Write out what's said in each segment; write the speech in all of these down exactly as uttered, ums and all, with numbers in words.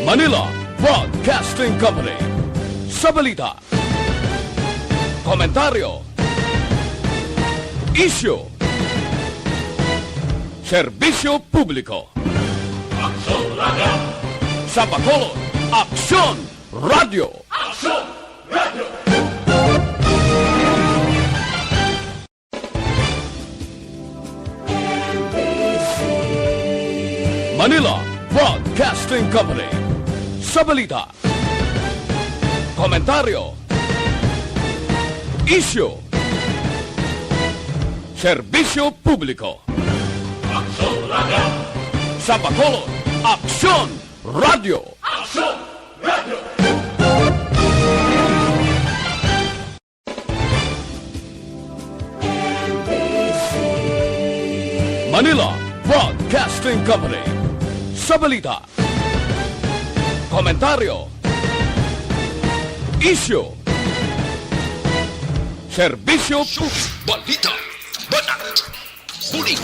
Manila Broadcasting Company. Sa balita, komentaryo, isyu, serbisyo publiko. Aksyon Radyo! Sa Bacolod, Aksyon Radyo! Aksyon Radyo! Manila Broadcasting Company. Sa balita, komentaryo, isyu, serbisyo publiko. Aksyon Radyo! Sa Bacolod, Aksyon Radyo! Aksyon Radyo! Manila Broadcasting Company. Sa balita, komentaryo, isyu, serbisyo, balita, banat, bulig.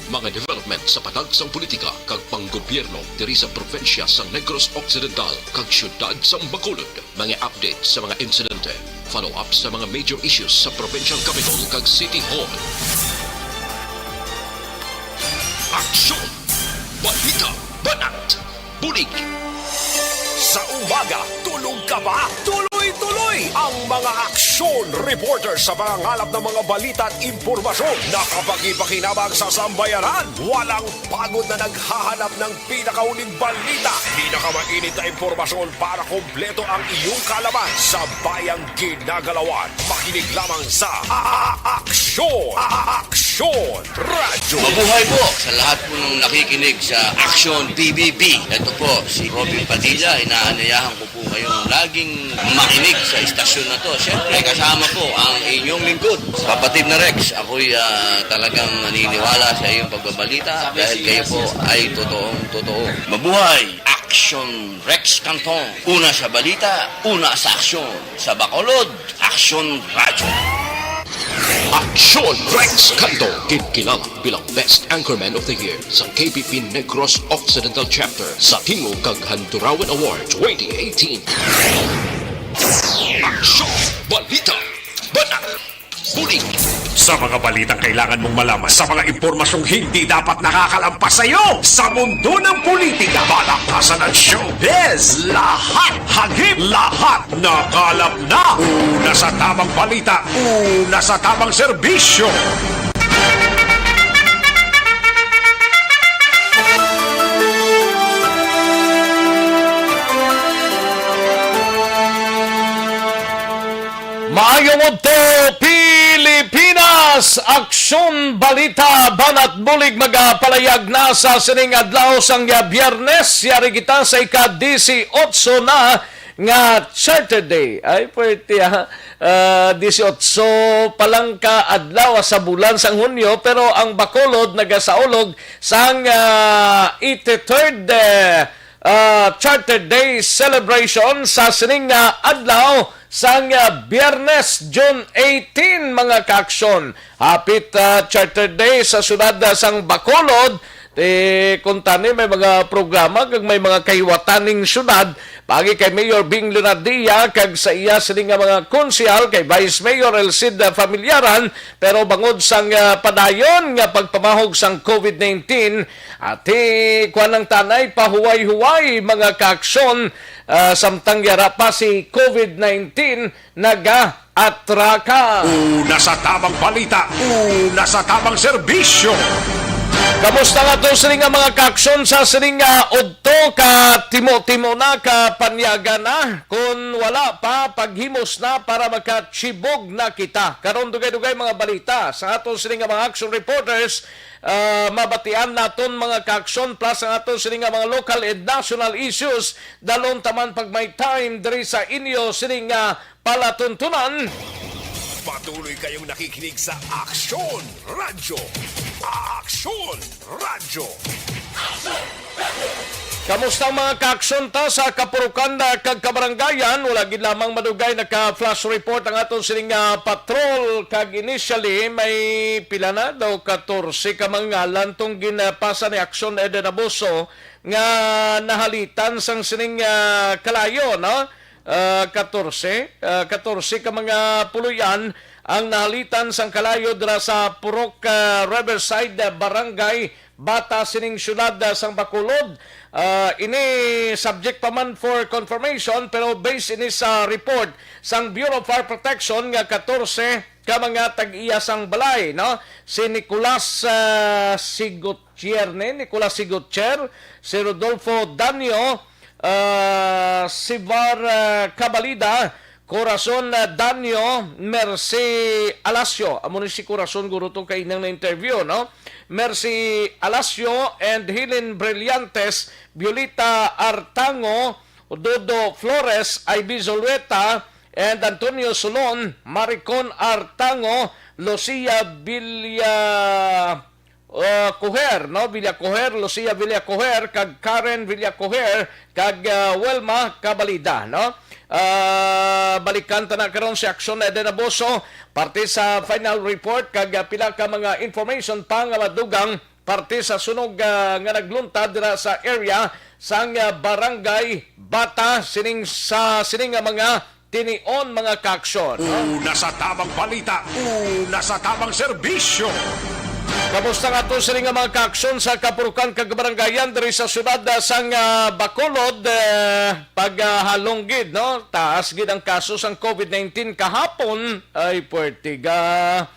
Mga development sa patagsang politika kag panggobyerno diri sa probinsya sang Negros Occidental kag siyudad sang Bacolod. Mga update sa mga insidente, follow-up sa mga major issues sa provincial capital kag city hall. Aksyon! Balita! Banat! Bulig! Sa umaga, tulog ka ba? Tuloy-tuloy ang mga aksyon reporter sa pangangalap ng mga balita at impormasyon na kapakipakinabang sa sambayanan. Walang pagod na naghahanap ng pinakauling balita, pinakamainit na impormasyon para kompleto ang iyong kaalaman sa bayang ginagalawan. Makinig lamang sa A-, Aksyon! A-, Aksyon! Radyo. Mabuhay po sa lahat po ng nakikinig sa Aksyon P B B. Ito po si Robin Padilla. Inaanyayahan ko po kayong laging makinig sa istasyon na to. Siyempre, kasama po ang inyong lingkod, kapatid na Rex. Ako'y, ah, talagang naniniwala sa iyong pagbabalita dahil kayo po ay totoong totoo. Mabuhay! Aksyon Rex Canton. Una sa balita, una sa aksyon. Sa Bacolod, Aksyon Radyo. Aksyon Rex Canto, ginkilala bilang Best Anchorman of the Year sa K B P Negros Occidental Chapter sa Tingog kag Handurawan Award twenty eighteen. Aksyon, balita, banat, bulig. Sa mga balitang kailangan mong malaman, sa mga impormasyong hindi dapat nakakalampas sa iyo, sa mundo ng politika, palakasan at showbiz, lahat Hagip lahat nakalap na. Una sa tamang balita, una sa tamang serbisyo. Maayong udto, Pilipinas! Aksyon, balita, banat bulig magapalayag na sa sining adlaw sang Biyernes. Yari kita sa ika-disiotso na nga Charter Day. Ay, pwerte, ha? Ah, disiotso pa lang ka adlaw sa bulan sang Hunyo, pero ang Bacolod nagasaulog sang, ah, eighty-third, eh, ah, Charter Day celebration sa sining, ah, adlaw sang, ah, Biyernes, June eighteen, mga kaaksyon. Hapit, ah, Charter Day sa siyudad, ah, sang Bacolod. Ti, kuntani, may mga programa kag may mga kahiwataning siyudad, paagi kay Mayor Bing Leonardia kag sa iya sini nga mga konsehal kay Vice Mayor Elcid Familiaran, pero bangod sang, ah, padayon nga pagpamahog sang COVID nineteen, ati kuan ang tanay pahuway-huway mga kaaksyon, ah, samtang yara pa si COVID nineteen, nagaatraka. Una sa tamang balita, una sa tamang serbisyo. Kamusta nga to sini nga mga kaaksyon sa sini nga udto, ka timo-timo na, ka panyaga na? Kung wala pa, paghimos na para makachibog na kita. Karon dugay-dugay mga balita sa aton sini nga mga action reporters, ah, mabatian naton mga kaaksyon plus ang aton sini nga mga local and national issues. Dalon taman pag may time diri sa inyo sini nga palatuntunan. Bat-, Tuloy kayong nakikinig sa Aksyon Radyo. Aksyon Radyo. Kamusta ang mga kaaksyon ta sa kapurukan na kag kabaranggayan? Wala gid lamang madugay naka-flash report ang aton sining, ah, patrol, kag initially may pila na daw, katorse ka mga ngalan tong ginpasa ni Aksyon Eden Abuso nga nahalitan sang sining, ah, kalayo, no? Ah, katorse, ah, katorse ka mga puloy-an ang nahalitan sang kalayo dira sa Purok, ah, Riverside, ah, Barangay Bata sining siyudad, ah, sang Bacolod. Ah, ini subject pa man for confirmation, pero based ini sa report sang Bureau of Fire Protection nga katorse ka mga tag-iya sang balay, no? Si Nicolas, ah, Sigutierne, Nicolas Sigutier, si Rodolfo Danio, ah, Sivar, ah, Cabalida, Corazon, ah, Danio, Mercy Alasio. Amo ni si Corazon, guro, to kay inang na-interview, no? Mercy Alasio and Helen Brillantes, Violeta Artango, Dodo Flores, Ivy Zulueta, and Antonio Solon, Maricon Artango, Lucia Villa, uh, Coher, no? Villa Coher, Lucia Villa Coher, kag Karen Villa Coher, kag, uh, Wilma Cabalida, no? Uh, balikan ta na karon si Aksyon Eden Abuso, parte sa final report, kag, uh, pila ka mga information pa nga madugang parte sa sunog, ah, nga nagluntad dira sa area sang, ah, Barangay Bata sining sa sining nga mga tinion, mga kaaksyon. Una sa tamang balita, una sa tamang serbisyo. Kamusta nga to sining nga mga kaaksyon sa kapurukan kag barangayan diri sa siyudad, ah, sang, ah, Bacolod? Eh, paghalong gid, no? Taas gid ang kaso sang COVID nineteen kahapon. Ay, puwerte ga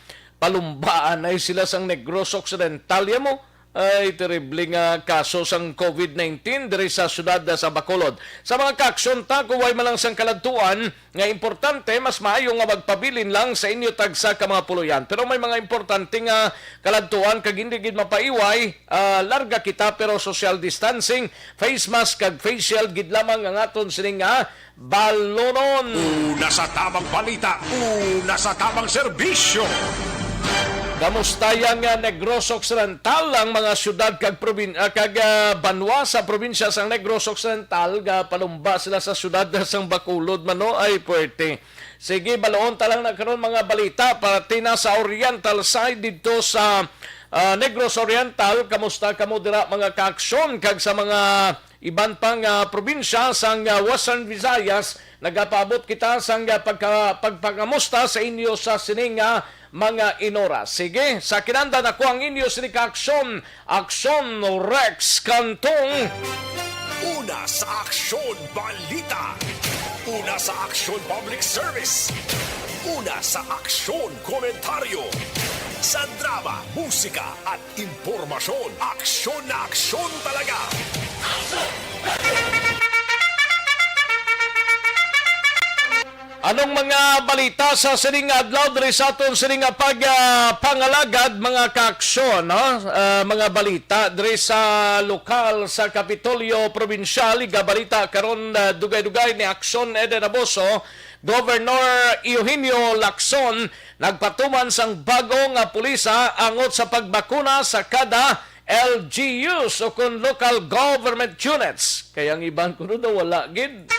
palumbaan ay sila sang Negros Occidental, ya mo. Ay, terrible nga kaso sang COVID nineteen diri sa siyudad sa Bacolod. Sa mga kaaksyon ta, kung way man lang sang kaladtuan nga importante, mas maayo nga magpabilin lang sa inyo tagsa ka mga puloy-an. Pero may mga importante nga kaladtuan kag hindi gid mapaiway, ah, larga kita pero social distancing, face mask kag face shield gid lamang ang aton sining nga balonon. Una sa tamang balita, una sa tamang serbisyo. Kamusta yang, ah, Negros Occidental? Ang mga siyudad kag probin-, ah, kag, ah, banwa sa probinsya sang Negros Occidental, gapalumba sila sa siyudad sang Bacolod man, no? Ay, puwerte. Sige, baloon ta lang na karon mga balita para tina sa Oriental side didto sa, ah, Negros Oriental. Kamusta kamo dira, mga kaaksyon, kag sa mga iban pang, ah, probinsya sang, ah, Western Visayas? Nagapaabot kita sang, ah, pagka-, pagpangamusta sa inyo sa sining, ah, mga inora. Sige, sa kinanda nako ang inyo sini ka aksyon, Aksyon Rex Cantong. Una sa Aksyon Balita. Una sa Aksyon Public Service. Una sa Aksyon Komentaryo. Sa drama, musika, at impormasyon, aksyon na aksyon talaga. Anong mga balita sa sining adlaw diri sa aton sining nga pag, ah, pangalagad, mga kaaksyon, no? Ah, mga balita diri sa lokal sa Kapitolyo Probinsyal, igabalita karon, ah, dugay-dugay ni Aksyon Eden Abuso, Governor Eugenio Lacson nagpatuman sang bago nga pulisa angot sa pagbakuna sa kada L G Us o kon local government units. Kay ang iban kuno daw wala gid.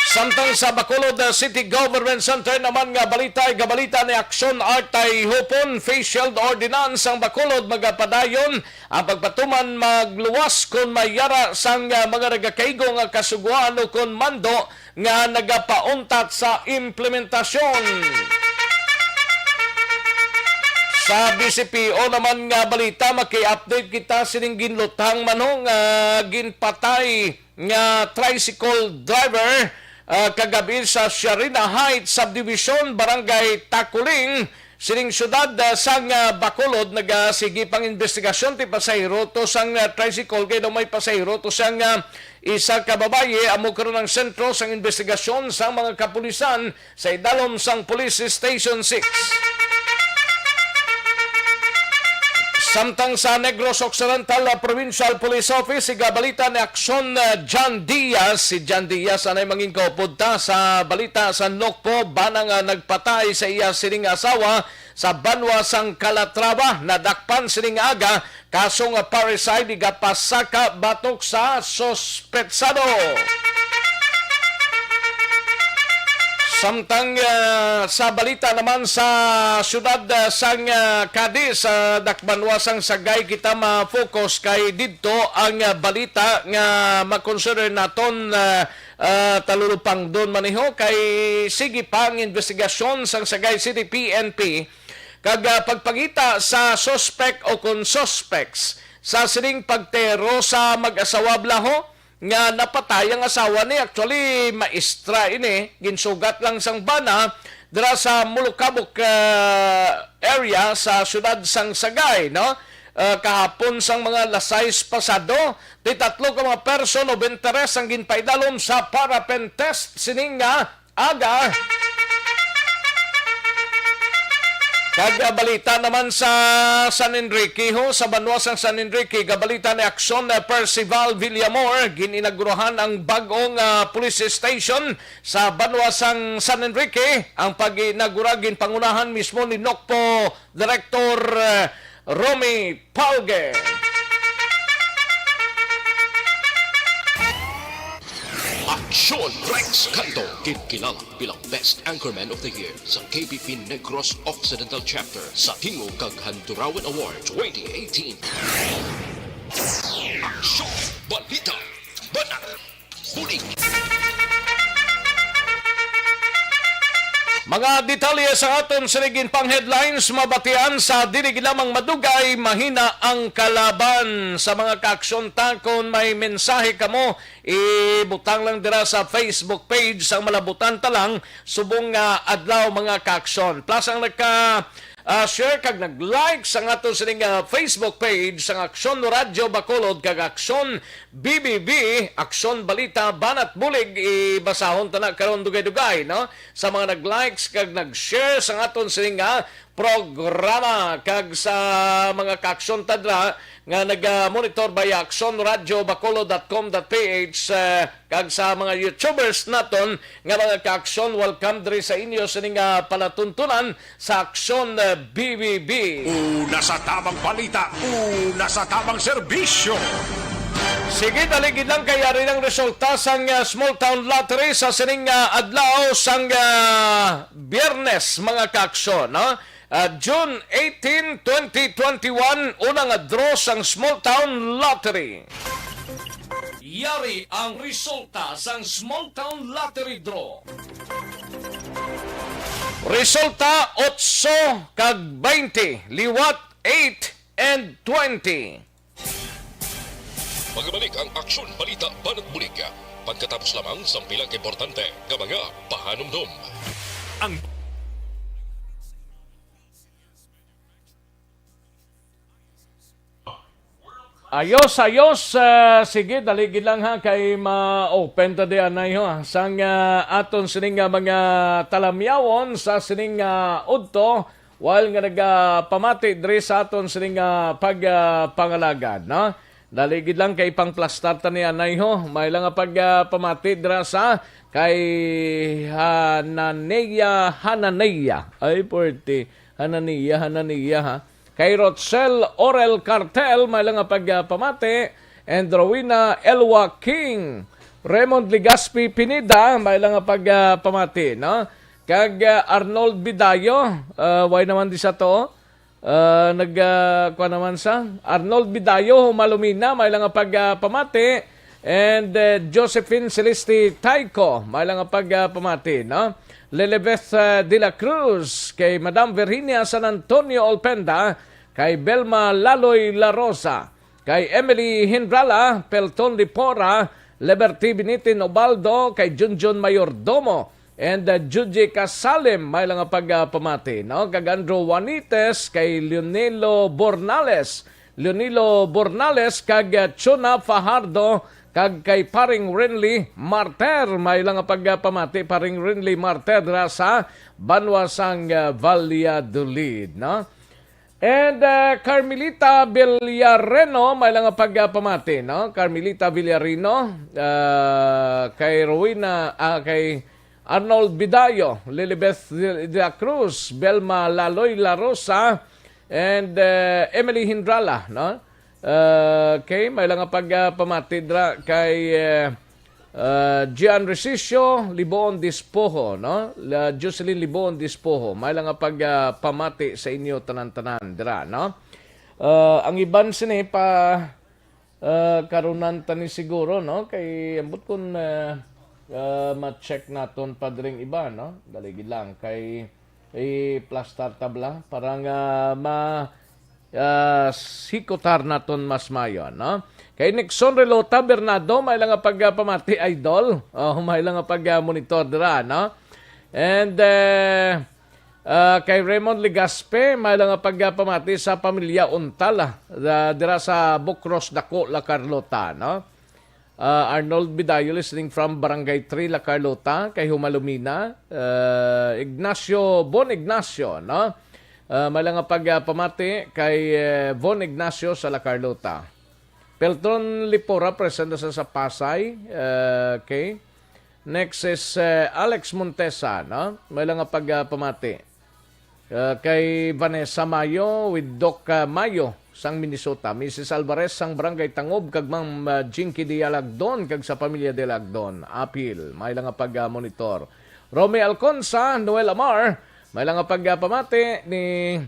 Samtang sa Bacolod, uh, City Government Center naman nga balita, igabalita ni Aksyon Artay Hupon, face shield ordinance ang Bacolod magapadayon ang pagpatuman magluwas kon may yara sang, uh, mga nagakaigo nga kasugoan o kon mando nga nagapauntat sa implementasyon. Sa B C P O naman nga balita, maki-update kita sining ginlutang man ho nga ginpatay nga tricycle driver, ah, kagabi sa Sharina Heights Subdivision, Barangay Taculing, sining siyudad, ah, sang, ah, Bacolod. Nagasigi pang investigasyon ti pasahero to sang, ah, tricycle, kay daw may pasahero to sang, ah, isa ka babayi. Amo karon ang sentro sang investigasyon sang mga kapulisan sa idalom sang Police Station six. Samtang sa Negros Occidental, ah, Provincial Police Office, igabalita ni Aksyon, ah, John Diaz. Si John Diaz anay mangin kaupod ta sa balita sa Nokpo, bana nga nagpatay sa iya sining asawa sa banwa sang Calatrava. Nadakpan sining aga, kaso nga parricide, igapasaka batok sa suspetsado. Samtang, ah, sa balita naman sa siyudad, ah, sang, ah, Cadiz, sa dakbanwa sang Sagay, kita ma-focus kay didto ang, ah, balita nga ma-consider naton, ah, ah, talulupangdon man iho kay sige pa ang investigasyon sang Sagay City P N P kag, ah, pagpangita sa suspect o kon suspects sa sining pagtero sa mag-asawa bala ho nga napatay ang asawa ni. Actually, maestra ini, ginsugat lang sang bana dira sa Mulukabok, ah, area sa siyudad sang Sagay, no? Ah, kahapon sang mga alas sais pasado, ti tatlo ka mga person of interest ang ginpaidalom sa paraffin test sining nga aga. Kag, ah, balita naman sa San Enrique, ho, sa banwa sang San Enrique, gabalita ni Aksyon, ah, Percival Villamor, gin-inagurahan ang bag-ong, ah, police station sa banwa sang San Enrique. Ang pag-inagura ginpangunahan mismo ni Nokpo Director, ah, Romy Palge. Aksyon Rex Canto, ginkilala bilang Best Anchorman of the Year sa K B P Negros Occidental Chapter sa Tingog kag Handurawan Award twenty eighteen. Aksyon! Balita! Banat! Bulig! Mga detalye sa aton sining pang headlines mabatian sa dili gid lamang madugay, mahina ang kalaban. Sa mga kaaksyon ta, kon may mensahe kamo, ibutang lang dira sa Facebook page sang Malabutan Ta Lang subong nga adlaw, mga kaaksyon. Plus ang nagka, ah, share kag nag-like sang aton sining, ah, Facebook page sang Aksyon Radyo Bacolod kag Aksyon B B B, Aksyon Balita, Banat Bulig, ibasahon ta na karon dugay-dugay, no? Sa mga nag-likes kag nag-share sang aton sining, ah, programa kag sa mga kaaksyon ta dira nga naga-monitor via aksyon radyo bacolod dot com dot P H, eh, kag sa mga YouTubers naton nga mga kaaksyon, welcome diri sa inyo sining, ah, palatuntunan sa Aksyon, eh, B B B. Una sa tamang balita, una sa tamang serbisyo. Sige, dali gid lang kay yari ang resulta sang, ah, Small Town Lottery sa sining, ah, adlaw sang, ah, Biyernes, mga kaaksyon, no? Ah, June eighteen, twenty twenty-one, una nga draw sang Small Town Lottery. Yari ang resulta sang Small Town Lottery Draw. Resulta, otso kag baynte, liwat eight and twenty. Magbalik ang Aksyon Balita Banat Bulig pagkatapos lamang sang pila ka importante nga mga pahanumdom. Ang Ayos, ayos. Ah, sige, dali gid lang ha, kay ma-open ta di anay ho, ah. Sang, ah, aton sining nga mga talamyawon sa sining nga udto, while nga nagapamati diri sa aton sining nga pag, ah, pangalagad, no? Dali gid lang kay pangplastar ta ni anay ho. May lang nga pag, ah, pamati dira sa kay Hanania, Hanania. Ay, puwerte. Hanania, Hanania, ha. Kay Rochelle Orel Cartel, may lang nga pagpamati. And Rowena Elwa King, Raymond Legaspi Pineda, may lang nga pagpamati, no? Kag, ah, Arnold Bidayo, ah, why naman di sa to? Ah, nag, ah, kuwan naman sa Arnold Bidayo, Humalumina, may lang nga pagpamati. And, eh, Josephine Celeste Taico, may lang nga pagpamati, no? Lilibeth, eh, de la Cruz, kay Madam Virginia San Antonio Olpenda, kay Belma Laloy La Rosa, kay Emily Hindrala, Pelton Lipora, Liberty Binitin Obaldo, kay Junjun Mayordomo, and, uh, Juji Kasalim, may lang nga pagpamati, no? Kag Andrew Juanites, kay Leonilo Bornales, Leonilo Bornales, kag, uh, Chona Fajardo, kag kay Paring Renly Marter, may lang nga pagpamati, Paring Renly Marter, dira sa banwa sang, uh, Valladolid, no? And uh, Carmelita Villareno, may lang nga pagpamati, no? Carmelita Villarino, uh, kay Rowena, ah, kay Arnold Bidayo, Lilibeth de la Cruz, Belma Laloy La Rosa, and uh, Emily Hindrala, no? Uh, okay, may lang nga pagpamati dra kay uh, uh, Gian Resicio Liboon Dispoho, no? La Jocelyn Liboon Dispoho, may lang nga pagpamati sa inyo tanan-tanan dra, no? Uh, ang iban sini pa uh, karunan tani siguro, no? Kay ambot kun uh, uh, ma-check naton pa dring iba, no? Dali gid lang kay i-plastar tabla para nga ma uh, sikutar naton mas mayo, no? Kay Nixon Relota Bernardo, may lang nga pagpamati, idol. Oh, may lang nga pag-monitor dira, no? And uh, uh, kay Raymond Legaspi, may lang nga pagpamati sa pamilya Untal, ah, da- dira sa Bukros Dako, La Carlota, no? Uh, Arnold Bidayo listening from Barangay three, La Carlota, kay Humalumina, uh, Ignacio, Bon Ignacio, no? Uh, may lang nga pagpamati kay uh, Von Ignacio sa La Carlota. Pelton Lipora, present na sa, sa Pasay. Uh, okay. Next is uh, Alex Montesa, no? May lang nga pagpamati. Uh, kay Vanessa Mayo with Doc uh, Mayo sang Minnesota, Missus Alvarez sang Barangay Tangob, kag Ma'am uh, Jinky Dialagdon kag sa pamilya Dialagdon. Apil, may lang nga pag-monitor. Romy Alconsa, Noel Amar, may lang nga pagpamati ni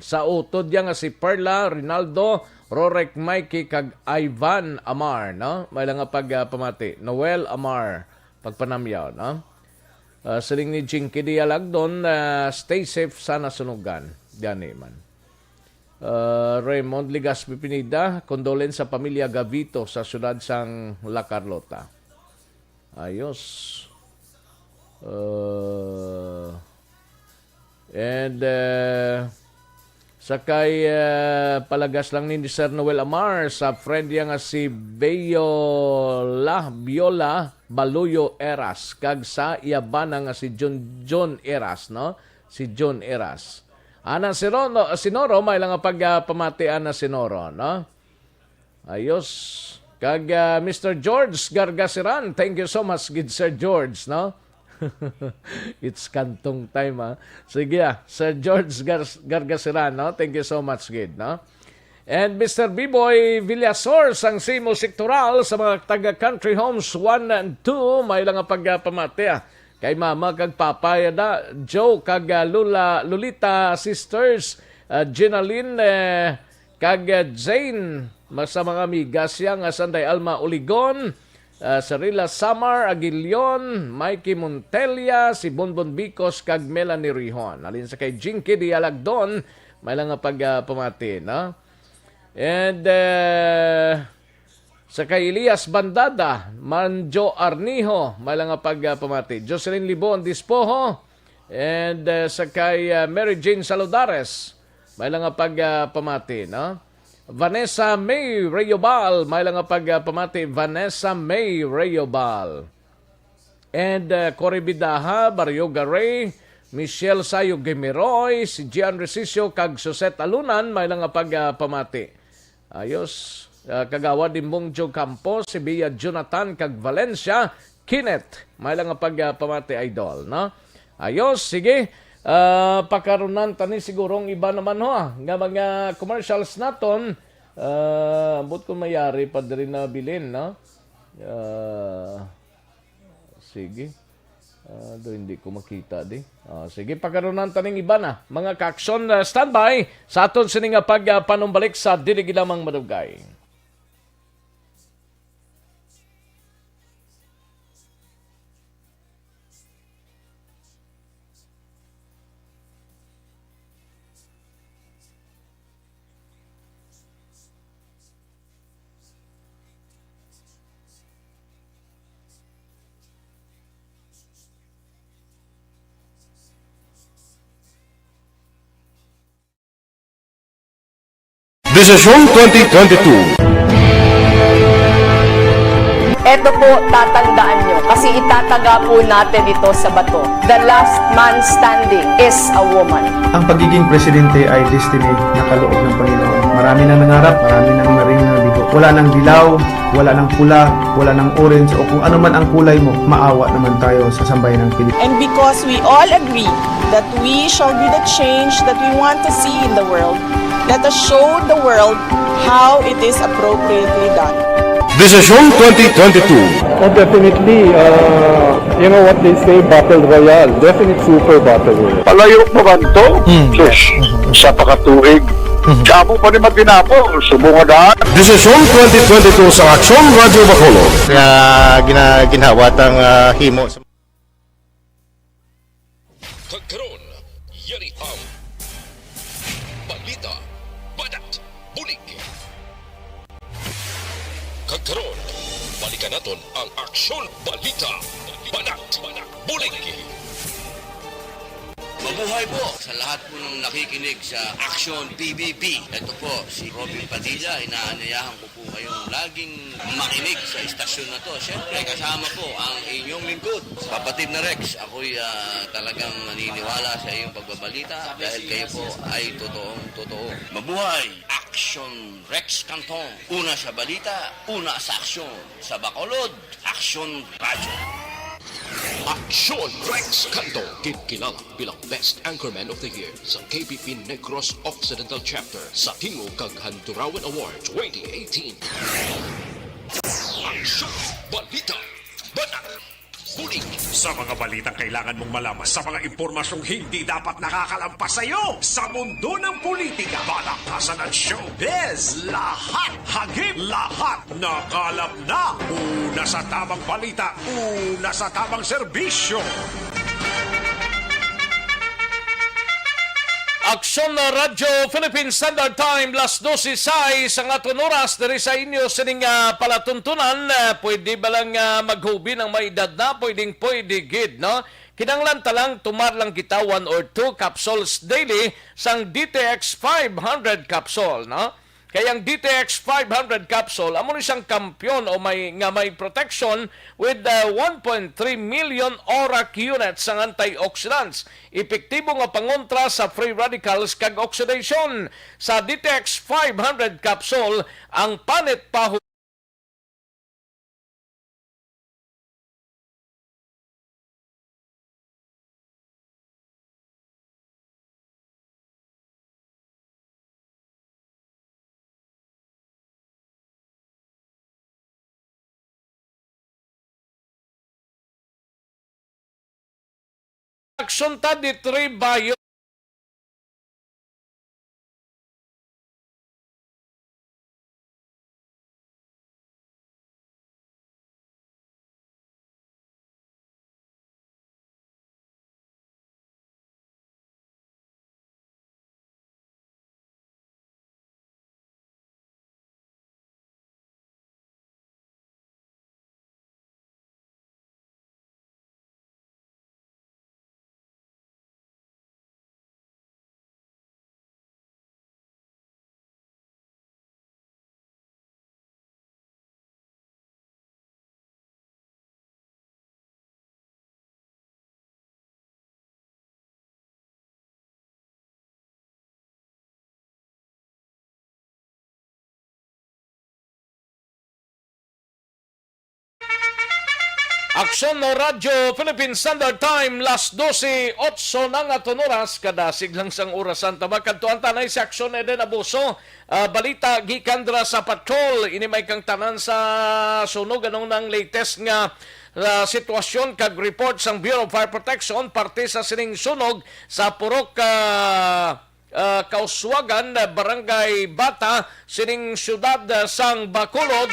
sa utod niya nga si Perla, Rinaldo, Rorek, Mikey, kag Ivan Amar, no? May lang nga pagpamati. Noel Amar, pagpanamyaw, no? Uh, siling ni Jinky Dialagdon, uh, stay safe sana sunugan. Gani man. Uh, Raymond Legaspi Pineda, condolence sa pamilya Gavito sa siyudad sang La Carlota. Ayos. Uh, and uh, sa kay uh, palagas lang ni Sir Noel Amar sa friend niya nga si Biola, Biola Baluyo Eras kag sa iya bana nga si Jun Jun Eras, no? Si Jun Eras. Ana Sinoro, Sinoro, may lang nga pagpamati Ana Sinoro, no? Ayos. Kag uh, Mister George Gargasiran, thank you so much gid Sir George, no? It's kantong time, ha. Sige ah, Sir George Gar Gargasiran, no? Thank you so much gid, no? And Mister Biboy Villasor sang Simo Sectoral sa mga taga Country Homes one and two, may lang nga pagpamati ah. Kay mama kag papa yada, Joe kag uh, Lula, Lolita sisters, uh, Jenaline, eh, kag uh, Jane, mas sa mga amigas siya nga Sanday Alma Uligon, uh, Sarila Samar Aguilion, Mikey Montella, si Bonbon Bicos kag Melanie Rihon. Halin sa kay Jinky Dialagdon, may lang nga pagpamati, no? And uh, sa kay Elias Bandada, Manjo Arniho, may lang nga pagpamati. Jocelyn Libon Dispoho, and uh, sa kay uh, Mary Jane Saludares, may lang nga pagpamati, no? Vanessa May Reyobal, may lang nga pagpamati. Vanessa May Reyobal. And uh, Cory Bidaha, Barrio Garay, Michelle Sayo Gimiroy, si Gian Resicio, kag Suzette Alunan, may lang nga pagpamati. Ayos. Uh, Kagawad Imbong Joe Campos, si Bia Jonathan, kag Valencia Kenneth, may lang nga pagpamati, idol, no? Ayos, sige. Uh, pakarunan tani siguro ang iba naman ho, ah, nga mga commercials naton. Uh, ambot kung mayari pa diri na bilin, no? Uh, Sige. Ah, do hindi ko makita di. Ah, sige, pagkarunan taning iba na. Mga ka-aksyon, ah, standby sa aton sini nga pag, ah, panumbalik sa Dili Gid Lamang Madugay. Desisyon twenty twenty-two. Eto po, tatandaan nyo, Kasi itataga po natin ito sa bato. The last man standing is a woman. Ang pagiging presidente ay destiny na kaloob ng Panginoon. Marami nang nangarap, marami nang naring nabigo. Wala nang dilaw, wala nang pula, wala nang orange, o kung ano man ang kulay mo, maawa naman tayo sa sambayan ng Pilipinas. And because we all agree that we shall be the change that we want to see in the world, let us show the world how it is appropriately done. Desisyon twenty twenty-two. Oh, definitely, uh, you know what they say, battle royale. Definite super battle royale. Palayo mo kanto, Hmm. sus, sa pakatuig. Hmm. Amo pa ni Matinapo, subong nga daan. Desisyon twenty twenty-two sa Aksyon Radyo Bacolod. Nga gina-, ginhawa tang, ah, himo sa Kag karon, yari ang balita, banat, bulig. Kag karon, balikan naton ang aksyon, balita, banat, bulig. Mabuhay po sa lahat po ng nakikinig sa Aksyon P B B. Ito po si Robin Padilla. Inaanyayahan ko po kayong laging makinig sa istasyon na to. Siyempre, kasama po ang inyong lingkod, Kapatid na Rex. Ako'y, ah, talagang naniniwala sa iyong pagbabalita dahil kayo po ay totoong totoo. Mabuhay! Aksyon Rex Cantong. Una sa balita, una sa aksyon. Sa Bacolod, Aksyon Radyo. Aksyon Rex Cantong, ginkilala bilang Best Anchorman of the Year sa K P P Negros Occidental Chapter sa Tingog kag Handurawan Award twenty eighteen. Aksyon, balita, banat, bulig. Sa mga balitang kailangan mong malaman, sa mga impormasyong hindi dapat nakakalampas sa iyo, sa mundo ng politika, balaktasan at showbiz, lahat, hagip lahat, nakalap na. Una sa tamang balita, una sa tamang serbisyo. Aksyon na Radyo Philippine Standard Time, las dose sais ang aton oras diri sa inyo sining, ah, palatuntunan. Ah, pwede ba lang, ah, maghubi ng may edad na? Pwedeng pwede gid, no? Kinahanglan ta lang, tumar lang kita one or two capsules daily sang D T X five hundred capsule, no? Kay ang D T X five hundred capsule, amo ni siyang kampiyon o may, nga may protection with, uh, one point three million ORAC units sang antioxidants. Epektibo nga pangontra sa free radicals kag oxidation. Sa D T X five hundred capsule, ang panit pa Aksyon ta di tribayo. Aksyon no Radyo Philippine Standard Time, las dose otso na nga aton oras, kadasig lang sang orasan. Tabag kadtuan ta na si Aksyon Eden Abuso. Ah, balita gikan dira sa patrol. Ini may kang tanan sa sunog. Anong nang latest nga, ah, sitwasyon kag report sang Bureau of Fire Protection parte sa sining sunog sa Purok, ah, ah, Kauswagan, Barangay Bata, sining siyudad, ah, sang Bacolod?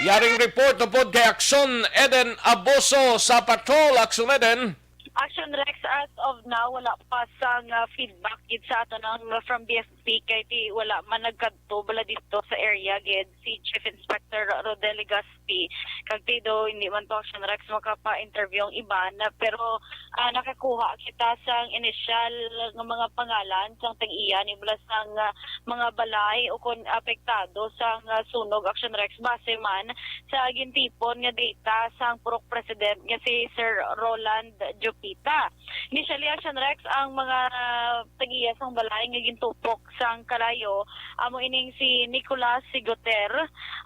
Yaring report upod kay Aksyon Eden Abuso sa patrol. Aksyon Eden. Action Rex, as of now, wala pa sang, ah, feedback gid sa ato nang from B F P kay ti wala man nagkadto bala dito sa area gid si Chief Inspector Rodel Legaspi. Kag ti do, hindi man to, Action Rex, makapa-interview ang iban, na, pero, ah, nakakuha kita sang inisyal nga mga pangalan sang tag-iya ni bala sang, ah, mga balay o kon apektado sang, ah, sunog, Action Rex, base man sa gintipon nga data sang purok president nga si Sir Roland Jupita. Initially, Action Rex, ang mga tag-iya sang balay nga gintupok sang kalayo amo ining si Nicolas Sigoter,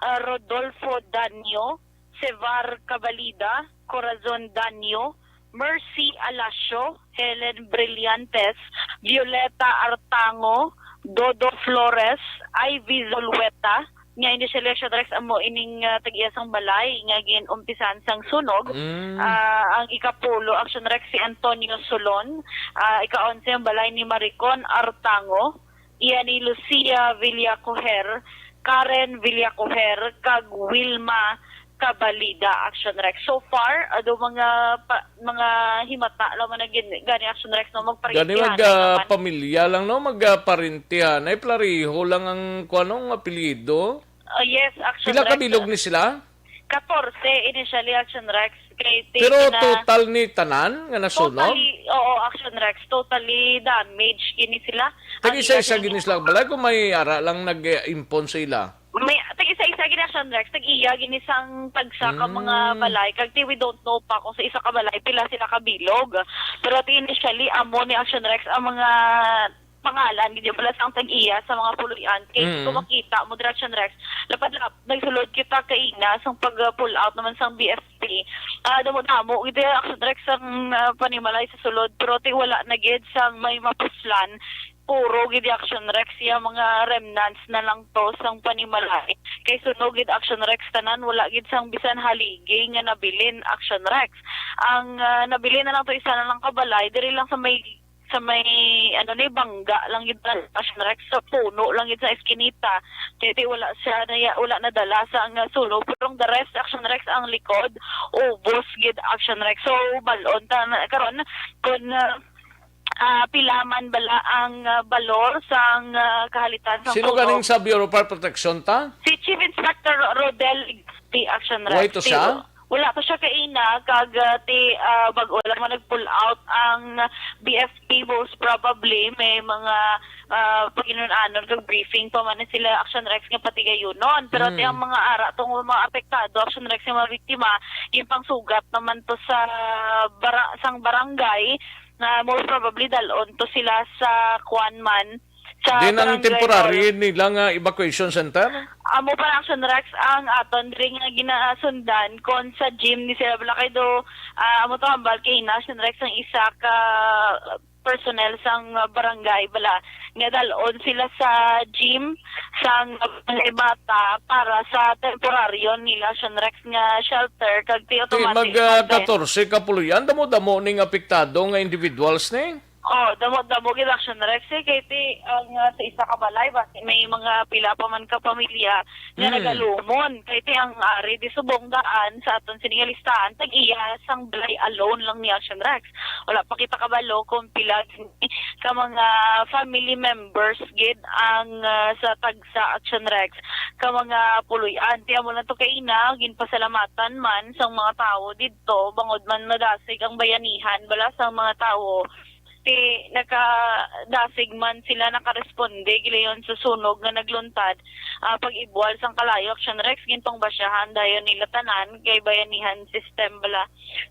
ah, Rodolfo Danyo, Sevar Cabalida, Corazon Danyo, Mercy Alasio, Helen Brillantes, Violeta Artango, Dodo Flores, Ivy Zulueta, nga initially, Action Rex, amo ining, ah, tag-iya sang balay nga gin-umpisan sang sunog. Mm. Ah, ang ikapulo, Action Rex, si Antonio Solon. Ah, ika-onse ang balay ni Maricon Artango, iya ni Lucia Villacoher, Karen Villacoher, kag Wilma Cabalida, Action Rex. So far, ado mga pa, mga himata lang man ang gin-, gani, Action Rex, no, gani magparintihan mag, ah, naman. Pamilya lang, no, mag, ah, parintihan. Ay, Plariho lang ang kuanong apelyido. Ah, yes, Action Pila ka Rex. Bilog ni sila? Katorse initially, Action Rex. Kay ti-, Pero ina-, total ni tanan nga nasunog? Totally, oo, Action Rex. Totally damage gini sila. Ang Tag-isa-isa ila gini sila balay kung may ara lang nag-impon sa ila. May, tag-isa-isa gini, Action Rex. Tag-iya gini sang tagsa ka mga Mm. balay. Kag ti, we don't know pa kung sa isa ka balay pila sila kabilog. Pero ti initially, amo ni, Action Rex, ang mga pangalan gid bala sang tag-iya sa mga puloy-an. Kay Mm. kung makita mo dira, Action Rex, lapad-lapad nagsulod kita kaina sang pag-pull out naman sang B F P. Ah, damo-damo gid, Action Rex, ang, ah, panimalay sa sulod, pero ti wala na gid sang may mapuslan. Puro gid, Action Rex, iya mga remnants na lang to sang panimalay. Kay sunog gid, Action Rex, tanan, wala gid sang bisan haligi nga nabilin, Action Rex. Ang, ah, nabilin na lang to, isa na lang kabalay, diri lang sa may sa may, ano ni, bangga lang gid, Action Rex, sa puno lang gid sa eskinita. Kay ti wala siya na, wala nadala sa ang sunog. Pero ang the rest, Action Rex, ang likod, ubos gid, Action Rex. So, balon ta na karon kung, ah, ah, pila man bala ang, ah, balor sang, ah, kahalitan sang Sino sunog. Ganing sa Bureau of Fire Protection ta? Si Chief Inspector Rodel Igpi, Action Rex. Way to siya? Wala pa siya kaina, kag, ah, ti, ah, bag-o lang man nag-pull out ang B F P, most probably may mga, ah, pag-inun-anon kag briefing pa man na sila, Action Rex, nga patigayunon. Pero ti Mm. ang mga ara tong mga apektado, Action Rex, nga mga biktima, ginpangsugat naman to sa bara-, sang barangay, na most probably dal-on to sila sa kuan man, sa Din ang barangay temporary hall. Nila nga evacuation center? Amo pa, Action Rex, ang aton diri nga ginasundan kon sa gym ni sila bala kay do, ah, amo to hambal kay na, Action Rex, ang isa ka personnel sang barangay bala nga dal-on sila sa gym sang mga bata para sa temporaryo nila, Action Rex, nga shelter kag ti Ti automatic mag, ah, man din. Katorse ka puloy-an, damo-damo ning apektado nga individuals ni? Oh, damo-damo gid, Action Rex, eh, kay ti ang, ah, sa isa ka balay, basi may mga pila pa man ka pamilya nga Mm. nagalumon. Kay ti ang ari di subong daan sa aton sini nga listahan, tag-iya sang balay alone lang ni, Action Rex. Wala pa kita kabalo kung pila gid ka mga family members gid ang, ah, sa tagsa, Action Rex, ka mga puloy-an. Ti amo lang to kaina, ginpasalamatan man sang mga tawo didto, bangod man nadasig ang bayanihan bala sang mga tawo. Ti nakadasig man sila, nakaresponde gilayon sa sunog nga nagluntad, ah, pag-ibual sang kalayo, Action Rex, ginpangbasyahan dayon nila tanan kay bayanihan system bala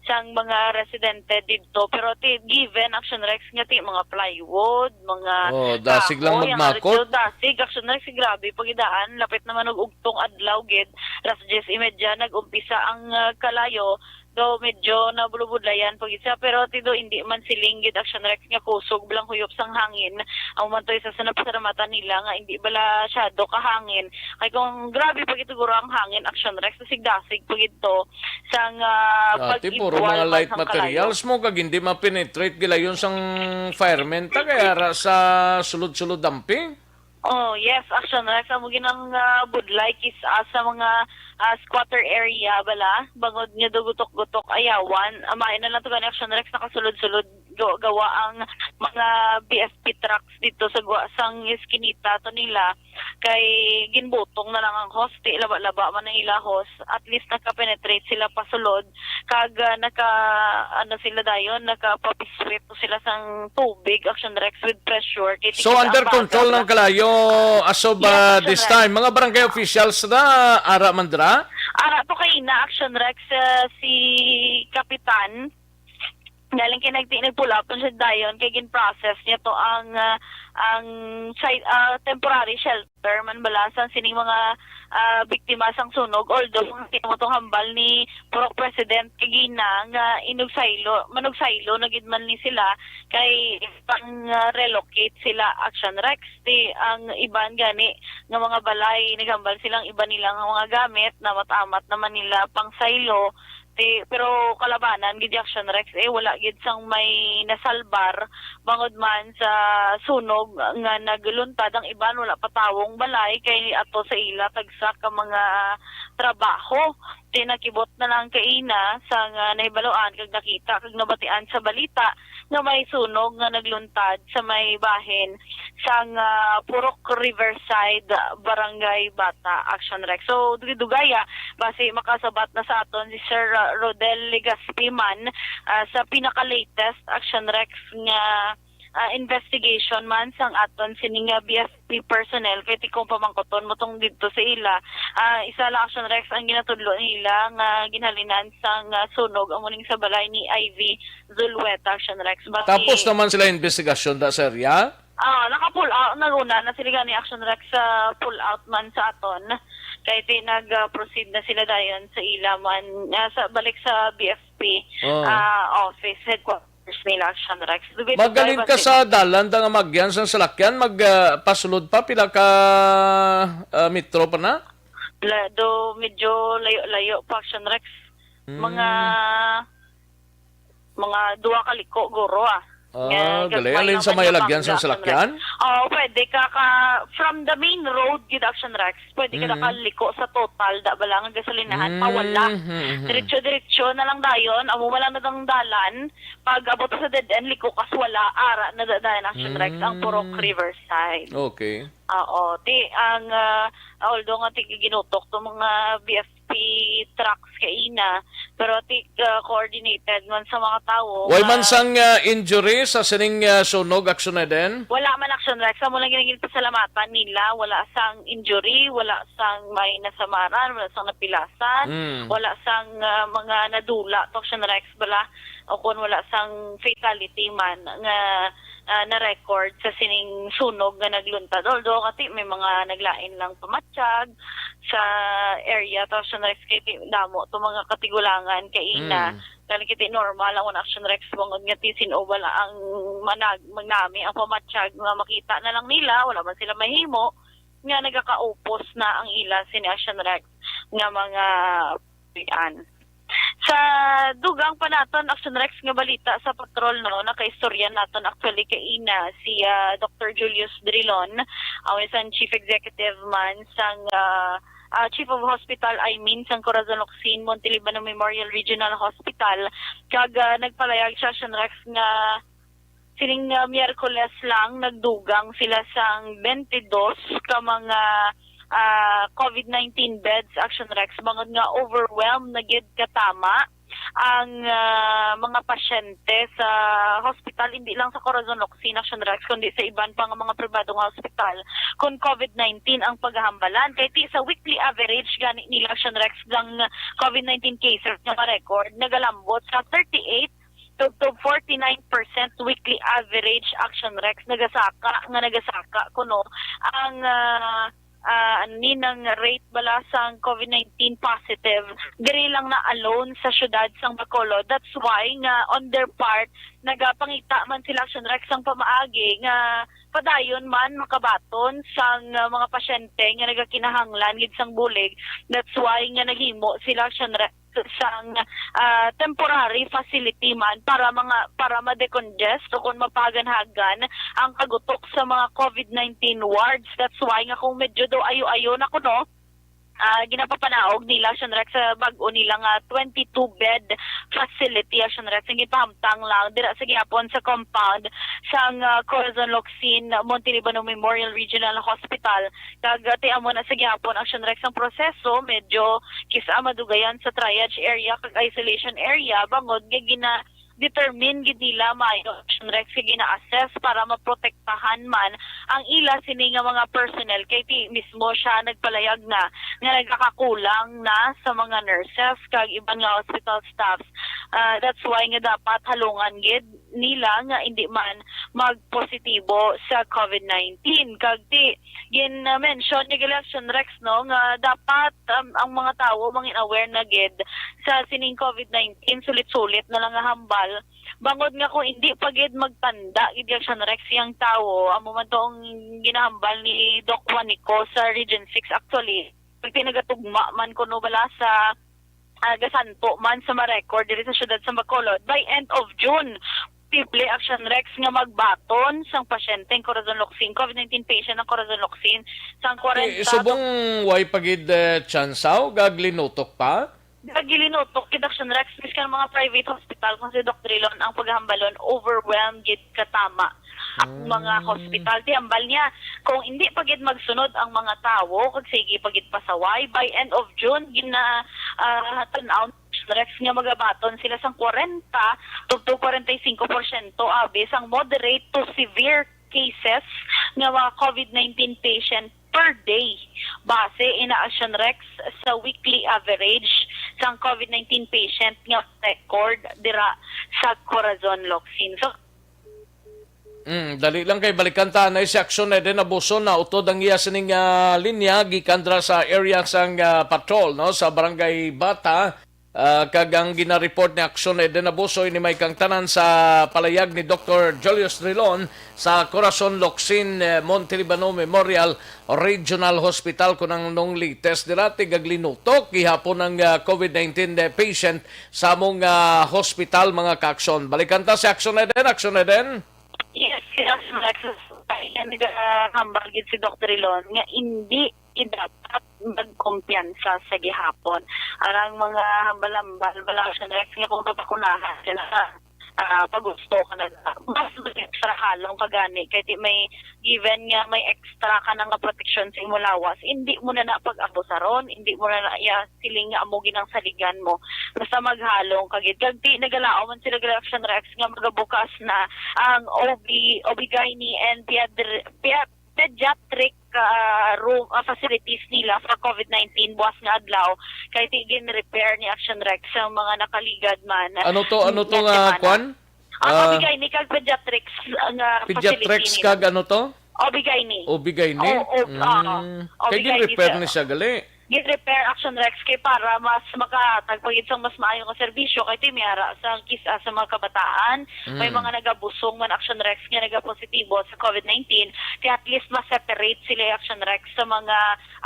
sang mga residente didto. Pero ti given, Action Rex, nga ti mga plywood, mga Oh, dasig lang kahoy ang magmakot. Arit, dasig, Action Rex, grabe pagidaan, lapit naman og ugtong adlaw gid, alas diyes y media nag-umpisa ang, ah, kalayo. Do medyo nabulubudlayan pa gid siya, pero ti do hindi man siling gid, Action Rex, nga kusog bala ang huyop sang hangin. Amo man to isa sa napasalamatan nila nga hindi bala syado kahangin. Kay kung grabe pa gid siguro ang hangin, Action Rex, dasig-dasig pa gid to sang, ah, Ah, ti puro pag-ibual mga man light sang kalayo. Materials mo kag hindi ma-penetrate gilayon sang firemen ta kay ara sa sulod-sulod dampi. Oh, yes, Action Rex. Amo gid ang, ah, budlay kis-a sa mga, ah, squatter area bala. Bangod nga do gutok-gutok ayawan. Amay na lang to gani, Action Rex, nakasulod-sulod Gawa ang mga B F P trucks dito sa gwa sang eskinita to nila kay ginbutong na lang ang hose, ti laba-laba man ang ila hose. At least naka-penetrate sila pasulod kag ah, naka ano sila dayon, nakapapiswit to sila sang tubig, Action Rex, with pressure. Kay So, tikit ang under baga control bala. ng kalayo as of Yes, uh, Action this Rex. time. Mga barangay officials na ara man dira? Ara to kay na Action Rex, uh, si Kapitan. Galing kay nagti nagpull up siya dayon kay gin-process niya to ang ah, ang site ah, temporary shelter man bala sa sining mga ah, biktima sang sunog, although ang timo tong hambal ni Purok President kagina nga inugsaylo manugsaylo na gid man ni sila kay pang ah, relocate sila, Action Rex. Ti ang iban gani nga mga balay, naghambal silang iban nilang mga gamit na matamat naman nila pang saylo. Ti pero kalabanan gid, Action Rex, eh wala gid sang may nasalbar bangod man sa sunog nga nagluntad. Ang iban wala pa tawong balay kay ato sa ila tagsa ka mga trabaho. Ti nakibot na lang kaina sang ah, nahibaluan kag nakita kag nabatian sa balita nga may sunog nga nagluntad sa may bahin sang ah, Purok Riverside, Barangay Bata, Action Rex. So, dugay-dugaya, basi makasabat na sa aton si Sir ah, Rodel Legaspi man ah, sa pinaka-latest, Action Rex, nga ah, investigation man sang aton sining nga B F P personnel kay ti kung pamangkoton mo tong didto sa ila. Ah, isa lang, Action Rex, ang ginatudlo nila nga ginhalinan sang ah, sunog amo ning sa balay ni Ivy Zulueta, Action Rex. But Tapos ti- naman sila investigasyon da sa area? Ah, naka-pull out na una na sila gani, Action Rex, sa pull out man sa aton. Kay ti nag-proceed na sila dayon sa ila man ah, sa balik sa B F P Oh. ah, office headquarters nila, Action Rex. Dugay-dugay Magaling ba ka sila? sa dalan da nga magyan sang salakyan, mag ah, pasulod pa pila ka ah, metro pa na? La, do medyo layo-layo pa, Action Rex. Mga Mm. mga duha ka liko guro ah. Ah, Nga gali. gagmay Alin lang sa man may nga alagyan bangga, sang Action Rex. salakyan? Oo, pwede ka, ka from the main road gid, Action Rex. Pwede ka Mm. nakaliko sa total da bala nga gasolinahan, Mm, pawala. mm, mm. Diretso-diretso na lang dayon, amo man lang na ang dalan. Pag abot sa dead end, liko kas wala, ara na da dayon, Action Rex, ang Purok Mm. Riverside. Okay. Oo, ti ang ah, although nga ti ginutok to mga B F P trucks kaina, pero ti ah, coordinated man sa mga tawo Way nga man sang ah, injury sa sining ah, sunog, Action Eden? Wala man, Action Rex, amo lang gid ang pasalamatan nila, wala sang injury, wala sang may nasamaran, wala sang napilasan, Mm. wala sang ah, mga nadula to, Action Rex, bala, o kung wala sang fatality man nga ah, na-record sa sining sunog nga nagluntad. Although kati may mga naglain lang pamatyag sa area to, Action Rex, kay ti- damo to mga katigulangan kaina. Mm. Kani kiti normal ang una, Action Rex, bangod nga ti sin-o bala ang manag magnami ang pamatyag nga makita na lang nila, wala man sila mahimo nga nagakaupos na ang ila sini, Action Rex, nga mga kuan. Sa dugang pa naton, Action Rex, nga balita sa patrol, no, nakaistorya naton actually kaina si ah, Doctor Julius Drilon, ang isang chief executive man sang ah, ah, chief of hospital, I mean, sang Corazon Locsin Montelibano Memorial Regional Hospital, kag ah, nagpalayag siya, Action Rex, nga sining ah, Miyerkules lang nagdugang sila sang twenty-dos ka mga ah, covid nineteen beds, Action Rex, bangod nga overwhelmed na gid katama ang ah, mga pasyente sa hospital, hindi lang sa Corazon Locsin, Action Rex, kundi sa iban pa nga mga pribado nga hospital, kung covid nineteen ang paghambalan. Kay ti sa weekly average gani nila, Action Rex, ang covid nineteen cases nga ma-record nagalambot sa thirty-eight to, to forty-nine percent weekly average, Action Rex, nagasaka nga nagasaka kuno ang ah, ah, ano ni, nang rate bala sang covid nineteen positive diri lang na alone sa syudad sang Bacolod. That's why nga on their part nagapangita man sila, Action Rex, sang pamaagi nga padayon man makabaton sang ah, mga pasyente nga nagakinahanglan gid sang bulig. That's why nga naghimo sila, Action Rex, sang ah, temporary facility man para mga para ma-decongest o kung mapaganhagan ang kagutok sa mga covid nineteen wards. That's why nga kung medyo daw ayo-ayo na kuno ah, ginapapanaog nila, Action Rex, sa bag-o nila nga twenty-two bed facility, Action Rex, ang gipahamtang lang dira sa gihapon sa compound sang, ah, Corazon Locsin Montelibano Memorial Regional Hospital. Kag, ah, ti amo na sa gihapon, Action Rex, ang proseso, medyo kis-a madugayan sa triage area kag isolation area bangod nga gina-determine gid nila maayo, Action Rex, kag gina-assess para maprotektahan man ang ila sini nga mga personnel, kay ti mismo siya nagpalayag na nga nagakakulang na sa mga nurses kag iban nga hospital staffs. Ah, that's why nga dapat halungan gid nila nga indi man magpositibo sa COVID nineteen. Kag ti gin-mention ni Election Rex, no, nga dapat, um, ang mga tawo mangin aware na gid sa sining COVID nineteen, sulit-sulit na lang nga hambal. Bangod nga kung hindi pa gid magtanda gid, Election Rex, yang tawo, amo man to ang ginahambal ni Doc Juanico sa Region six actually. Pag nagatugma man kuno bala sa, ah, gasanto man sa ma-record diri sa siyudad sa Bacolod, by end of June, posible, Action Rex, nga magbaton sang pasyente ang Corazon Locsin, COVID nineteen patient ang Corazon Locsin, sang Eh, kwarenta subong way pa gid, eh, tsansa o gaglinutok pa? Gagilinutok gid, Action Rex, miskan mga private hospital, kung si Doc Drilon ang paghambalon, overwhelmed gid katama ang mga Mm. hospital. Ti hambal niya, kung hindi pa gid magsunod ang mga tawo, kag sige pa gid pasaway, by end of June, gina, ah, tan-aw, Rex, nga magabaton sila sang kwarenta tubtob kwarenta y cinco porsyento abi sang moderate to severe cases nga mga COVID nineteen patient per day. Base ina, Action Rex, sa weekly average sang COVID nineteen patient nga record dira sa Corazon Locsin. So, Mm, dali lang kay balikan ta na si Action Eden Abuso na utod ang iya sining, ah, linya gikan dira sa area sang, ah, patrol, no, sa Barangay Bata. Ah, kag ang gina-report ni Action Eden Abuso ini may kang tanan sa palayag ni Doktor Julius Drilon sa Corazon Locsin, eh, Montelibano Memorial Regional Hospital, kun ang nung latest dira, tigaglinutok gihapon ang, ah, COVID nineteen, eh, patient sa among, ah, hospital, mga ka-aksyon. Balikan ta si Action Eden. Action Eden. Yes, yes, Alexis. Kaya nagahambal gid si Doktor Elon nga hindi dapat magkumpiyansa sa gihapon. Ang mga hambal-hambal, wala siya next nga kung mapakunahan sila, ah, pagusto ka na, mas extra halong ka gani. Kay di may, given nga may extra ka na nga proteksyon sa imo lawas, hindi mo na na pag-abusaron, hindi mo na na iya siling nga amo ginangsaligan mo. Basta maghalong ka gid. Kag di nagalaom man sila, Action Rex, nga magabukas na ang O B, O B gyne and pediatri-, pia-, pediatric, ah, room, ah, facilities nila for COVID nineteen buwas nga adlaw. Kay di gin-repair ni Action Rex ang mga nakaligad man. Ano to, ano to nga kwan? Ang Ah, O B gyne kag pediatrics nga facility pediatrics nila. Kag ano to? O B gyne. O B gyne? Oo, oo, Mm. oo. Kay O B gyne gin-repair siya. Ni siya gali? Gin-repair, Action Rex, kay para mas makahatag pa gid sang mas maayo nga serbisyo kay ti may ara sa kis-a sa mga kabataan, may Mm. mga nagabusong man, Action Rex, nga nagapositibo sa COVID nineteen, kay at least ma-separate sila, Action Rex, sa mga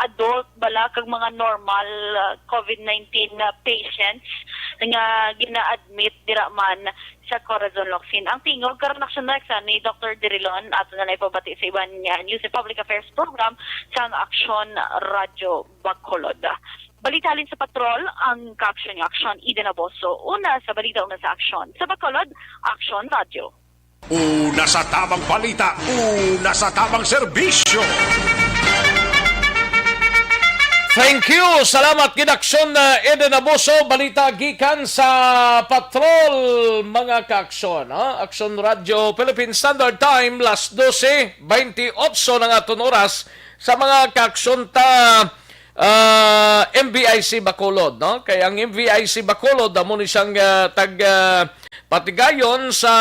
adult bala kag mga normal, ah, COVID nineteen na patients nga gina-admit dira man sa Corazon Locsin. Ang tingog karon, Action Rex, ah, ni Doktor Dirilon, ato na lang ipabati sa iban nga News and Public Affairs Program sang Action Radyo Bacolod. Balita halin sa Patrol, ang ka-aksyon nga Action Eden Aboso. Una sa balita, una sa aksyon. Sa Bacolod, Action Radyo. Una sa tamang balita, una sa tamang serbisyo. Thank you. Salamat gid, Aksyon, uh, Eden Abuso. Balita gikan sa Patrol, mga ka-aksyon, ha? Aksyon Radyo Philippine Standard Time, las dose bentiocho na nga aton oras. Sa mga ka-aksyon ta, ah, M V I C Bacolod, no? Kay ang M V I C Bacolod, amo ni siyang, ah, tag, ah, patigayon sa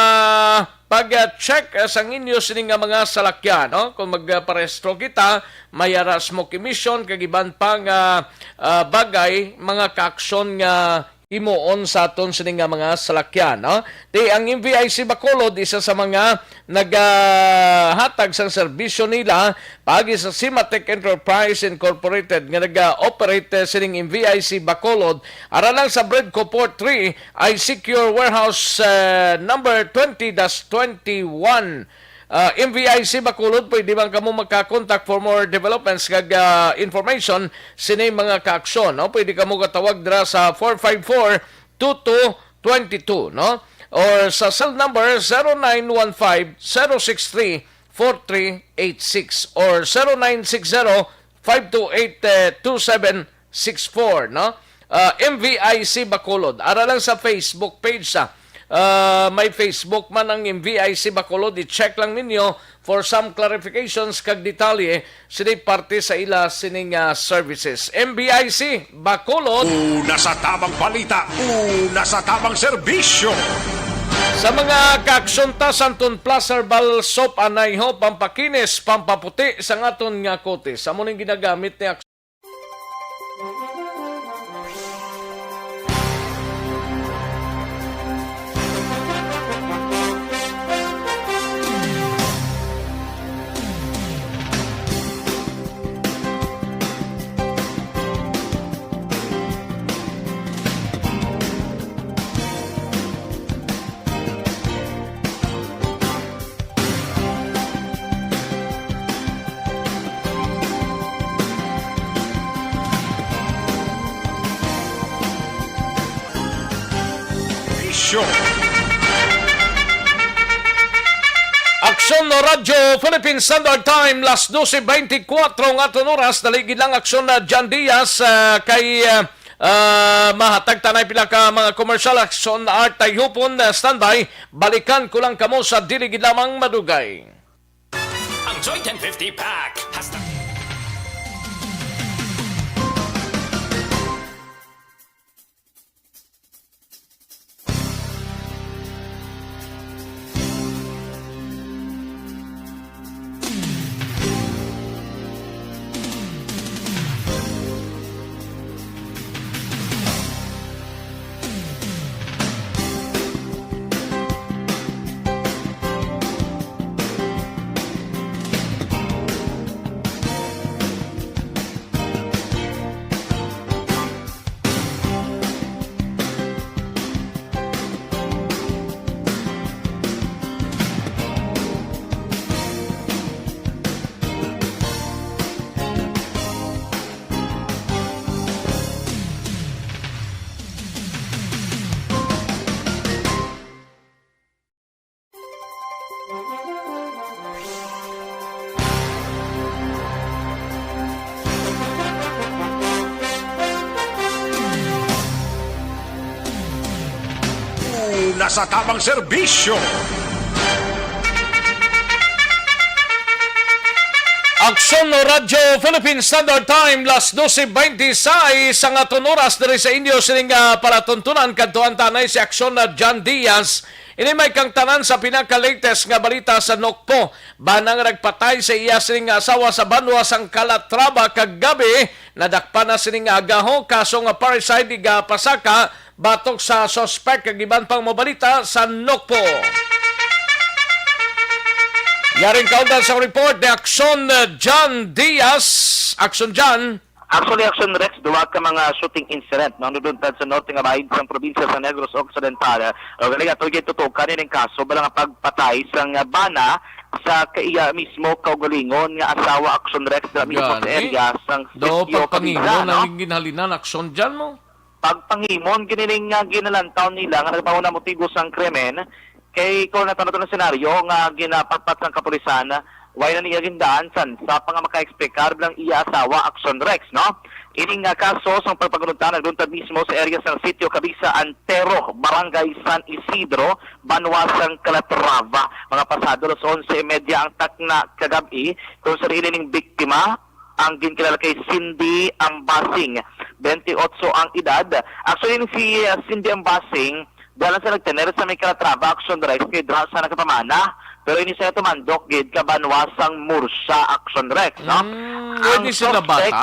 pag-check, ah, sang inyo sini nga mga salakyan, no? Kung magparehistro kita, may ara smoke emission, kag iban pa nga, ah, bagay, mga ka-aksyon nga himuon sa aton sini nga mga salakyan, no? Ti ang M V I C Bacolod, isa sa mga nagahatag sang serbisyo nila paagi sa Simatech Enterprise Incorporated nga naga-operate sining M V I C Bacolod, ara lang sa Bread Co Port three, I C Cure Warehouse, eh, number twenty dash twenty-one. ah, M V I C Bacolod, pwede man kamo magka-contact for more developments kag, ah, information sini mga kaaksyon, no? Pwede kamo katawag dira sa four five four, two two twenty two, no? Or sa cell number zero nine one five, zero six three, four three eight six or zero nine six zero, five two eight, two seven six four, no? Ah, M V I C Bacolod. Ara lang sa Facebook page, ah. Ah, may Facebook man ang M V I C Bacolod. I-check lang ninyo for some clarifications kag detalye sini parte sa ila sining, ah, services. M V I C Bacolod. Una sa tamang balita, una sa tamang serbisyo. Sa mga kaaksyon ta, Santon Plus Herbal Soap, anayho, pampakinis, pampaputi sa aton nga kutis. Amo ning ginagamit ni Show. Aksyon no Radyo Philippine Standard Time, las doce veinticuatro ang aton oras. Dali gid lang, Aksyon na John Diaz, ah, kay, ah, ah, mahatag tanay pila ka mga commercial. Aksyon Art Tayhupon, ah, standby. Balikan ko lang kamo sa dili gid lamang madugay. Ang Joy ten fifty Pack. Hasta Una sa tamang serbisyo. Aksyon no Radyo Philippine Standard Time, las doce veintiséis ang aton oras diri sa inyo sining, ah, palatuntunan. Kadtuan tanay si Aksyon na John Diaz. Ini may kangtanan sa pinaka-latest nga balita sa Nokpo. Bana nga nagpatay sa iya sining asawa sa banwa sang Calatrava kagabi. Nadakpan na sining agaho, kaso nga parricide igapasaka batok sa suspek kag iban pang mabalita sa Nokpo. Yaring kaundan sa report ni Aksyon, uh, John Diaz. Aksyon, John. Actually, Aksyon Rex, duha ka mga shooting incident, no, ang naduntad sa norte nga bahin sang probinsya sa Negros Occidental. O, galing ato gyud tutukan ining kaso, bala nga pagpatay sang bana sa kaiya mismo kaugalingon nga asawa, Aksyon Rex, dira mismo sa area sang Sitio Kabisa, no? Pagpangimon ang ginhalinan, Aksyon, John, mo? Pagpangimon gini ning, ah, ginalantaw nila nga nagpahuna motibo sang krimen, kay kung natanong ang senaryo nga ginapatpat sang kapulisan, way na niya gindaan sang sa pa nga makaeksplikar bilang iya asawa, Aksyon Rex, no? Ining, ah, kaso sang pagpangulunta nagduntad mismo sa area sang Sitio Kabisa Antero, Barangay San Isidro, banwa sang Calatrava. Mga pasado alas onse y media ang takna kagab-i, kung sa diin ining biktima, ang ginkilala kay Cindy Ambasing, twenty-eight ang edad. Actually, ini si, uh, Cindy Ambasing, dalan sa nagtener sa may Calatrava, Aksyon Rex, kay dra sa nakapamana. Pero ini siya tumandok gid ka banwa sang Murcia, Aksyon Rex, no? Mm, ang suspect,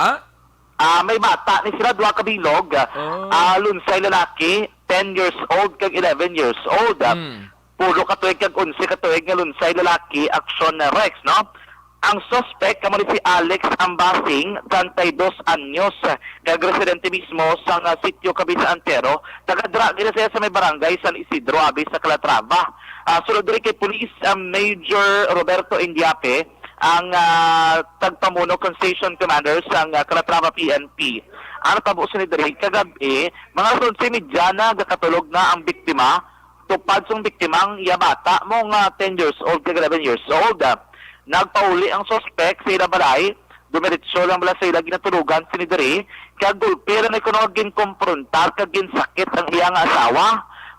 ah, may bata ni sila, duha ka bilog. Oh. Ah, lunsay lalaki, ten years old kag eleven years old. Mm. Pulo ka tuig kag onse ka tuig nga lunsay lalaki, Aksyon Rex, no? Ang suspek kamo ni si Alex Ambasing, treinta y dos anyos, kag residente mismo sang, ah, sitio Cabeza Antero. Taga dira gid siya sa may barangay San Isidro, abi sa Calatrava. Ah, sulod diri kay Police, ah, Major Roberto Indiape, ang, ah, tagpamuno kag Station Commander sang, ah, Calatrava P N P. Ang natabo sini diri kagab-i, mga alas onse y media na, gakatulog na ang biktima. Tupad sang biktima ang iya bata mo nga ten years old kag eleven years old. Ah, nagpauli ang suspek sa ila balay. Dumiretso lang bala sa ila ginatulogan sini diri, kag gulpi ra ni kuno ginkomprontar kag ginsakit ang iya nga asawa.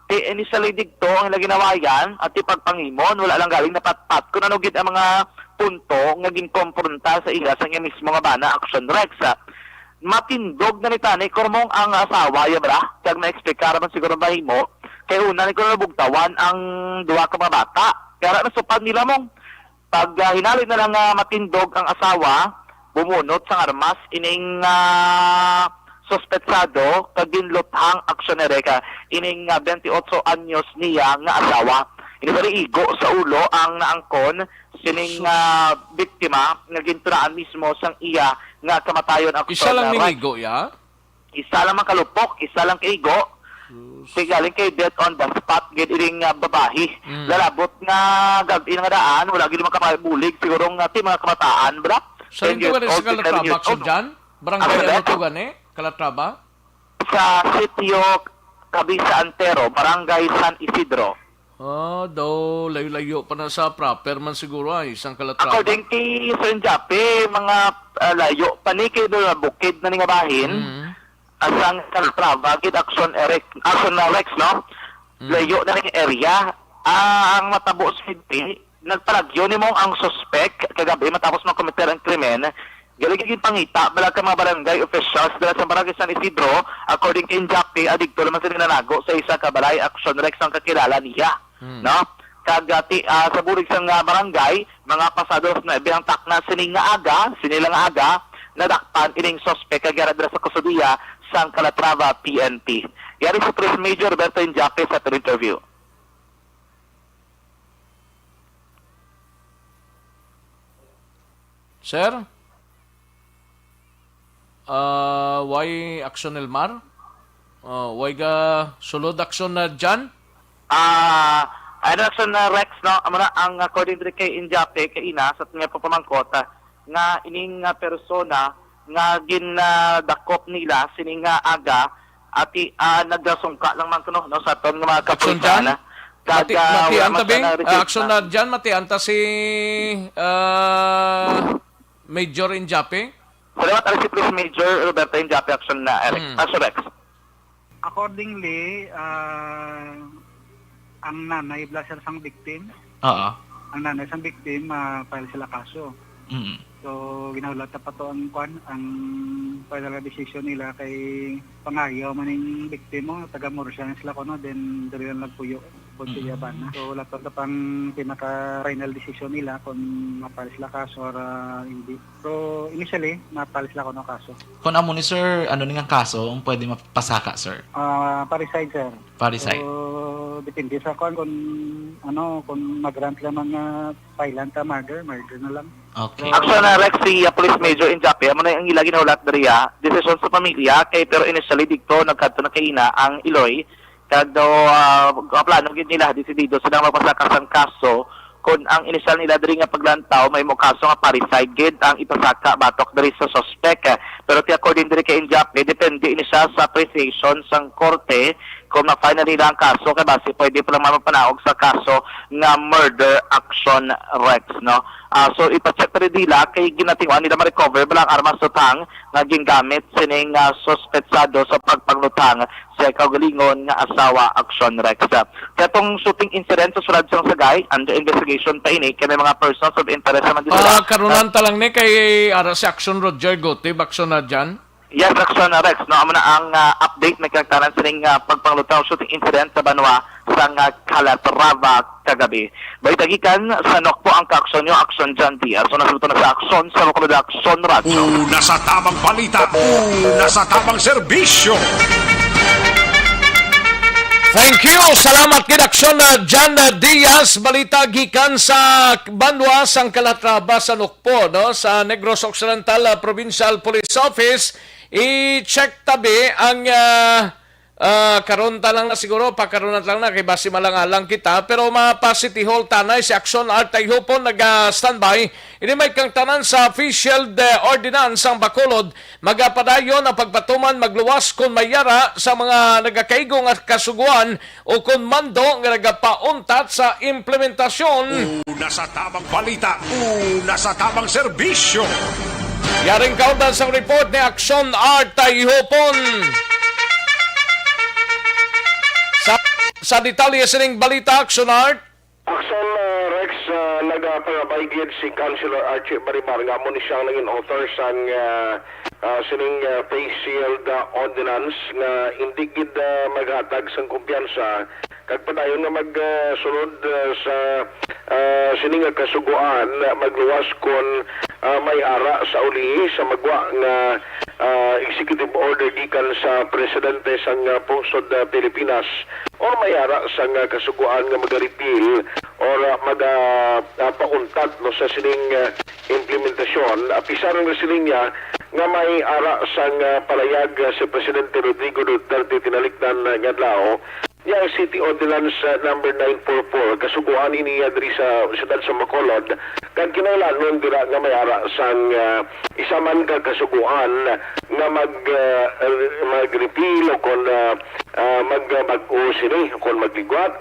Ti initially digto ang ila ginawayan at ti pagpanghimon, wala lang galing napatpat kung ano gid ang mga punto nga ginkomprontar sa ila sang iya mismo nga bana, Action Rex. Ah, matindog na ni tani, Kurmong, ang asawa, ya bala, kag ma-explicar man siguro ang bahimo, kay una ni kuno nabugtawan ang duha ka mga bata. Kaya ra nasupad nila, Mong. Pag, ah, hinali na lang nga matindog ang asawa, bumunot sang armas ining, ah, suspetsado kag ginluthang, Action Rex, ah, ining, ah, twenty-eight anyos niya nga asawa. Ini diri igo sa ulo ang naangkon sining, Sus. ah, biktima nga gintunaan mismo sang iya nga kamatayon, Action Rex. Isa lang ning igo, ya? Isa lang man ka lupok, isa lang ka igo. Sus. Kay galing kay death on the spot gid ining, ah, babayi. Mm. Lalabot nga gab-i nga daan, wala gid makabulig. Siguro nga ti mga kabataan, bra? Sa Ten years lugar sa old, eleven Calatrava, years Action old. Jan? Barangay Ano, ano sir? To gani? Calatrava? Sa sitio Cabeza Antero, Barangay San Isidro. Ah, daw layo-layo pa na sa proper man siguro, ay, sang Calatrava. According kay Sir Jape, mga, ah, layo pa ni kay doon, bukid na ni nga bahin. Mm. Asang Calatrava gid, Action Eric, Action na Rex, no? Mm. Layo na ning area. Ah, ang matabo sa hindi, nagpalagyo nimo ang suspek kagabi matapos makomiter ang krimen. Gali gid pangita bala ka mga barangay officials dala sa Barangay San Isidro, according kay Injapi, adikto naman sila nanago sa isa ka balay, Action Rex, ang kakilala niya, Hmm. no? Kag, ah, ti-, ah, sa bulig sang, ah, barangay, mga pasado alas nuebe ang takna sini nga aga, sini lang nga aga, nadakpan ining suspek kag yara dira sa kustodiya sang Calatrava P N P. Yari si Police Major Roberto Injapi sa aton interview. Sir? Ah, why Action Elmar? Ah, why ga sulod Action na Jan? Ah, ano, Action na Rex, no? Amo na ang according diri kay Injape, kay ina, sa aton nga pagpamangkot, ah, nga ining, ah, persona nga ginadakop nila sining nga aga, ati, ah, nagasungka lang man kuno, no, sa aton nga mga Action kapulisan, Jan? ah. Kag, Mati-, ah, matian wala ta, man Bing? sana Ah, receive Action na. na Jan, matian ta si, ah, Major Injape? Salamat, ano si Police Major Roberto Injape, Action na, Eric. Hmm. Action Rex. Accordingly, ah, ang nanay bala, sir, sang victim, Oo. ang nanay sang victim, ah, file sila kaso. Mm. So, ginahulat na pa to ang kwan, ang final decision nila kay pangayo man ning victim mo, taga Murcia na sila kuno, then diri lang nagpuyo. Kung Mm. siya ba na. So, wala pa, wala pang pinaka-final decision nila kung ma-file sila kaso or, ah, hindi. So, initially, ma-file sila kuno kaso. Kung amo ni, sir, ano ni nga kaso ang pwede mapasaka, sir? Ah, parricide, sir. Parricide. So, depende sa kung, kung, ano, kung mag-grant lamang nga filean ta murder, murder na lang. Okay. So, Action na Rex, si, ah, Police Major Injape, amo na ang ila ginahulat diri, ah. Desisyon sa pamilya, kay pero initially digto nagkadto na kay ina ang iloy. Kag daw, ah, ang plano gid nila, desidido sila magpasaka sang kaso. Kung ang inisyal nila diri nga paglantaw, may mo kaso nga parricide gid ang ipasaka batok diri sa suspek. Pero ti according diri kay Injape, depende ini siya sa appreciation sang korte kung ma-final nila ang kaso, kay basi pwede pa lang mapanaog sa kaso nga murder, Action Rex, no? Ah, so ipa-check pa rin nila kay ginatinguan nila ma-recover bala ang armas, luthang nga gingamit sining, ah, suspetsado sa pagpangluthang sa kaugalingon nga asawa, Action Rex. Katong shooting incident sa sulod sang Sagay, under investigation pa ini, kay may mga persons of interest naman din nila. Ah, karunan ta lang ni kay ara si Action Roger Gutib, Action na Jan. Yes, Action Rex, no, amo na ang, ah, update may kagtanan sining, ah, pagpangluthang shooting incident sa banwa sang, ah, Calatrava kagabi. Balita gikan sa Nokpo ang kaaksyon nyo, Action John Diaz. So, nasuto na sa aksyon sa Bacolod Action Radyo. Una sa tamang balita, una sa tamang serbisyo. Thank you. Salamat gid, Aksyon, uh, John, uh, Diaz. Balita gikan sa banwa sang Calatrava, sa Nukpo, no? Sa Negros Occidental, uh, Provincial Police Office. I-check tabi ang, uh, uh, karon ta lang na siguro, pakaron na lang na, kay basi malang-alang kita. Pero mapa City Hall tanay si Aksyon Art Tayhupon, naga-standby. Ini may kang tanan sa Face Shield, uh, Ordinance ang Bacolod. Magapadayon ang pagpatuman magluwas kon may yara sa mga nagakaigo nga kasugoan o kon mando nga nagapauntat sa implementasyon. Una sa tamang balita, una sa tamang serbisyo. Yaring kaundan sang report ni Aksyon Art Tayhupon. Sa, sa detalye sining balita, Aksyon Art. Aksyon, ah, Rex, ah, nagapangabay gid si Councilor Archie Baribar nga amo ni siya ang naging author sang, ah, ah, sining, ah, face shield, ah, ordinance nga indi gid, ah, maghatag sang kumpiyansa kag padayon nga mag, ah, sunod, ah, sa, ah, sini nga kasugoan, ah, magluwas kon, ah, may ara sa uli sa magwa nga, ah, executive order gikan sa presidente sang, ah, pungsod, ah, Pilipinas. Or may ara sang, ah, kasugoan nga maga-repeal or, ah, maga, ah, pauntat, no, sa sining, ah, implementasyon. Apisar nga siling niya nga may ara sang, ah, palayag, ah, si Presidente Rodrigo Duterte tinalikdan, ah, nga adlaw. Yang City Ordinance, ah, number nine four four, kasugoan ini, ah, diri sa siyudad sa Bacolod, kag kinahanglanon dira nga may ara sang, ah, isa man ka kasugoan nga mag, ah, mag-repeal o kon, ah, ah, magbag-o sini kon magligwat.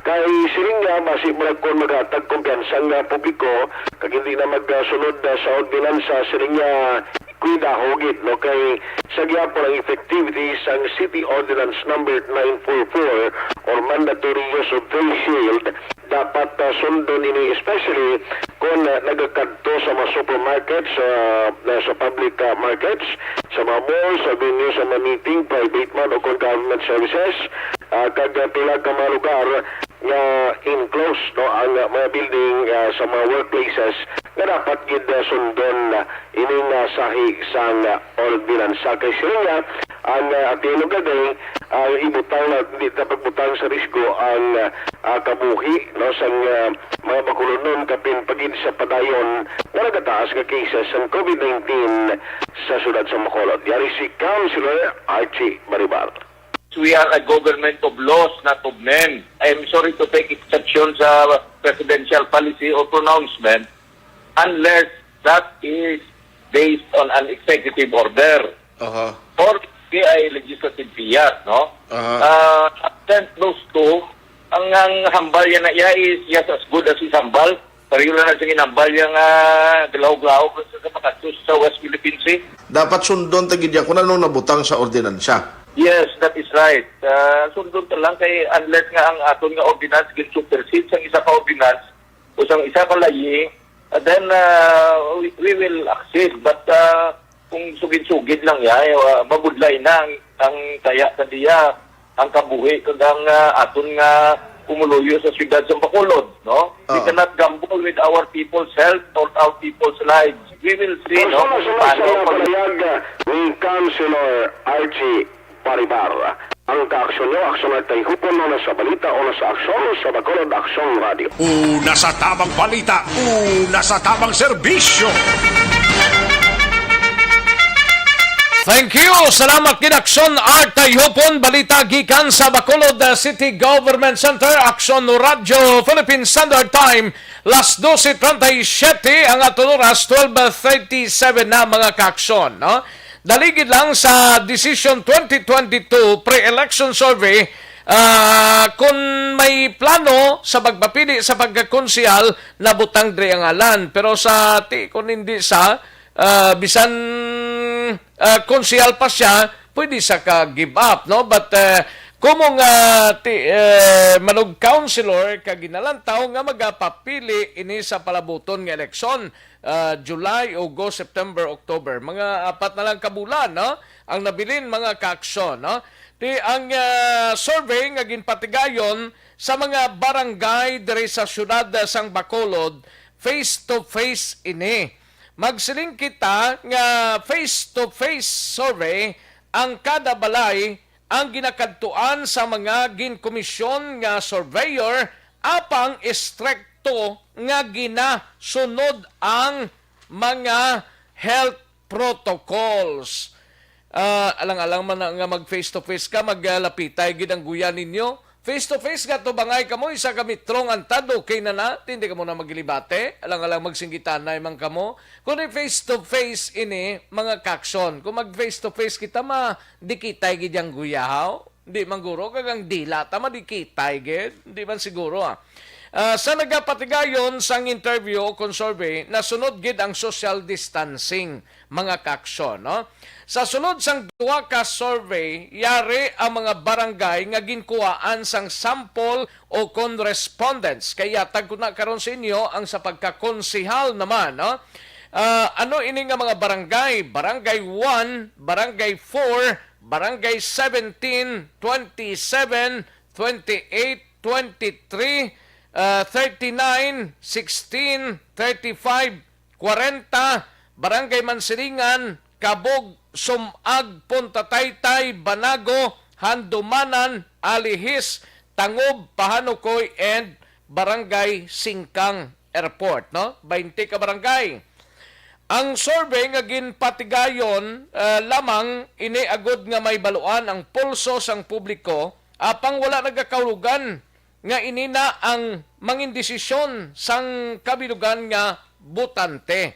Kay siling niya, basi murag kon maghatag kumpiyansa nga publiko, kag hindi na magsunod, ah, sa ordinansa, siling niya, kuidaho gid, no? Kay sa gihapon ang effectivity sang City Ordinance Number nine four four or mandatory use of face shield, dapat, ah, sundon ini, especially kon, ah, nagakadto sa mga supermarkets, ah, na sa public, ah, markets, sa mga malls, sa venue, sa mga meeting, private man o kon government services, ah, kag, ah, pila ka mga lugar nga enclosed, no, ang, ah, mga building, ah, sa mga workplaces nga dapat gid, ah, sundon, ah, ining, ah, sahi sang, ah, ordinansa. Kay siya nga, ang, ah, at the end of the day, ah, ibutang na, di ta pagbutang sa risgo ang, ah, ah, kabuhi, no, sang, ah, mga Bacolodnon, kapin pa gid sa padayon nga nagataas nga cases sang COVID nineteen sa siyudad sa Bacolod. Yari si Councilor Archie Baribar. We are a government of laws, not of men. I am sorry to take exception sa presidential policy or pronouncement unless that is based on an executive order Aha. or P I legislative fiat, no? Aha. Uh, absent those two, ang, ang hambal yan na iya is just as good as his hambal. Pareho lang na sa ginambal yang, ah, galahog-lahog sa, sa makadto sa West Philippine Sea. Dapat sundon ta gid yan kung ano nabutang sa ordinansa. Yes, that is right. Ah, sundon ta lang kay unless nga ang aton nga ordinance gin-supersede sang isa ka ordinance o sang isa ka layi, ah, then, ah, we, we will accede. But, ah, kung sugid-sugid lang ya, eh, ah, mabudlay na ang, ang taya sa diya, ang kabuhi, kag ang, ah, aton nga pumuluyo sa siyudad sa Bacolod, no? We Oo. cannot gamble with our people's health or our people's lives. We will see, no, Kung sino kung sila paano sa pag- pahayag, ah, ni Councilor Archie Baribar. Ang kaaksyon nyo, aksyon at kay Hupon, una sa balita, una sa aksyon, sa Bacolod Aksyon Radio. Una sa tamang balita, una sa tamang serbisyo. Thank you. Salamat gid, Aksyon Art Tayhupon. Balita gikan sa Bacolod, uh, City Government Center. Aksyon Radio Philippine Standard Time, las doce treinta y siete ang aton oras, twelve thirty-seven na, mga kaaksyon, no? Daligid lang sa Decision twenty twenty-two pre-election survey, ah, kung may plano sa pagpapili sa pagkakonsehal, nabutang diri ang ngalan. Pero sa ti, kung hindi sa, ah, bisan, ah, konsehal pa siya, pwede sa ka give up, no? But, ah, kumong, ah, ti, eh, manog councilor ka ginalantaw nga magapapili ini sa palabuton nga eleksyon, ah, July, August, September, October. Mga apat na lang ka bulan, no? Ang nabilin, mga kaaksyon, no? Ti ang, ah, survey nga ginpatigayon sa mga barangay diri sa siyudad, ah, sang Bacolod, face to face ini. Magsiling kita nga face to face survey ang kada balay ang ginakadtuan sa mga ginkomisyon nga surveyor, apang estrikto nga ginasunod ang mga health protocols. Ah, alang-alang man na nga mag face to face ka, maglapitay gid ang guya ninyo. Face to face nga tubangay kamo, isa ka metro ang tado, okay na na, tindi kamo na maglibate, alang-alang magsinggitanay man kamo. Kung face to face ini, mga kakson, kung mag face to face kita, ma, dikitay gid ang guyahaw. Di man guro, kag ang dila ta madikitay gid. Di man siguro, ah. Ah, sa nagapatigayon sang interview o kon survey, nasunod gid ang social distancing, mga kakson, no? Sa sulod sang duha ka survey, yari ang mga barangay nga ginkuhaan sang sample o kon respondents. Kay yatag ko na karon sa inyo ang sa pagkakonsehal naman, no? Ah, ano ini nga mga barangay? Barangay one, Barangay four, Barangay seventeen, twenty-seven, twenty-eight, twenty-three, ah, thirty-nine, sixteen, thirty-five, kwarenta, Barangay Mansilingan, Kabog, Sumag, Punta Taytay, Banago, Handumanan, Alihis, Tangob, Pahanukoy, and Barangay Singkang Airport, no? Baynte ka barangay. Ang survey nga ginpatigayon, ah, lamang ini agud nga may baluan ang pulso sang publiko, apang wala nagakahulugan nga ini na ang mangin desisyon sang kabilugan nga botante.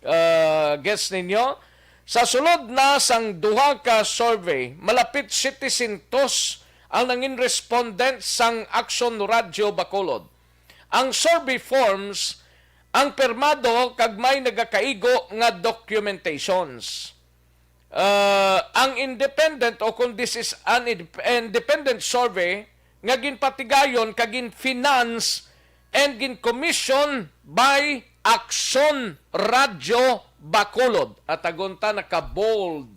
Ah, gets ninyo? Sa sulod na sang duha ka survey, malapit setecientos ang nangin respondent sang Aksyon Radyo Bacolod. Ang survey forms ang pirmado kag may nagakaigo nga documentations. Ah, ang independent, o kung this is an indep-, independent survey nga ginpatigayon kag gin-finance and gin-commission by Aksyon Radyo Bacolod. At agonta naka-bold.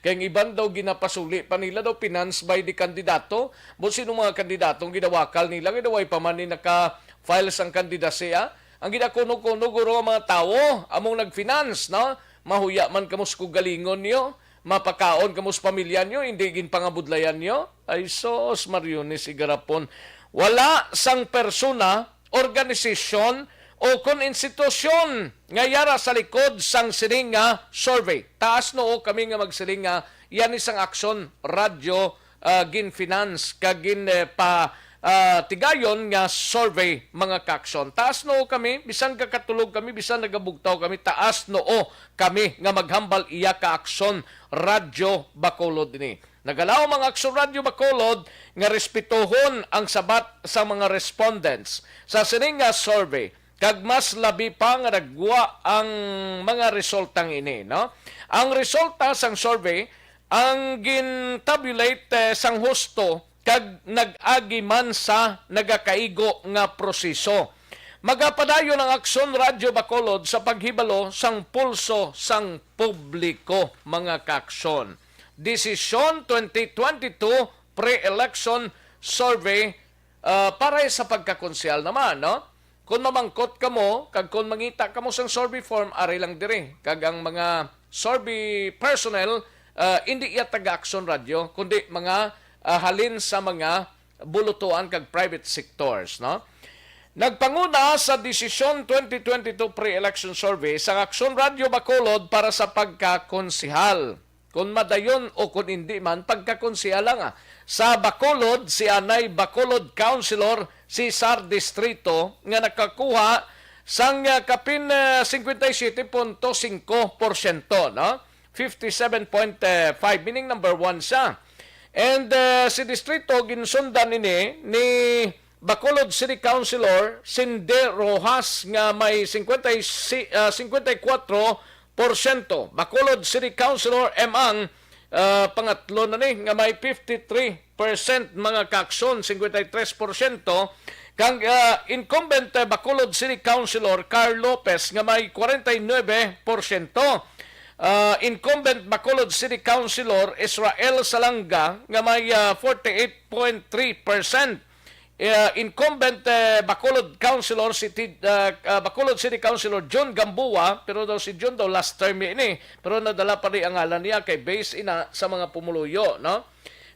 Kay ang iban daw ginapasuli pa nila daw finance by the kandidato. Buot sino mga kandidato ang ginawakal nila, nga daw way pa man ni naka-file sang kandidacy, ah. Ang ginakuno-kuno guro ang mga tawo among nag-finance, no? Mahuya man kamo sa kaugalingon niyo, mapakaon kamo sa pamilya niyo, hindi ginpangabudlayan niyo. Ay sus, Mariones Igarapon. Wala sang persona, organisasyon, o kon institusyon nga yara sa likod sang sini nga survey. Taas noo kami nga magsiling nga yan isang Aksyon Radyo, ah, gin-finance kag gin, eh, pa, ah, tigayon nga survey, mga ka-aksyon. Taas noo kami, bisan gakatulog kami, bisan nagabugtaw kami, taas noo kami nga maghambal iya ka Aksyon Radyo Bacolod ini. Nagalaom ang Aksyon Radyo Bacolod nga respetohon ang sabat sa mga respondents sa sini nga survey, kag mas labi pa nga nagwa ang mga resultang ini, no? Ang resulta sang survey ang gin-tabulate, eh, sang husto kag nag-agi man sa nagakaigo nga proseso. Magapadayon ang Aksyon Radyo Bacolod sa paghibalo sang pulso sang publiko, mga ka-aksyon. Desisyon twenty twenty-two pre-election survey, ah, para sa pagkakonsehal naman, no? Kung mamangkot kamo, kag kung mangita kamo sang survey form, ari lang diri. Kag ang mga survey personnel, ah, indi iya taga Aksyon Radyo, kundi mga, ah, halin sa mga bulutuan kag private sectors, no? Nagpanguna sa Desisyon twenty twenty-two pre-election survey sang Aksyon Radyo Bacolod para sa pagkakonsehal. Kon madayon o kon indi man, pagkakonsehal lang, ah. Sa Bacolod, si anay Bacolod Councilor Cesar Distrito nga nakakuha sang, ah, kapin, ah, cincuenta y siete punto cinco por ciento, no? Fifty-seven point five, meaning number one siya. And, ah, si Distrito ginsundan ini ni Bacolod City Councilor Cindy Rojas nga may cincuenta y si-, ah, cincuenta y cuatro por ciento. Bacolod City Councilor M Ang, ah, pangatlo na ni nga may fifty-three percent, mga ka-aksyon, cincuenta y tres por ciento. Kang, ah, incumbent, eh, Bacolod City Councilor Carl Lopez nga may kwarenta y nuebe por ciento. Ah, incumbent Bacolod City Councilor Israel Salanga nga may, ah, forty-eight point three percent. uh, incumbent, uh, Bacolod Councilor, City, uh, uh, Bacolod City Councilor Jun Gamboa, pero daw si Jun daw last term niya ini, pero nadala pa rin ang ngalan niya kay base ina sa mga pumuluyo, no?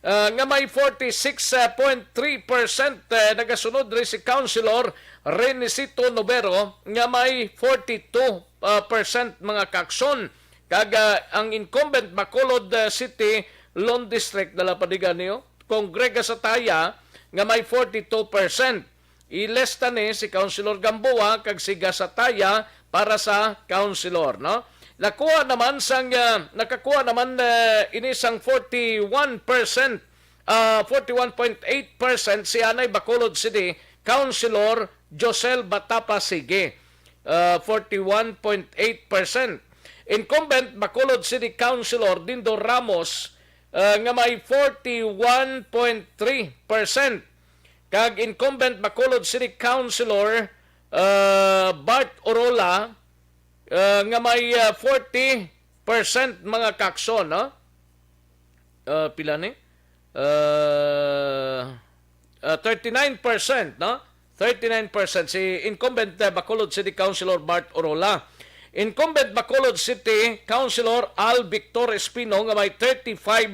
Uh, nga may forty-six point three percent, uh, nagasunod rin si Councilor Renicito Novero nga may forty-two, uh, percent mga kaakson. Kag, uh, ang incumbent Bacolod, uh, City Lawn District, dala pa diga niyo, Congre Gasataya nga may forty-two percent. Ilista ni si Councilor Gamboa kag si Gasataya para sa councilor, no? Nakuha naman sang, ah, nakakuha naman, eh, ini sang forty-one percent, ah, forty-one point eight percent si anay Bacolod City Councilor Josel Batapa Sige, ah, forty-one point eight percent. Incumbent Bacolod City Councilor Dindo Ramos, ah, nga may forty-one point three percent. Kag incumbent Bacolod City Councilor, ah, Bart Orola, ah, nga may, ah, forty percent mga kaakson, no? Ah, pila ni? Ah, ah, thirty-nine percent, no? Thirty-nine percent si incumbent, ah, Bacolod City Councilor Bart Orola. Incumbent Bacolod City Councilor Al Victor Espino nga may thirty-five,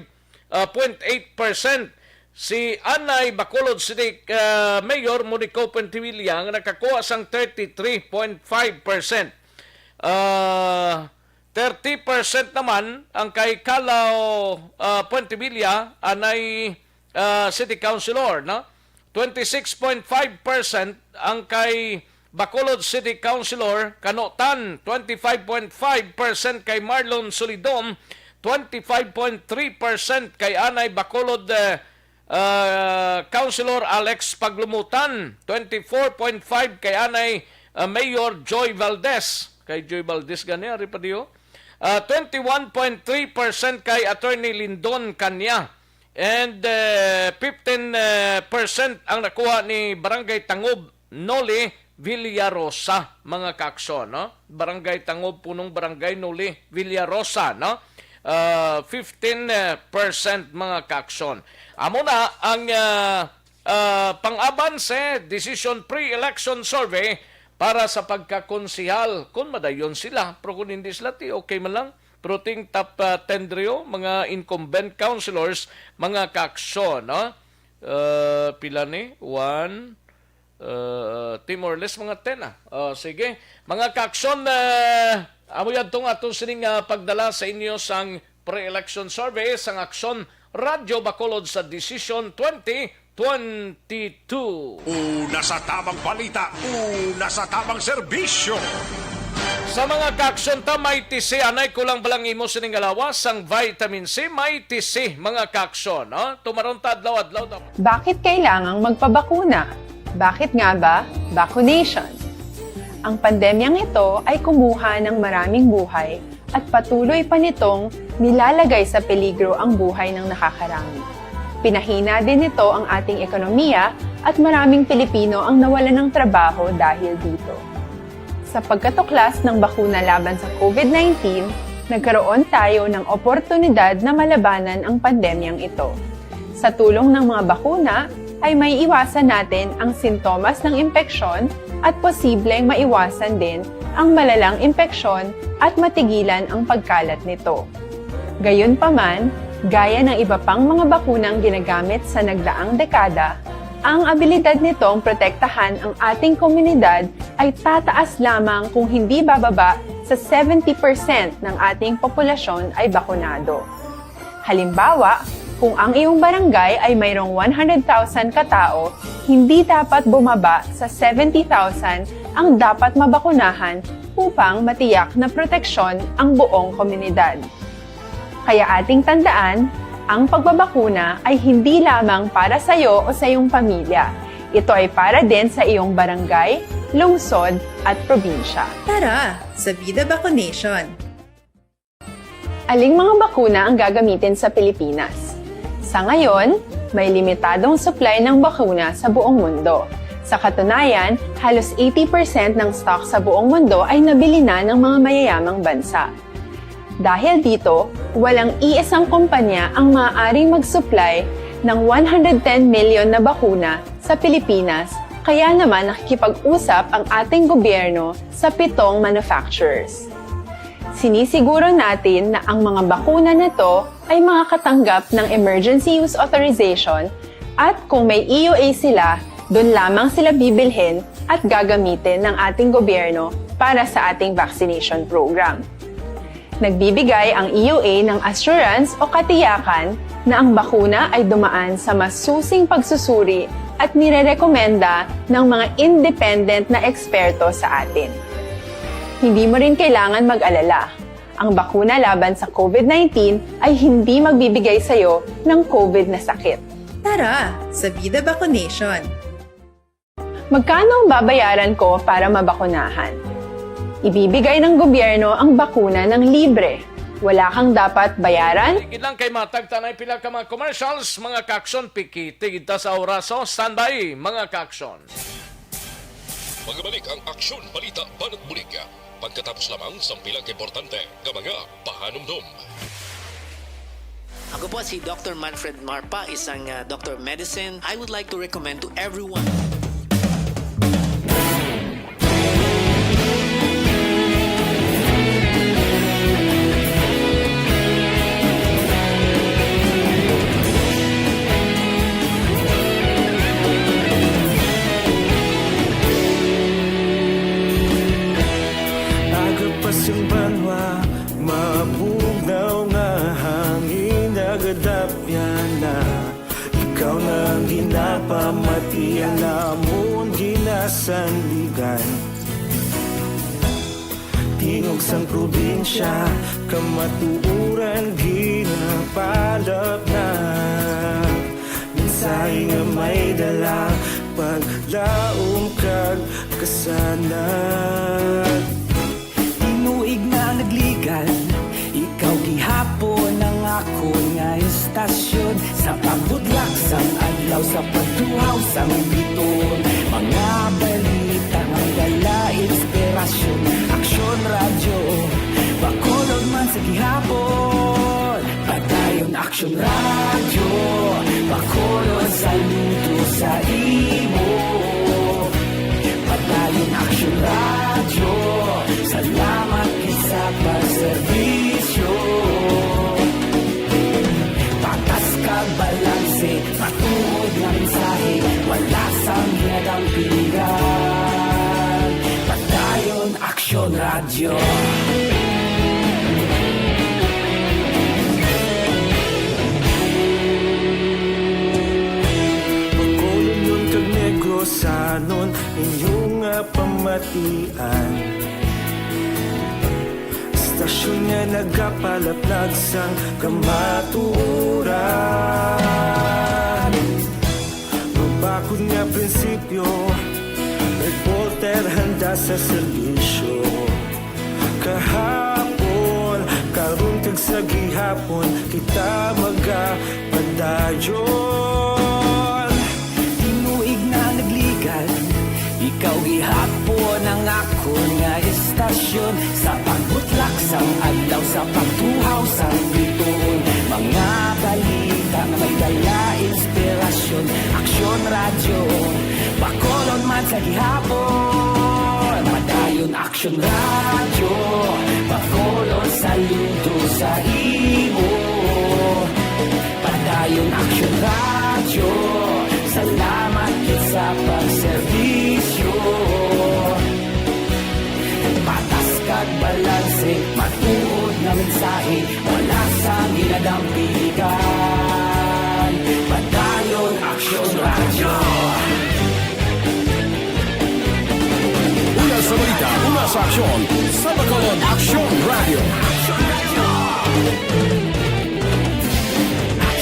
ah, point eight percent. Si anay Bacolod City, ah, Mayor Monico Puentevilla nga nakakuha sang thirty-three point five percent. Ah, thirty percent naman ang kay Kalaw, ah, Puentevilla, anay, ah, City Councilor, no? Twenty-six point five percent ang kay Bacolod City Councilor Kano Tan, twenty-five point five percent kay Marlon Solidom, twenty-five point three percent kay anay Bacolod, eh, ah, Councilor Alex Paglumutan, twenty-four point five kay anay, ah, Mayor Joy Valdez. Kay Joy Valdez gani, ari pa diyo. Ah, twenty-one point three percent kay Attorney Lindon Kanya. And, eh, fifteen, eh, percent ang nakuha ni Barangay Tangob, Noli Villarosa, mga kaakson, no? Barangay Tangob, Punong Barangay, Noli Villarosa, no? Ah, fifteen, eh, percent, mga kaakson. Amo na ang, ah, ah, pang-abanse, decision pre-election survey para sa pagkakonsehal. Kung madayon sila, pero kung hindi sila, ti okay man lang. Pero ting top, ah, ten diri, oh, mga incumbent councilors, mga kaakson, no? Ah, pila ni? One, ah, ti more or less mga ten, ah. Oh, sige. Mga kaakson, ah, amo yan tong aton sining, ah, pagdala sa inyo sang pre-election survey sang Aksyon Radyo Bacolod sa Decision twenty twenty-two. Una sa tamang balita, una sa tamang serbisyo. Sa mga kaakson ta, may tisi, anay kulang balang imo sining alawas sang vitamin C, may tisi, mga kaakson, no? Tumaron ta adlaw-adlaw dapat. Bakit kailangang magpabakuna? Bakit nga ba vaccination? Ang pandemyang ito ay kumuha ng maraming buhay at patuloy pa nitong nilalagay sa peligro ang buhay ng nakakarami. Pinahina din nito ang ating ekonomiya at maraming Pilipino ang nawalan ng trabaho dahil dito. Sa pagkatuklas ng bakuna laban sa COVID nineteen, nagkaroon tayo ng oportunidad na malabanan ang pandemyang ito. Sa tulong ng mga bakuna, ay may iwasan natin ang sintomas ng impeksyon at posibleng maiwasan din ang malalang impeksyon at matigilan ang pagkalat nito. Gayunpaman, gaya ng iba pang mga bakunang ginagamit sa nagdaang dekada, ang abilidad nitong protektahan ang ating komunidad ay tataas lamang kung hindi bababa sa seventy percent ng ating populasyon ay bakunado. Halimbawa, kung ang iyong barangay ay mayroong one hundred thousand katao, hindi dapat bumaba sa seventy thousand ang dapat mabakunahan upang matiyak na proteksyon ang buong komunidad. Kaya ating tandaan, ang pagbabakuna ay hindi lamang para sa iyo o sa iyong pamilya. Ito ay para din sa iyong barangay, lungsod, at probinsya. Tara, sa Vida Vaccination! Aling mga bakuna ang gagamitin sa Pilipinas? Sa ngayon, may limitadong supply ng bakuna sa buong mundo. Sa katunayan, halos eighty percent ng stock sa buong mundo ay nabili na ng mga mayayamang bansa. Dahil dito, walang iisang kumpanya ang maaaring mag-supply ng one hundred ten million na bakuna sa Pilipinas, kaya naman nakikipag-usap ang ating gobyerno sa pitong manufacturers. Sinisiguro natin na ang mga bakuna na to ay makakatanggap ng emergency use authorization, at kung may E U A sila, doon lamang sila bibilhin at gagamitin ng ating gobyerno para sa ating vaccination program. Nagbibigay ang E U A ng assurance o katiyakan na ang bakuna ay dumaan sa masusing pagsusuri at nirerekomenda ng mga independent na eksperto sa atin. Hindi mo rin kailangan mag-alala. Ang bakuna laban sa COVID nineteen ay hindi magbibigay sa iyo ng COVID na sakit. Tara sa Vida Vaccination! Magkano ang babayaran ko para mabakunahan? Ibibigay ng gobyerno ang bakuna ng libre. Wala kang dapat bayaran. Sige lang kay matag ta na pila ka mga commercials, mga ka-aksyon, pikiti kita sa oraso. Standby, mga ka-aksyon. Magbalik ang Aksyon Balita Banat Bulig pagkatapos lamang sang pila ka importante nga mga pahanumdom. Ako po si Doctor Manfred Marpa, isang, ah, Doctor of Medicine. I would like to recommend to everyone. Aga pa sing banwa, mabugnaw nga hangin nagadapyan na. Ikaw na ang ginapamatian namon ginasandigan. Tingog sang probinsya, kamatuoran ginapalapnag. Mensahe nga may dala, paglaom kag kasanag. Tinuig na nagligal, ikaw gihapon ang akon nga istasyon. Sa pagbudlak sang adlaw, sa pagtuhaw sang biton, mga balita nga may dala inspirasyon. Aksyon Radyo, Bacolod man sa gihapon. Padayon Aksyon Radyo, Bacolod, saludo sa imo. Padayon Aksyon Radyo, salamat gid sa pagserbisyo. Patas kag balanse, matuod nga mensahe, wala sang ginadampigan. Padayon Aksyon Radyo. Bacolodnon kag Negrosanon, inyo nga pamatian. Istasyon nga nagapalaplag sang kamatuoran. Mabakod nga prinsipyo, reporter handa sa serbisyo. Kahapon, karon, kag sa gihapon, kita magapadayon. Tinuig na nagligal, ikaw gihapon ang akon nga istasyon. Sa pagbutlak sang adlaw, sa pagtuhaw sang bituon, mga balita nga may dala inspirasyon. Aksyon Radyo, Bacolod man sa gihapon. Padayon Aksyon Radyo, Bacolod, saludo sa imo. Padayon Aksyon Radyo, salamat gid sa pagserbisyo. Patas kag balanse, matuod nga mensahe, wala sang ginadampigan. Padayon Aksyon Radyo. Una sa balita, una sa aksyon, sa Bacolod Aksyon Radyo.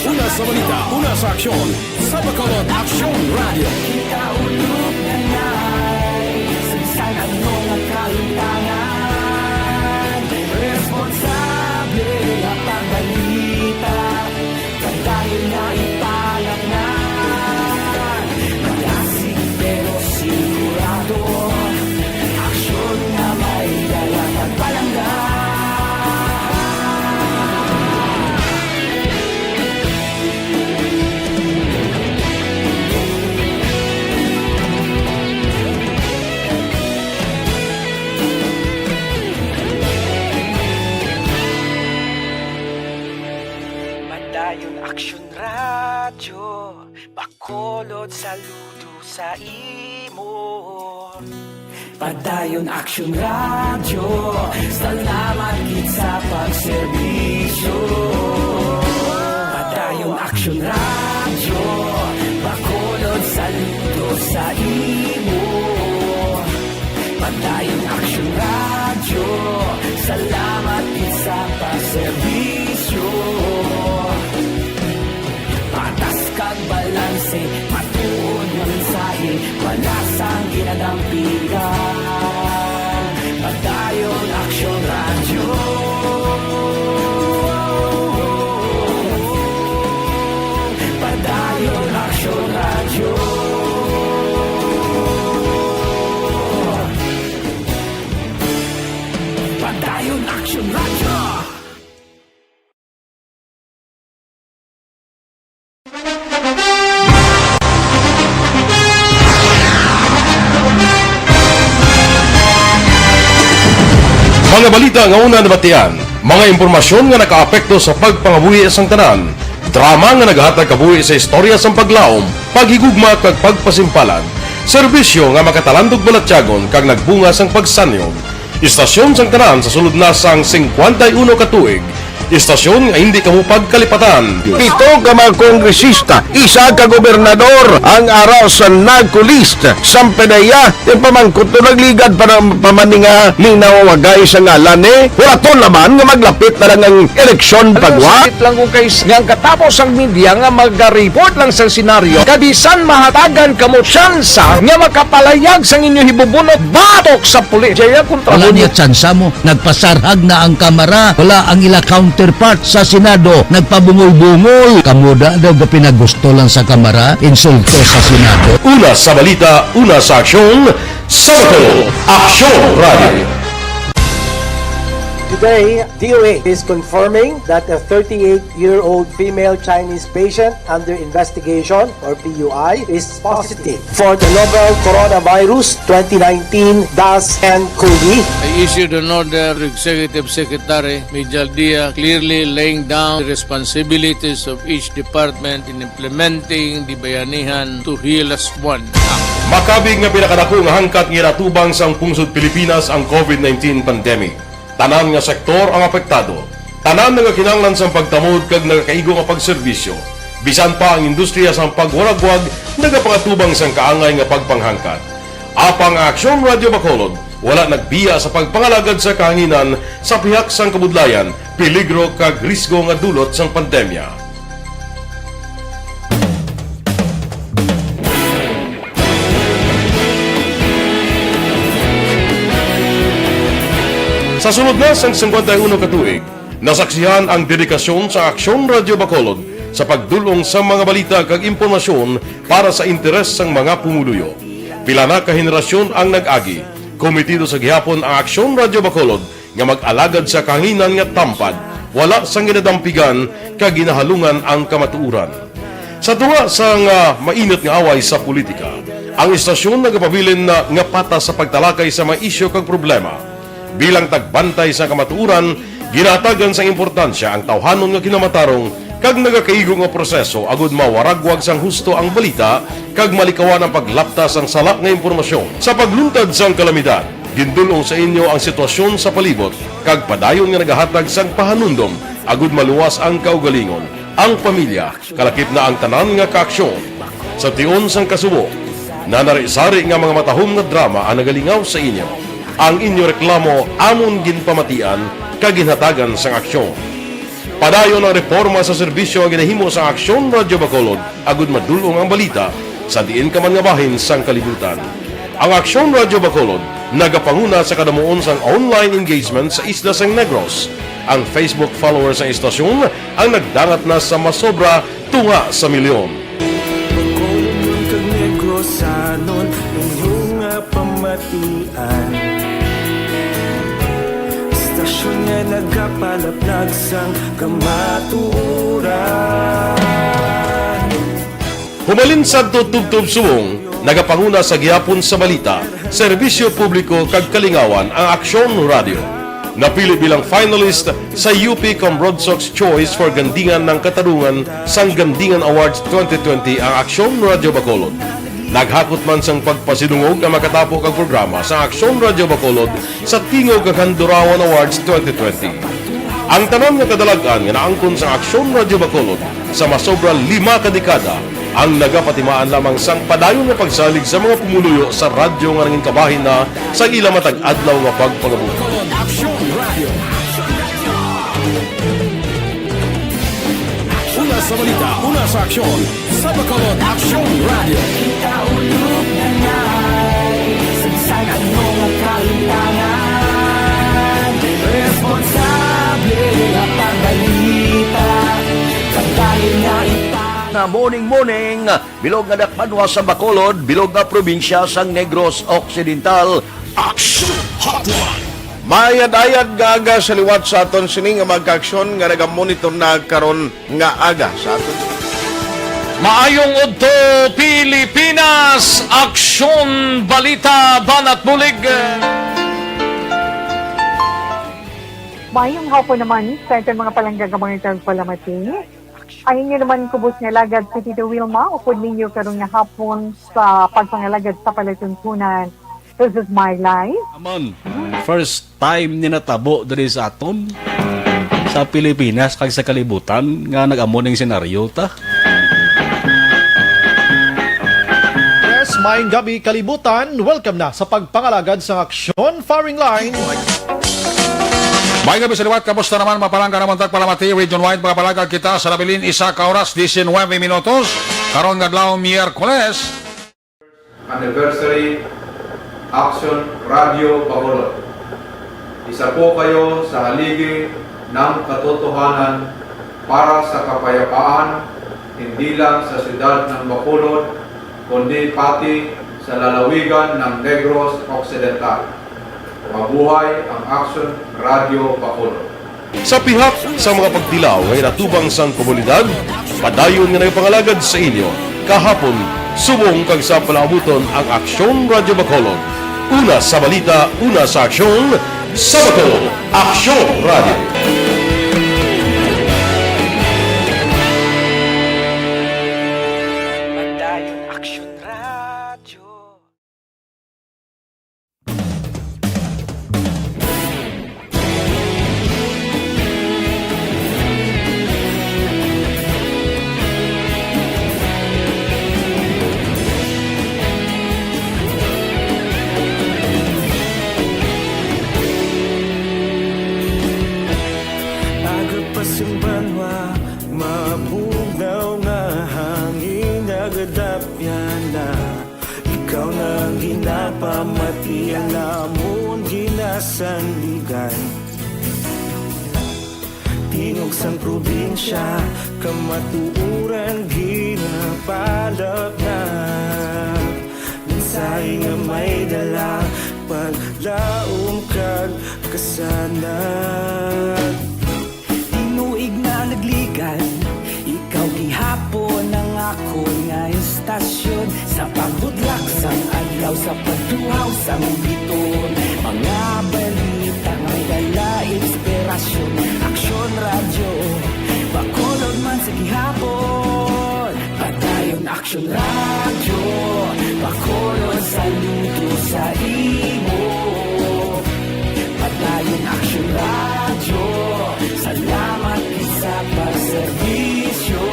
Una sa balita, una sa aksyon, sa Bacolod Aksyon Radyo. Kita ulog na nay, sa bisan ano nga kahimtangan, responsable nga pagbalita, padayon nga ipalapngan. Magasig pero sigurado, aksyon nga may dala pagpalangga. Bacolod, saludo sa imo. Padayon Aksyon Radyo, salamat gid sa pagserbisyo. Padayon Aksyon Radyo, Bacolod, saludo sa imo. Padayon Aksyon Radyo, salamat gid sa pagserbisyo. Patas kag balanse, matuod nga mensahe, wala sang ginadampigan. Padayon Aksyon Radyo. Padayon Aksyon Radyo. Padayon Aksyon Radyo. Mga balita nga una nabatian, mga impormasyon nga nakaapekto sa pagpangabuhi sang tanan, drama nga nagahatag kabuhi sa istorya sang paglaom, paghigugma kag pagpasimpalan, serbisyo nga makatalandog balatyagon kag nagbunga sang pagsanyog. Istasyon sang tanan sa sulod na sang singkwenta y uno ka tuig. Istasyon nga hindi kamo pagkalipatan. Pito ka mga kongresista, isa ka gobernador ang ara sa NAGCO list. Sang P D E A, yung pamangkot to nagligad pa ng pamaninga ning nawawagay sa ngalan ni. Wala to naman nga maglapit na lang ang eleksyon pagwa. Sakit lang kung kay nga ang katapos ang media nga maga-report lang sa senaryo, kabisan mahatagan kamo tsansa nga makapalayag sang inyo hibubunot batok sa pulis. Jaya kontra Wala mo. Niya tsansa mo. Nagpasarhag na ang Kamara. Wala ang ila counterpart sa Senado. Nagpabungol-bungol. Kamo da daw ga pinagusto lang sa Kamara. Insulto sa Senado. Una sa balita, una sa aksyon, sa Bacolod, Aksyon Radio. Today, D O H is confirming that a thirty-eight-year-old female Chinese patient under investigation, or P U I, is positive for the novel coronavirus twenty nineteen dash N COVID. I issued an order to Executive Secretary Mijal Dia, clearly laying down the responsibilities of each department in implementing the Bayanihan to Heal As One Act. Makabig nga pinakadako nga hangkat nga ginatubang sang pungsod Pilipinas ang COVID nineteen pandemic. Tanan nga sektor ang apektado. Tanan nagakinahanglan sang pagtamod kag nagakaigo nga pagserbisyo. Bisan pa ang industriya sang pagwaragwag nagapangatubang sang kaangay nga pagpanghangkat. Apang ang Aksyon Radio Bacolod wala nagbiya sa pagpangalagad sa kahanginan sa pihak sang kabudlayan, peligro kag risgo nga dulot sang pandemya. Sa sulod na sang singkwenta y uno ka tuig, nasaksihan ang dedikasyon sa Aksyon Radio Bacolod sa pagdul-ong sa mga balita kag impormasyon para sa interes sang mga pumuluyo. Pila na ka henerasyon ang nag-agi, kometido sa gihapon ang Aksyon Radio Bacolod nga mag-alagad sa kahanginan nga tampad, wala sang ginadampigan kag ginahalungan ang kamatuoran. Sa tunga sang, ah, mainit nga away sa politika, ang istasyon nagapabilin na nga patas sa pagtalakay sa mga isyu kag problema. Bilang tagbantay sa kamatuoran, ginahatagan sang importansya ang tawhanon nga kinamatarong kag nagakaigo nga proseso agud mawaragwag sang husto ang balita kag malikawan ang paglapta sang sala nga impormasyon. Sa pagluntad sang kalamidad, gindul-ong sa inyo ang sitwasyon sa palibot kag padayon nga nagahatag sang pahanumdom agud maluwas ang kaugalingon, ang pamilya, kalakip na ang tanan nga kaaksyon. Sa tion sang kasubo, nanari-sari nga mga matahom nga drama ang nagalingaw sa inyo. Ang inyo reklamo amon ginpamatian kag ginhatagan sang aksyon. Padayon ang reporma sa serbisyo nga ginahimo sang Aksyon Radio Bacolod agud madul-ong ang balita sa diin ka man nga bahin sang kalibutan. Ang Aksyon Radio Bacolod nagapanguna sa kadamuon sang online engagement sa isla sang Negros. Ang Facebook followers sang istasyon ang nagdangat na sa masobra tunga sa milyon. Bacolodnon kag Negrosanon, inyo nga pamatian. Istasyon nga nagapalaplag sang kamatuoran. Humalin sadto tubtob subong, nagapanguna sa gihapon sa balita, serbisyo publiko kag kalingawan ang Aksyon Radio. Napili bilang finalist sa U P Cambronsox Choice for Gandingan ng Katarungan sang Gandingan Awards twenty twenty ang Aksyon Radyo Bacolod. Naghakot man sang pagpasidungog ang makatapo kag programa sa Aksyon Radyo Bacolod sa Tingog kag Handurawan Awards twenty twenty. Ang tanan nga kadalag-an nga naangkon sa Aksyon Radyo Bacolod sa masobra lima ka dekada ang nagapatimaan lamang sang padayon nga pagsalig sa mga pumuluyo sa radyo nga nangin kabahin na sa ila matag adlaw nga pagpangabuhi. Aksyon Radio. Una sa balita, una sa aksyon. Sa Bacolod, Aksyon Radio. Kaulog na nga, sa bisan ano nga kalimtangan, responsable nga pagbalita, pagdayon nga ita. Na morning, morning, bilog nga dakpanwa sa Bacolod, bilog nga probinsya sang Negros Occidental. Action Hotline. Mayad-ayad nga aga sa liwat sa aton sini nga mga kaaksyon nga nagamonitor na karon nga aga sa aton. Maayong udto, Pilipinas! Aksyon, balita, banat bulig. Maayong hapon naman sa aton mga palangga nga mga tagpalamati. Ang inyo naman kubos nga alagad si Tito Wilma, upod ninyo karon nga hapon sa pagpangalagad sa palatuntunan. This is my life. Amon, first time ni natabo diri sa aton, sa Pilipinas kag sa kalibutan nga nag-amo ning senaryo ta. Yes, maayong gabi, kalibutan. Welcome na sa pagpangalagad sang Aksyon Firing Line. Maayong gabi sa liwat. Kamusta naman, mga palangga namon tagpalamati? Region wide, mga palangga, kita sa nabilin isa ka oras, diecinuebe minutos. Karon nga adlaw, Miyerkules. Anniversary, Action Radio Bacolod. Isa po kayo sa haligi ng katotohanan para sa kapayapaan, hindi lang sa siyudad ng Bacolod, kundi pati sa lalawigan ng Negros Occidental. Mabuhay ang Action Radio Bacolod. Sa pihak sa mga pagtilaw nga ginatubang sang komunidad, padayon nga nagapangalagad sa inyo kahapon, subong kag sa palaabuton ang Aksyon Radyo Bacolod. Una sa balita, una sa aksyon, sa Bacolod, Aksyon Radyo. Padayon Aksyon Radyo. Aga pa sing banwa, mabugnaw nga hangin, nagadapyan na. Ikaw na ang ginapamati, ang amon ginasandigan. Tingog sang probinsya, kamatuoran ginapalapnag. Mensahe nga may dala, paglaom kag kasanag. Tinuig na nagligan, ikaw gihapon ang akon nga istasyon. Sa pagbudlak sang adlaw, sa pagtuhaw sang biton, mga balita may dala inspirasyon. Aksyon Radyo, Bacolod man sa gihapon. Padayon Aksyon Radyo, Bacolod, saludo sa imo. Padayon Aksyon Radyo, salamat gid sa pagserbisyo.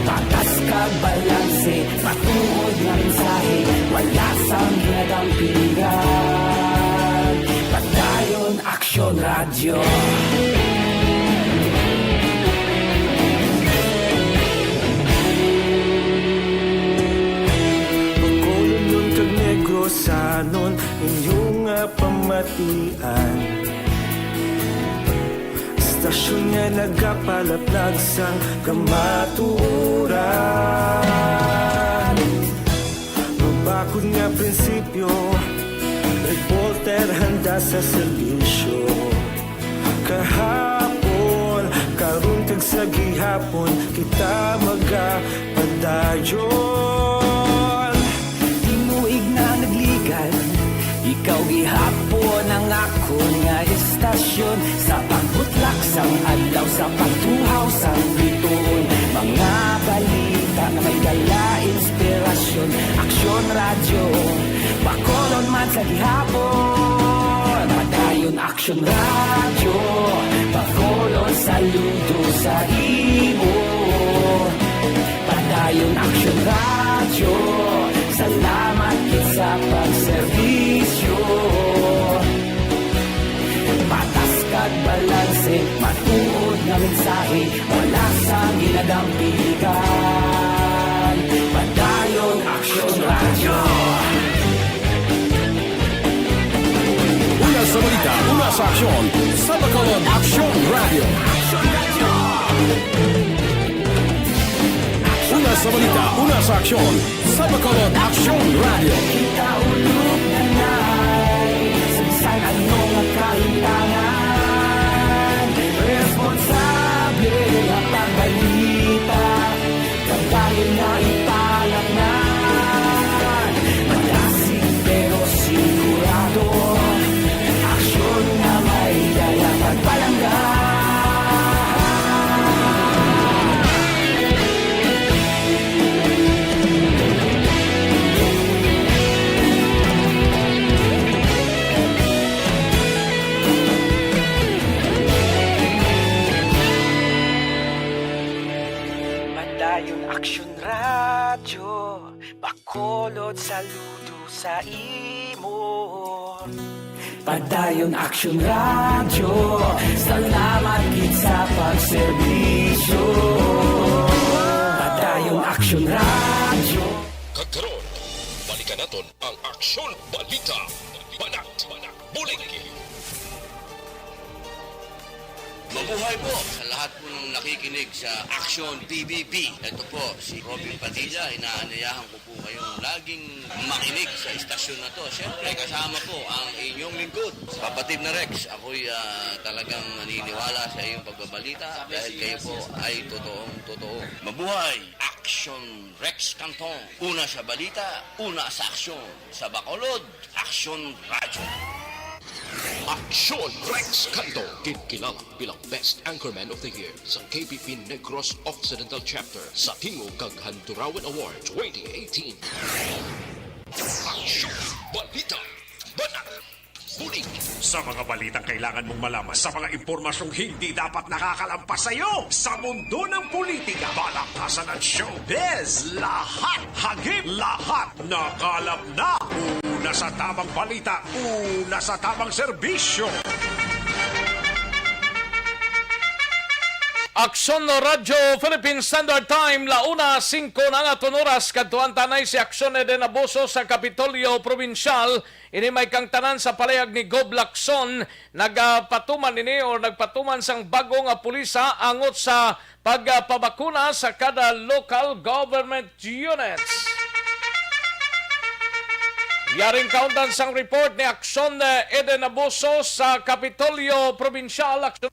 Patas kag balanse, matuod nga mensahe, wala sang ginadampigan. Padayon Aksyon Radyo. Bacolodnon kag Negrosanon, inyo nga pamatian. Istasyon nga nagapalapnag sang kamatuoran. Mabakod nga prinsipyo, reporter handa sa serbisyo. Kahapon, karon kag sa gihapon, kita magapadayon. Tinuig na nagligan, ikaw gihapon ang Tasyon sa pagbutlak sang adlaw, sa pagtuhaw sang bituon, mga balita nga may dala inspirasyon. Aksyon Radyo, Bacolod man sa gihapon. Padayon Aksyon Radyo, Bacolod saludo sa imo. Padayon Aksyon Radyo, salamat gid sa pagserbisyo. Patas kag balanse, matuod nga mensahe, wala sang ginadampiligan. Padayon Aksyon Radyo. Una sa balita, una sa aksyon, sa Bacolod Aksyon Radyo. Una sa balita, una sa aksyon, sa Bacolod Aksyon Radyo. Kita ulog na nay, sa bisan ano nga kahintangan, responsable nga pagbalita, kabahin nga ipalatnan, madasig pero sigurado, aksyon nga may dala pagpalangga. Padayon Aksyon Radyo, Bacolod saludo sa imo. Padayon Aksyon Radyo, salamat gid sa pagserbisyo. Padayon Aksyon Radyo. Kag karon, balikan naton ang Aksyon Balita. Banat, bulig. Mabuhay po sa lahat po ng nakikinig sa Action P B B. Ito po si Robin Padilla. Inaanyayahan ko po kayong laging makinig sa istasyon na to. Siyempre, kasama po ang inyong lingkod, Kapatid na Rex. Ako'y, ah, talagang naniniwala sa iyong pagbabalita dahil kayo po ay totoong totoo. Mabuhay! Action Rex Canton. Una sa balita, una sa aksyon. Sa Bacolod, Aksyon Radyo. Aksyon Rex Canto, ginkilala bilang Best Anchorman of the Year sa K P P Negros Occidental Chapter sa Tingog kag Handurawan Award twenty eighteen. Aksyon Balita. Banat. Bulig. Sa mga balitang kailangan mong malaman, sa mga impormasyong hindi dapat nakakalampas sa iyo, sa mundo ng politika, palakasan at showbiz, lahat hagip, lahat nakalap na. Una sa tamang balita, una sa tamang serbisyo. Aksyon Radyo Philippine Standard Time, la una singko na nga aton oras. Kadtuan ta anay si Aksyon Eden Abuso sa Kapitolyo Probinsyal. Ini may kangtanan sa palayag ni Gob Lacson. Nagapatuman ini or nagpatuman sang bago nga pulisa angot sa pagpabakuna sa kada local government units. Yaring kaundan sang report ni Aksyon, eh, Eden Abuso sa Kapitolyo Probinsyal. Aksyon.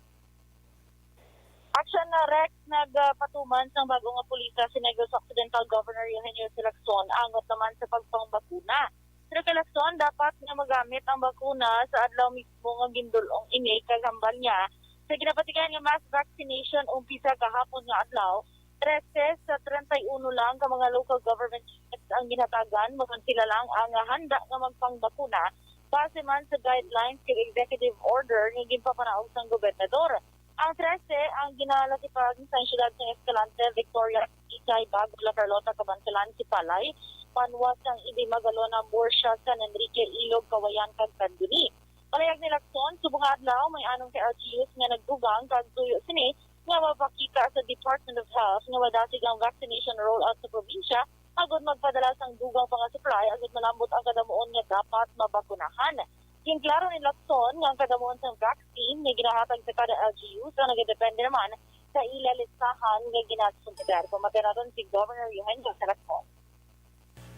Aksyon na Rex, nagpatuman sang bago nga pulisa si Negros Occidental Governor Eugenio C. Lacson angot naman sa pagpangbakuna. Pero kay Lacson, dapat nga magamit ang bakuna sa adlaw mismo nga gindul-ong ini, kag hambal niya sa ginapatigayon nga mass vaccination umpisa kahapon nga adlaw, trese sa treinta y uno lang ka mga local government units ang ginhatagan, magon sila lang ang handa nga magpangbakuna base man sa guidelines kag executive order nga ginpapanaog sang gobernador. Ang trese ang ginalasipag sa siyudad sang Escalante, Victoria, Taytay, Bago, La Carlota, Kabankalan, Sipalay, Manwa sang Ibay, Magalona, Murcia, San Enrique, Ilog, Cauayan, kag Candoni. Palayag ni Lacson, subong nga adlaw may anom ka L G Us nga nagdugang kag tuyo sini nga mapakita sa Department of Health nga madasig ang vaccination rollout sa probinsya agud magpadala sang dugang pa nga supply agud malambot ang kadamuon nga dapat mabakunahan. Ginklaro ni Lacson nga ang kadamuon sang vaccine nga ginahatag sa kada L G Us ang nagadepende naman sa ila listahan nga ginasumiter. Pamati naton si Governor Eugenio Salazar.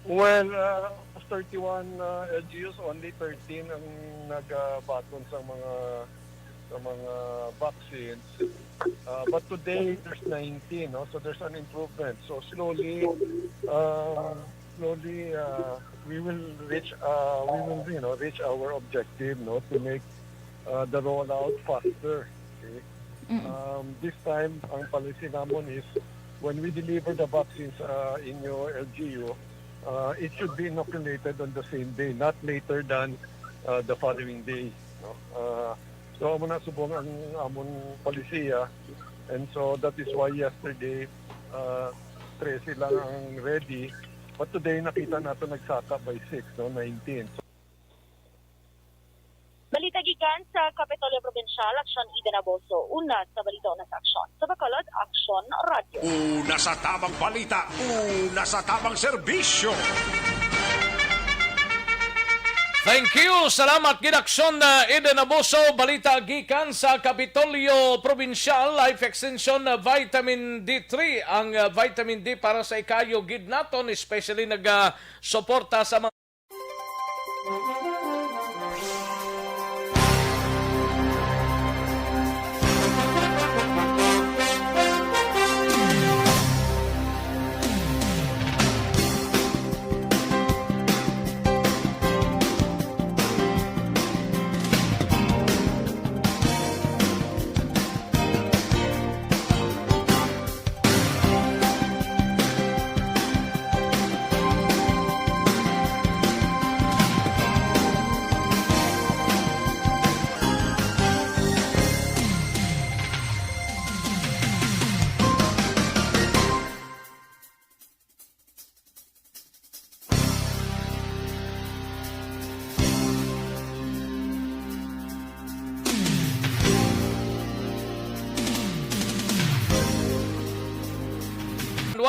Well, uh, thirty-one, uh, L G Us, only thirteen ang nagabakun sa mga, sa mga vaccines. Uh, but today, there's nineteen, no? So there's an improvement. So slowly, um, slowly, uh, we will reach, uh, we will, you know, reach our objective, no, to make, uh, the rollout faster. Okay? Mm. Um, this time, ang policy namon is when we deliver the vaccines uh, in your L G U, uh, it should be inoculated on the same day, not later than uh, the following day. No? Uh, so, amo na subong ang amon polisiya. And so, that is why yesterday, uh, trese lang ang ready. But today, nakita nato nagsaka by six, no, nineteen. So, Balita gikan sa Kapitolyo Probinsyal, Aksyon Eden Aboso. Una sa balita, una sa aksyon. Sa Bacolod, Aksyon Radyo. Una sa tamang balita, una sa tamang serbisyo. Thank you. Salamat gid, Aksyon, uh, Eden Aboso. Balita gikan sa Kapitolyo Probinsyal, Life Extension, uh, Vitamin D three. Ang uh, vitamin D para sa ikayo gid naton, especially nagasuporta sa mga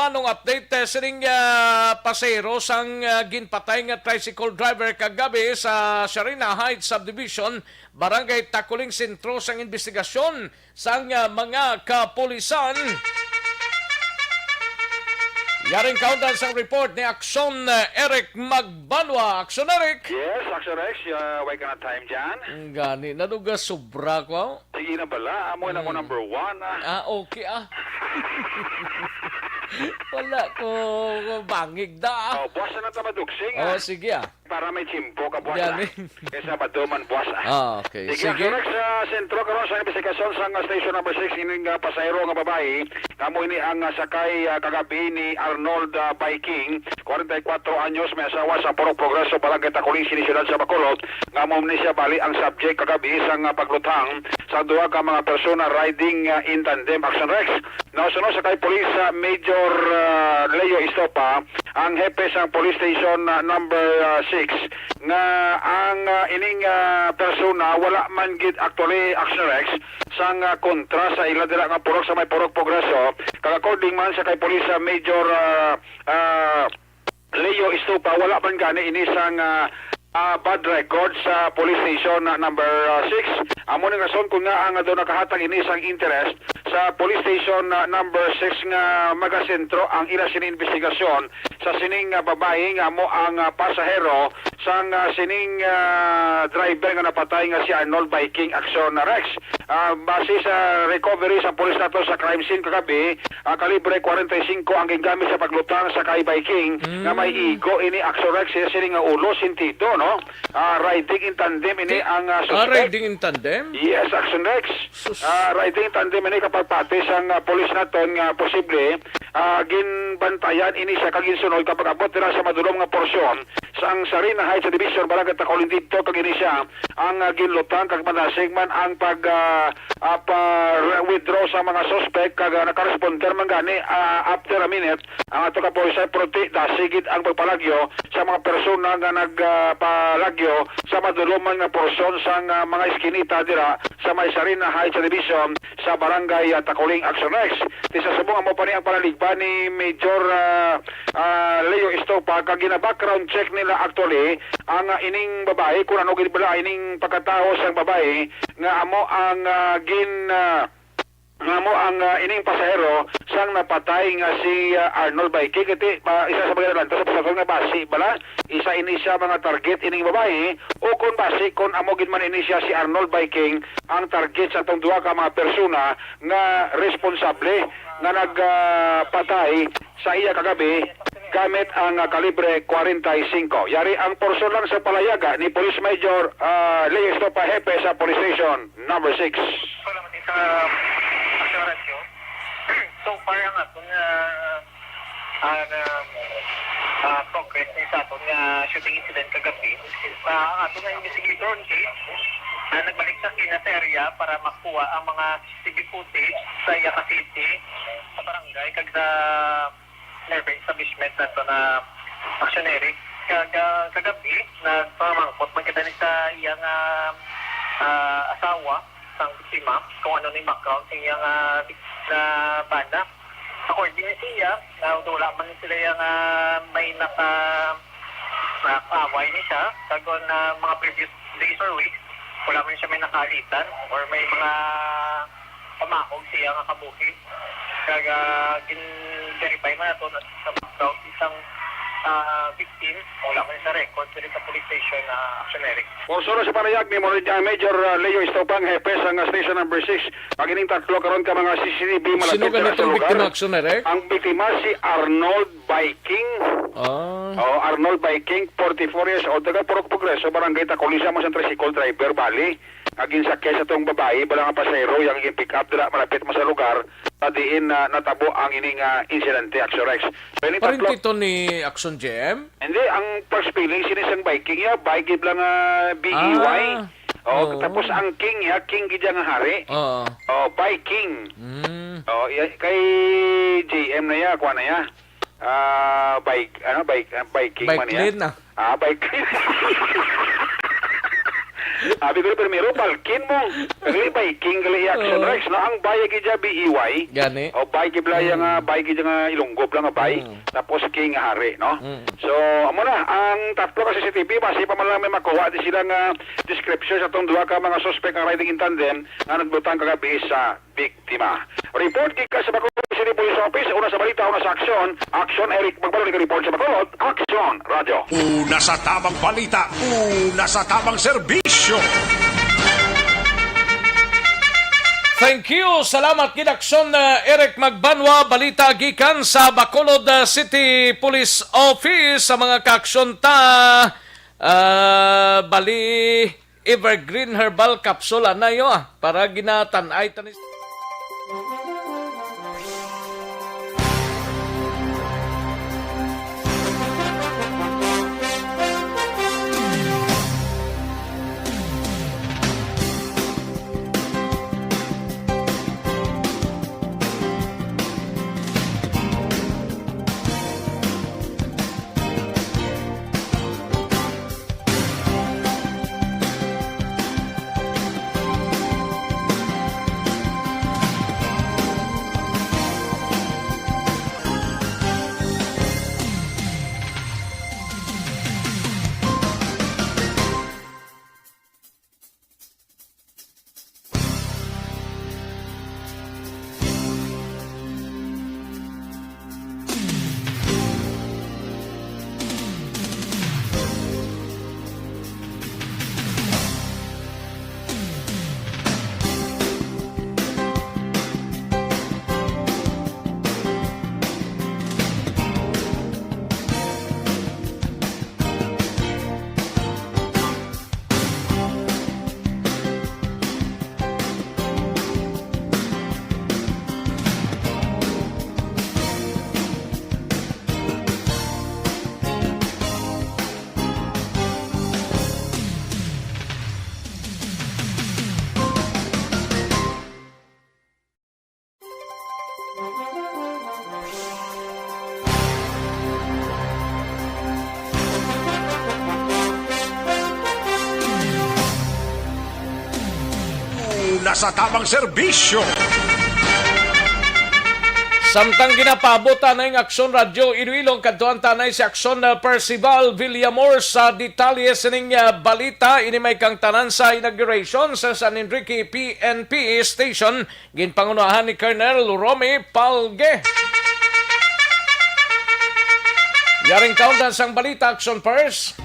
Ano ang update eh, sining ah, pasahero sang ah, ginpatay nga tricycle driver kagabi sa Sharina Heights Subdivision, Barangay Taculing, sentro sang investigasyon sang ah, mga kapulisan. Yaring kaundan sang report ni Aksyon ah, Eric Magbanwa. Aksyon, Eric! Yes, Action Rex, uh, why ka na time dyan? Ang gani, naduga sobra ko. Sige na bala, amo na ko Hmm. number one. Ah. Ah, okay ah. Wala ko bangig da ah. Oh, buwas na ta madugsing. Oh, Ah. sige ah. Para may tsimpo ka buwas. Yan Ah. eh. Kaysa maduman buwas. Ah. Ah, okay. Sige, Sige. Action Rex, sa sentro karon sa investigasyon sa nga station number six, ining ah, pasahero nga babae, nga amo ini ang ah, sakay ah, kagabi ni Arnold ah, Viking, kwarenta y kuwatro anyos, may asawa sa Purok Progreso, Barangay Taculing, Sini, Siyudad sa Bacolod, nga amo ni siya bali ang subject kagabi sa nga pagluthang sa duha ka mga persona riding ah, in tandem. Action Rex, nausunod sa kay Police ah, Major ah, Leo Estopa, ang hepe sa Police Station ah, number ah, six, nga ang ah, ining ah, persona wala man gid actually, Action Rex, sang ah, kontra sa ila dira nga purok sa may Purok Progreso. Kag according man sa kay Police ah, Major ah, ah, Leo Estopa, wala man gani ini sang ah, ah, bad record sa Police Station ah, number ah, six. Amo ning rason kun nga ang daw nakahatag ini sang interest sa Police Station ah, number six nga magasentro ang ila sini investigasyon sa sining ah, babae nga amo ang ah, pasahero sang ah, sining ah, driver nga napatay nga si Arnold Viking, Action Rex. Ah, base sa recovery sa pulis nato sa crime scene kagabi, ah, kalibre kwarenta y singko ang gingamit sa paglutang sa kay Viking Mm. nga may igo ini, Action Rex, sa sining nga ulo, sentido, no? Ah, riding in tandem ini Ti- ang ah, Ah, suspect. riding in tandem? Yes, Action Rex. Sus. Ah, riding in tandem ini kapag pati sang ah, pulis naton nga posible ah, ginbantayan ini siya kag ginsunod kapag abot dira sa madulom nga porsyon sang Sarina Heights Subdivision, Barangay Taculing didto kag ini siya ang ah, ginlutang kag madasig man ang pag ah, ah, pa-withdraw sa mga suspect kag ah, nakaresponder man gani ah, after a minute ang ato ka pulisya, pero ti dasig gid ang pagpalagyo sa mga persona nga nagpalagyo sa madulom man nga porsyon sang ah, mga iskinita dira sa may Sarina Heights Subdivision sa Barangay ah, Taculing, Action Rex. Ti sa subong amo pa ni ang panaligban ni Major ah, ah, Leo Estopa kag gina-background check nila actually ang ah, ining babae kung ano gid bala ining pagkatawo sang babae nga amo ang ah, gin ah, nga amo ang ah, ining pasahero sang napatay nga si ah, Arnold Viking. Kay ti, ah, isa sa mga nalanta sa pasahero nga basi bala, isa ini siya mga target ining babae, o kon basi kon amo gid man ini siya si Arnold Viking ang target sa tong duha ka mga persona nga responsable nga nagpatay sa iya kagabi gamit ang, ah, kalibre kwarenta y singko. Yari ang porsyon lang sa palayaga ni Police Major, ah, Leo Estopa, hepe sa Police Station Number Six. Salamat sa assurance nyo. So far, ang aton nga, ah, nga, ah, progress ni sa aton nga shooting incident kagabi, ah, ang aton nga investigator on case, ah, nagbalik sa scene na sa area para makuha ang mga C C T V footage sa iya ka city, sa barangay, kag sa nearby establishment nato na aksyoneri. Kag, ah, kagabi, nagpamangkot man kita ni sa iyang, ah, ah, asawa, sang biktima, kung ano ni background sa iyang, ah, na bana. According ni siya, na wala man sila yang, ah, may naka, nakaaway ni siya, kag on, ah, mga previous days or weeks, wala man siya may nakaalitan or may mga pamahog siya nga kabuhi. Kag, ah, gin-verify man nato na sa background isang, ah, victim, wala man sa record diri sa police station na aksyoneri. Porso na sa panayag ni Major, ah, Leo Estopang, hepe sang, ah, Station Number Six. Kag ining tatlo karon ka mga C C T V malapit Sino na gani sa itong lugar. Biktima, aksyoneri? Ang biktima si Arnold Viking. Ah. Oh, Arnold Viking, forty-four years old, taga Purok Progreso, Barangay Tacolisa, mo sa tricycle driver, bali. Nga ginsakyan sa tong babayi, bala nga pasahero, yang gin-pick up dira malapit mo sa lugar sa diin na natabo ang ining, ah, insidente, Action Rex. So, ini Parinti tatlo to ni Action J M? Hindi, ang first feeling, sini sang Viking, ya, bike, gid lang, ah, B E Y. Ah, Oh, oo. Tapos ang King, ya, King gid nga hari. Oo. Oh, Viking. Mm. Oh, ya, kay J M na ya, kuha na ya. Ah, bike, ano, bike, ah, Viking Bike man ya. Lane na. Ah, bike. Abi ko primero, Balkin mo. Gali Viking, gali Action Oo. Rex, no? Ang bay, agi dya, B E Y. Gani. O, bay, kibla, Mm. yung, ah, bay, gid nga Ilonggo, bla nga bay. Mm. Tapos King nga hari, no? Mm. So, amo na, ang tatlo ka C C T V, basi pa man lang may makuha, di sila nga description sa tong duha ka mga suspect nga riding in tandem nga nagbutang kagabi sa biktima. Report gikan sa Bacolod City Police Office, una sa balita, una sa aksyon. Aksyon, Eric Magbalon, report sa Bacolod. Aksyon, Radyo. Una sa tamang balita, una sa tamang serbisyo. Thank you. Salamat gid, Aksyon, uh, Eric Magbanwa. Balita gikan sa Bacolod, uh, City Police Office. Sa mga kaaksyon ta, uh, bali, Evergreen Herbal Capsule, anayo, ah, para ginatan-ay tanis. Una sa tamang serbisyo. Samtang ginapaabot anay nga Aksyon Radyo Iloilo, kadtuan ta anay si Aksyon, uh, Percival Villamor sa detalye sining, uh, balita. Ini may kang tanan sa inauguration sa San Enrique P N P Station. Ginpangunahan ni Colonel Romy Palge. Yaring kaundan sang balita, Action First.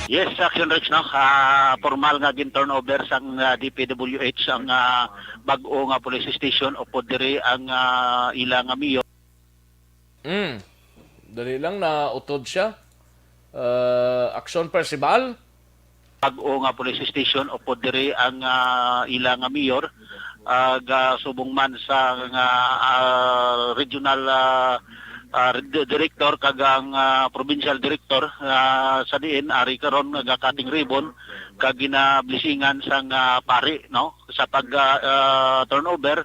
Yes, Action Rex, no? Ah, formal nga gin-turnover sang, ah, D P W H ang, ah, bag-o nga police station upod diri ang, ah, ila nga mayor. Mm. Dali lang, nautod siya. Ah, Aksyon Percival? Bag-o nga police station, upod diri ang, ah, ila nga mayor, ah, gasubong man sa nga, ah, regional, ah, ah, di-, director kag ang, ah, provincial director, ah, sa diin ari karon nga ga-cutting ribbon kag ginablisingan sang, ah, pari, no, sa pag, ah, ah, turnover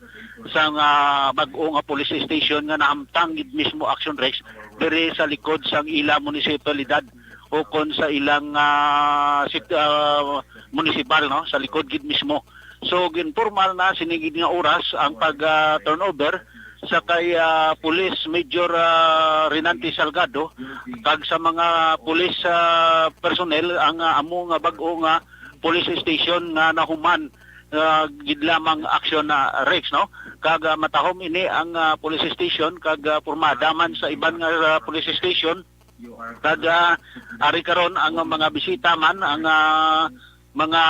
sang, ah, bag-o nga police station nga nahamtang gid mismo, Action Rex, diri sa likod sang ila munisipalidad ukon sa ilang, ah, sit-, ah, munisipal, no, sa likod gid mismo. So, ginpormal na sini gid nga oras ang pag, ah, turnover sa kay, ah, Police Major, ah, Renante Salgado kag sa mga police, ah, personnel ang, ah, amo nga bag-o nga police station nga nahuman, ah, gid lamang, Action, ah, Rex, no? Kag, ah, matahom ini ang, ah, police station kag, ah, pormada man sa iban nga, ah, police station. Kag, ah, ari karon ang mga bisita man, ang, ah, mga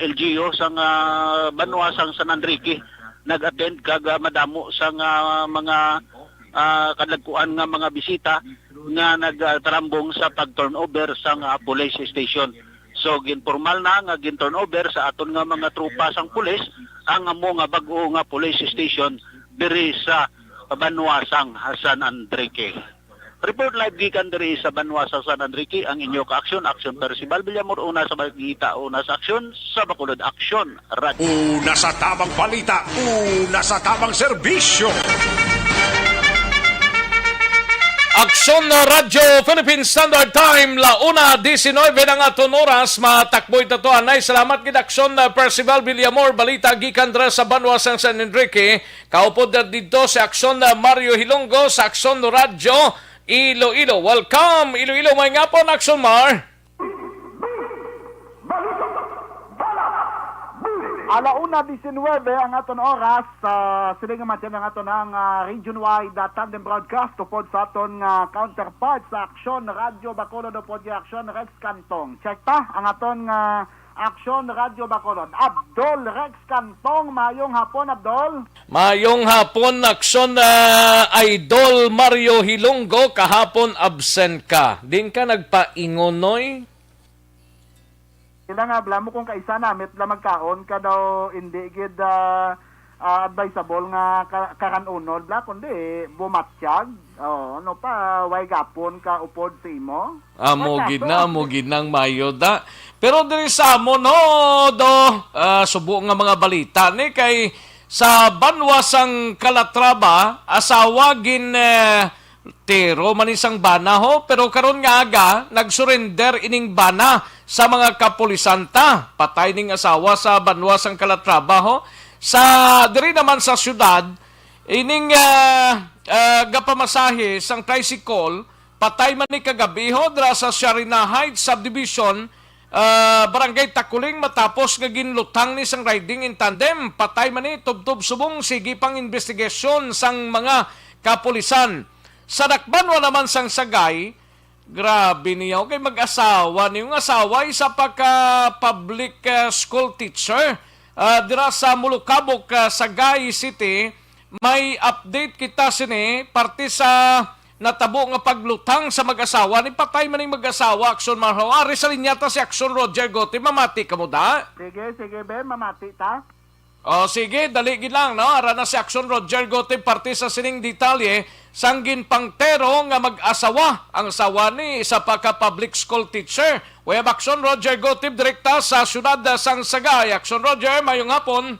L G U sang, ah, banwa sang San Enrique nag-attend kag, ah, madamo sang, ah, mga, ah, kadagkuan nga mga bisita nga nagtarambong sa pag-turnover sang, ah, police station. So, ginpormal na nga gin-turnover sa aton nga mga tropa sang pulis ang amo nga bag-o nga police station diri sa banwa sang San Enrique. Report live gikan diri sa banwa sa San Enrique, ang inyo ka-aksyon, Aksyon Percival Villamor, una sa balita, una sa aksyon, sa Bacolod Aksyon Radio. Una sa tabang balita, una sa tabang serbisyo. Aksyon na Radyo Philippine Standard Time, la una diecinuebe na nga aton oras, matakbo ito to, anay. Salamat gid, Aksyon na Percival Villamor, balita gikan dira sa banwa sang San Enrique. Kaupod na dito si Aksyon na Mario Hilonggo sa Aksyon Radyo Iloilo. Welcome, Iloilo. May ngapon, Aksyon Mar. Alauna diecinuebe ang aton oras. Ah, sini nga man ang aton ang, ah, region-wide, ah, tandem broadcast upod sa aton nga counterpart sa Aksyon Radyo Bacolod upod kay Aksyon Rex Cantong. Check ta ang aton nga Aksyon Radyo Bacolod. Abdol Rex Cantong, mayong hapon, Abdol. Mayong hapon, Aksyon, ah, Idol Mario Hilonggo, kahapon absent ka. Din ka nagpaingon, noy? Sila nga, bala mo kung kaisa namit la magkaon ka daw, hindi gid, ah, ah, advisable nga ka-, karan-unon, bala, kundi bumatyag. Oh, ano pa, way gapon ka upod sa imo? Amo gid na, amo gid nang mayo da. Pero diri sa amo, no, do, ah, subo nga mga balita ni kay sa banwa sang Calatrava, asawa gin, eh, tiro man ni sang bana, ho, pero karon nga aga nagsurrender ining bana sa mga kapulisan ta. Patay ning asawa sa banwa sang Calatrava, ho. Sa diri naman sa syudad, ining, ah, ah, gapamasahe sang tricycle, patay man ni kagabi, ho, dira sa Sharina Heights Subdivision, ah, Barangay Takuling, matapos nga ginlutang ni sang riding in tandem. Patay man ni, tubtob subong, sige pang investigasyon sang mga kapulisan. Sa dakbanwa naman sang Sagay, grabe niya, okay, mag-asawa niyo. Ang asawa, isa pa ka public, ah, school teacher, ah, dira sa Mulukabok, ah, Sagay City. May update kita sini, parte sa natabo nga paglutang sa mag-asawa. Ni patay man ning mag-asawa, Aksyon Marho. Ari sa linya ta si Aksyon Roger Gote. Mamati ka mo da? Sige, sige, be. Mamati ta. O, sige, dali gid lang, no? Ara na si Aksyon Roger Gote, parte sa sining detalye sang ginpangtero nga mag-asawa. Ang asawa ni isa pa ka public school teacher. We have Aksyon Roger Gote, direkta sa siyudad sang Sagay. Aksyon Roger, mayong hapon.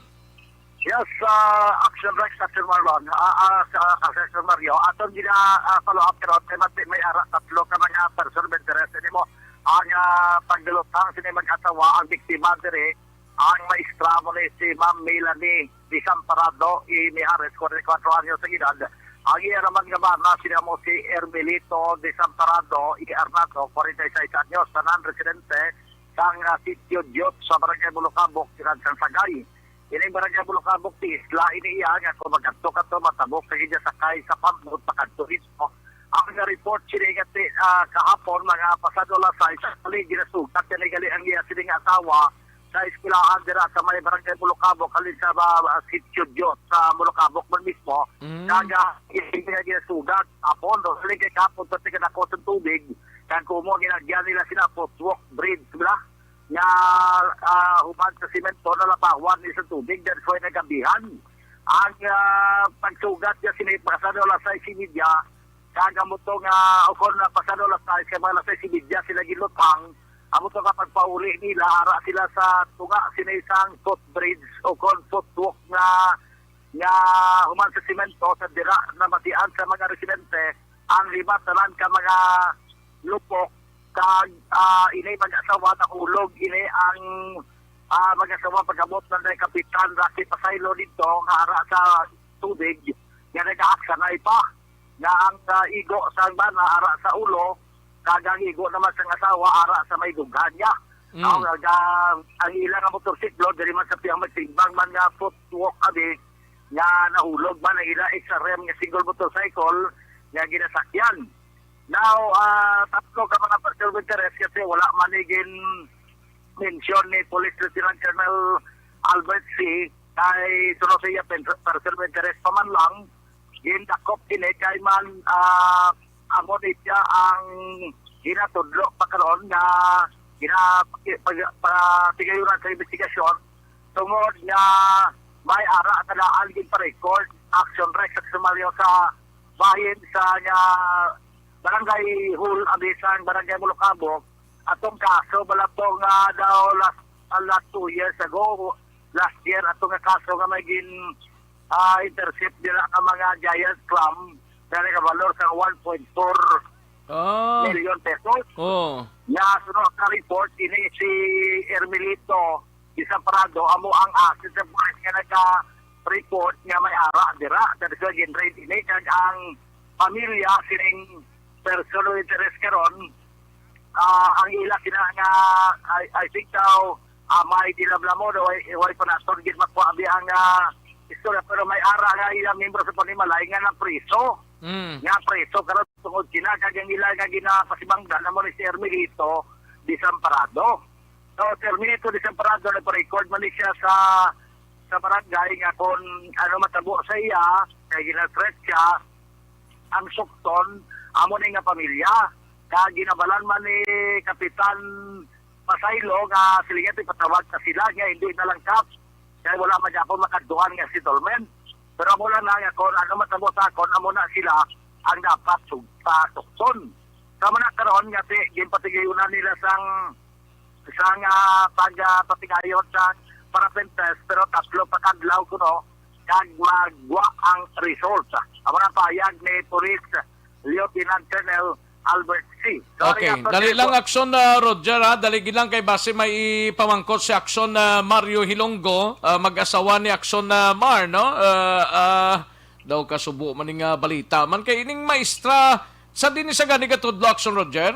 Yes, ah, Action Rex, Action Marlon. Ah, ah, sa, ah, Action Mario, aton gina, ah, follow up karon kay mati may ara tatlo ka mga person of interest nimo. Ang, ah, paglutang sini mag-asawa, ang biktima diri, ang maestra mo ni si Ma'am Melanie Desamparado E. Mijares, forty-four anyos ang edad. Ang iya naman nga bana, sina mo si Ermelito Desamparado E. Arnado, forty-six anyos, tanan residente sang, ah, Sitio Diot sa Barangay Bulocabok, Siyudad sang Sagay. Ining barangay Bulukabok ti isla ini iya nga kung magadto ka to, matabok ka gid sakay sa pambot pakadto mismo. Ang report sini nga ti, ah, kahapon, mga pasado alas sais, actually ginasugat kani gali ang iya sini nga asawa sa eskwelahan dira sa may barangay Mulukabok, halin sa ba, ah, Sitio Dios sa Mulukabok man mismo. Mm. Kag, ah, hindi nga ginasugat kapon, no? Halin kay kapon sa tiganakos ang tubig, kag kumo ginagyan nila sina footwalk bridge bala nga, ah, human sa semento na labawan ni sa tubig, that's why nagabihan. Ang, ah, pagsugat niya sini pasado alas sais y media, kag amo to nga, o kon, ah, pasado alas sais, kay mga alas sais y media sila ginlutang, amo to nga pagpauli nila, ara sila sa tunga sini sang footbridge o kon footwalk nga, nga human sa semento, sa dira namatian sa mga residente ang lima tanan ka mga lupok, kag, ah, ini mag-asawa nahulog ini ang, ah, mag-asawa pag-abot na ni Kapitan Rocky Pasaylo dito nga ara sa tubig nga nagaaksanay pa nga ang, ah, igo sang bana ara sa ulo, kag ang igo naman sang asawa ara sa may dughan niya. Mm. Ang, ang, ang ila nga motorsiklo diri man sa piyang magtimbang man nga footwalk abi nga nahulog man ang ila X R M nga single motorcycle nga ginasakyan. Now, ah, tatlo ka mga person of interest kasi wala man ni gin-mention ni Police Lieutenant Colonel Albert C. Kay suno sa iya pen-, person of interest pa man lang, gindakop kini kay man, ah, amo ni siya ang ginatudlo pa karon nga gina-, pag-, patigayunan sa investigasyon tungod nga may ara ka daan ginpa-record, action record sumaryo sa bahin sa nga barangay hall, abi sang barangay Mulukabok, atong kaso bala to nga daw last, ah, last two years ago, last year, ato nga kaso nga may gin, ah, intercept nila nga mga giant clam nga nagabalor sa one point four Ah. million pesos. Oh. Nga suno ka report ini si Ermelito Desamparado, amo ang asset sa pulis nga naka-report nga may ara dira. Sa sa gin-raid ini kag ang pamilya sining person of interest karon, ah, ang ila sina nga, I, I think daw, ah, may dilamlamon o way, way pa naton gid makuha abi ang, ah, istorya, pero may ara nga ila membro sa panimalay nga napriso. Mm. Nga priso karon tungod sina kag ang ila nga ginapasibangdan amo ni si Ermelito Desamparado. So, si Ermelito Desamparado, nagpa-record man ni siya sa, sa barangay nga kung ano matabo sa iya, kay gina-threat siya, ang sukton, amo ni nga pamilya. Kag ginabalan man ni Kapitan Pasaylo nga silingan ipatawag na sila nga hindi na lang kap, kay wala man gyapon makadtuan nga settlement. Pero amo lang na nga kung ano matabo sa akon, amo na sila ang dapat sug-, pasukton. Sa man karon nga ti, ginpatigayunan nila sang, sang, ah, pag, ah, patigayon sa parapenters, pero tatlo pa kadlaw kuno kag magwa ang result. Amo na payag ni Police Lieutenant Colonel Albert C. So, Okay, ano, dali lang, Rodrigo. Action, ah, Roger, ha? Dali lang kay basi may ipamangkot si Action, ah, Mario Hilonggo, ah, mag-asawa ni Action, ah, Mar, no? Ah, ah, daw kasubo man ning, ah, balita man kay ining maestra sa dinhi sa gani gatudlo, Action Roger?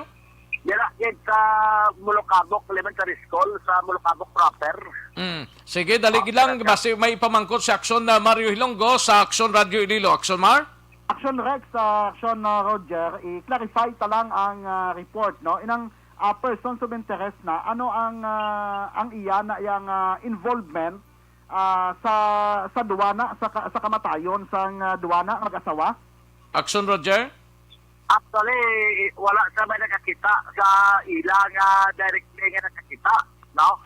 Dira gid sa Mulukabok Elementary School, sa Mulukabok proper. Mm. Sige, dali Ah, lang, okay. Basi may ipamangkot si Action, ah, Mario Hilonggo sa Action Radio Iloilo. Action Mar? Action Rex, ah, Action, ah, Roger, i-clarify ta lang ang, ah, report, no? Inang, ah, persons of interest na, ano ang, ah, ang iya na iyang, ah, involvement, ah, sa, sa duwa na, sa ka-, sa kamatayon sang, ah, duwa na mag-asawa? Action, Roger? Actually, wala sa may nakakita sa ila nga directly nga nakakita, no?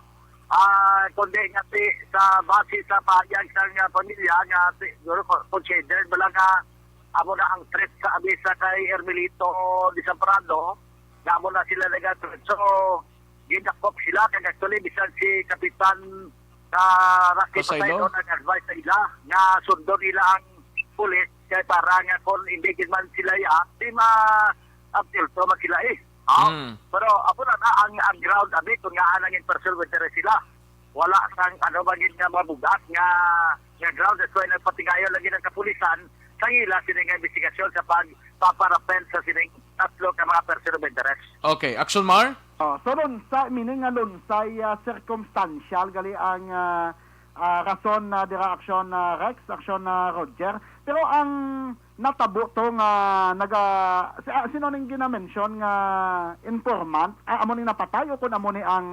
Ah, kundi nga si, sa base sa pahayag sa nga pamilya nga si, siguro ko-, considered bala nga amo na ang threat sa abisa kay Ermelito Desamparado, nga amo na sila nag-threat. So, gindakop sila, kag actually, bisan si Kapitan, ah, Rocky Pasaylo. Pasaylo nag-advise sa ila nga sundon nila ang pulis kay para nga kung hindi gid man sila i-act, di ma-apilto man sila eh. Ah, Mm. Pero amo na na ang, ang ground, abi, kung nga nang in person with the sila. Wala sang ano ba gid nga mabugat nga, nga ground. That's why nagpatigayon lagi ng kapulisan sa ila sining nga investigasyon sa pagpaparapel sa sining tatlo ka mga person of interest. Okay, Action Mar? Oh, so lunsay, meaning nga lunsay, ah, circumstantial gali ang, ah, Ah, rason na dira, Aksyon, ah, Rex, Aksyon, ah, Roger. Pero ang natabo to nga naga si, ah, sino ning gina-mention nga informant? Ah, amo ning napatay o kun amo ni ang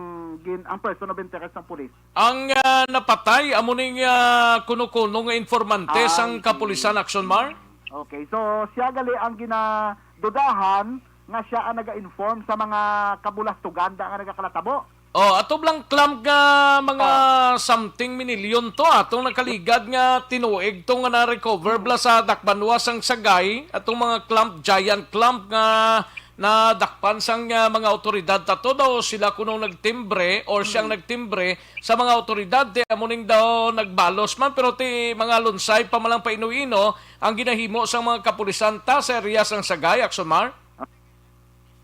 gin-, ang person of interest sang pulis? Ang, ah, napatay amo ning, ah, kuno-kuno nga informante Ah, sang I see. kapulisan, Aksyon Mar. Okay, so siya gali ang ginadudahan nga siya ang naga-inform sa mga kabulastugan da nga nagakalatabo. Oh, ato blang clamp nga mga Ah. something minilyon to, atong nakaligad nga tinuig to nga na-recover bla sa dakbanwa sang Sagay, atong mga clamp, giant clamp nga nadakpan sang, ah, mga awtoridad ta to, daw sila kuno nagtimbre or siyang Mm. nagtimbre sa mga awtoridad, ti amo ning daw nagbalos man, pero ti mga lunsay pa man lang paino-ino ang ginahimo sang mga kapulisan ta sa area sang Sagay, Aksyon Mar.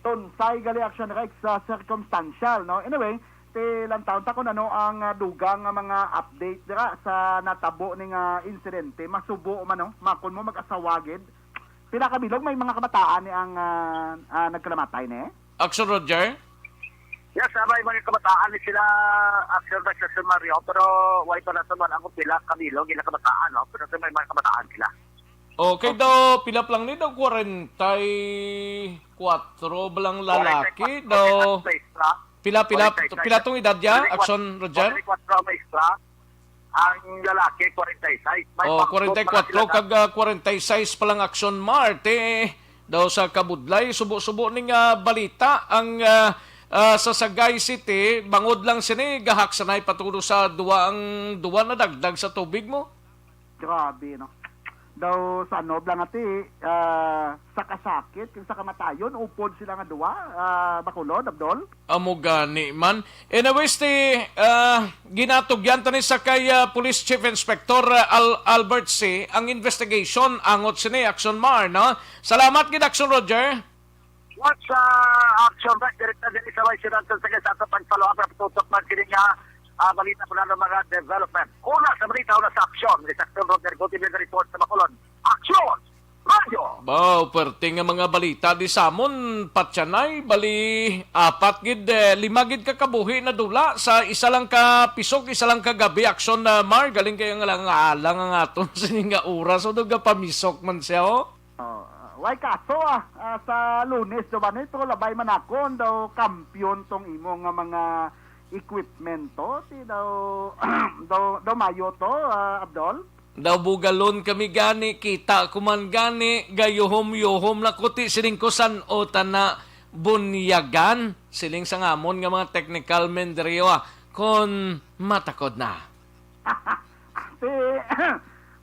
Tonsay gali, Aksyon Rex, sa circumstantial, no? Anyway, ti lantawon ta kung ano ang, ah, dugang nga mga update dira sa natabo ni nga insidente. Masubo man, no? Makon mo mag-asawa gid. Pila ka bilog may mga kabataan ni ang, ah, ah, nagkalamatay, ne? Aksyon Roger? Yes, ah, may mga kabataan ni sila, Aksyon Rex, Aksyon Mario, pero way pa na sa man ang pila ka bilog, ila kabataan, no? Pero may mga kabataan sila. Okay daw, pila pa lang ni daw, kwarenta y kuwatro ba lang lalaki daw? Pila, pila, pila tong edad ya, Aksyon Roger? Kwarenta y kuwatro ang maestra. Ang lalaki, kwarenta y seis. May Oh, pangkot kwarenta y kuwatro pa lang sila. Kag, ah, kwarenta y seis pa lang, Aksyon Mar. Ti daw sa kabudlay, subo-subo ning, ah, balita ang, ah, ah, sa Sagay City, bangod lang sini gahaksanay patulo sa duwa ang duwa nadagdag sa tubig mo. Grabe, no? Daw sa ano lang ati, ah, sa kasakit, kag sa kamatayon, upod sila nga duwa, ah, Bacolod, Abdol? Amo gani man. Anyways, ti, ah, ginatugyan ta ni sa kay, ah, Police Chief Inspector, ah, Al-, Albert C. ang investigation angot sini, Aksyon Mar, no? Salamat gid, Aksyon Roger. What's, uh, Action Rex? Direkta diri sa may siyudad sa Sagay sa ato pag-follow up, tutok man kini nga, ah, balita, kung ano mga development. Una sa balita, una sa aksyon, ni Action Roger Gutierrez report sa Bacolod. Action! Radyo! Wow, perte nga mga balita di samon, patyanay, bali, apat gid, eh, lima gid ka kabuhi nadula sa isa lang ka pisok, isa lang ka gabi, Action, ah, Mar, galing kayo nga lang alang ang aton sining nga oras, o, do gapamisok man siya, oh. Oh, way kaso, ah, ah, sa Lunes, do ba ni? Pero labay man ako, daw kampiyon tong imo nga mga equipment to. Ti daw, daw, daw mayo to, ah, Abdol? Daw bugalon kami gani, kita ko man gani, gayuhom-yuhom na ko, ti siling ko, san-o ta na bunyagan, siling sa ngamon nga mga technical men diri, ah, kon matakod na. Ti,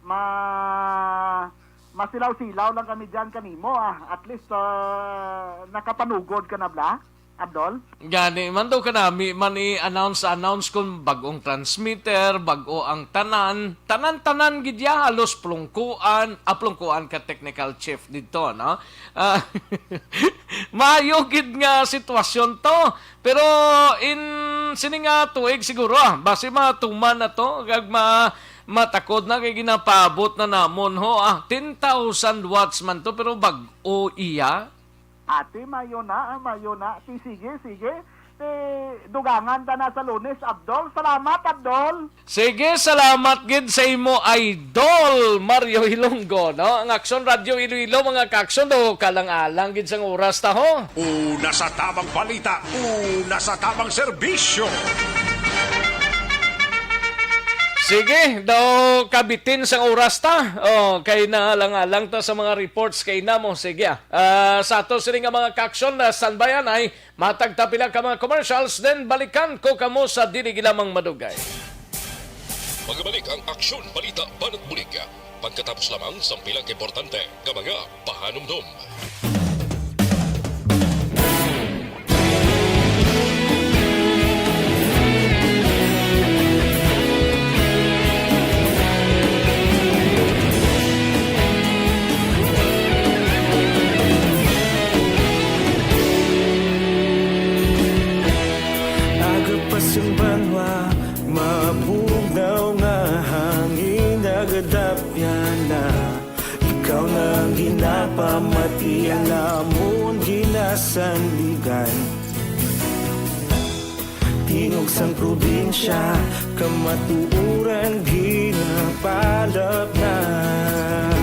ma-, masilaw-silaw lang kami diyan kanimo, ah. At least, ah, nakapanugod ka na bala, Abdol? Gani man daw kanami man i-announce, announce kung bag-ong transmitter, bag-o ang tanan. Tanan-tanan gid ya, halos plungkuan, ah, plungkuan ka technical chief dito, no? Ah, maayo gid nga sitwasyon to. Pero in sini nga tuig siguro, ah, basi matuman na to, kag ma-, matakod na kay ginapaabot na namon, ho, ah, ten thousand watts man to, pero bag-o iya. Ate, mayo na, ah, mayo na. Si-, sige, sige. Ti, dugangan ta na sa Lunes, Abdol. Salamat, Abdol. Sige, salamat gid sa imo, Idol Mario Hilonggo, no? Ang Aksyon Radyo Iloilo, mga ka-aksyon, do kalang-alang gid sang oras ta, ho. Una sa tamang balita, una sa tamang serbisyo. Sige, daw kabitin sang oras ta. Oh, kay naalang-alang ta sa mga reports kay namo. Sige, ah. Ah, sa ato sini nga mga ka-aksyon na standby anay, matag ta pila ka mga commercials, then balikan ko kamo sa dili lamang madugay. Magabalik ang Aksyon Balita Banat Bulig pagkatapos lamang sang pila ka importante nga mga pahanumdom. Aga pa sing banwa, mabugnaw nga hangin, nagadapyan na. Ikaw na ang ginapamati, ang amon ginasandigan. Tingog sang probinsya, kamatuoran ginapalapnag.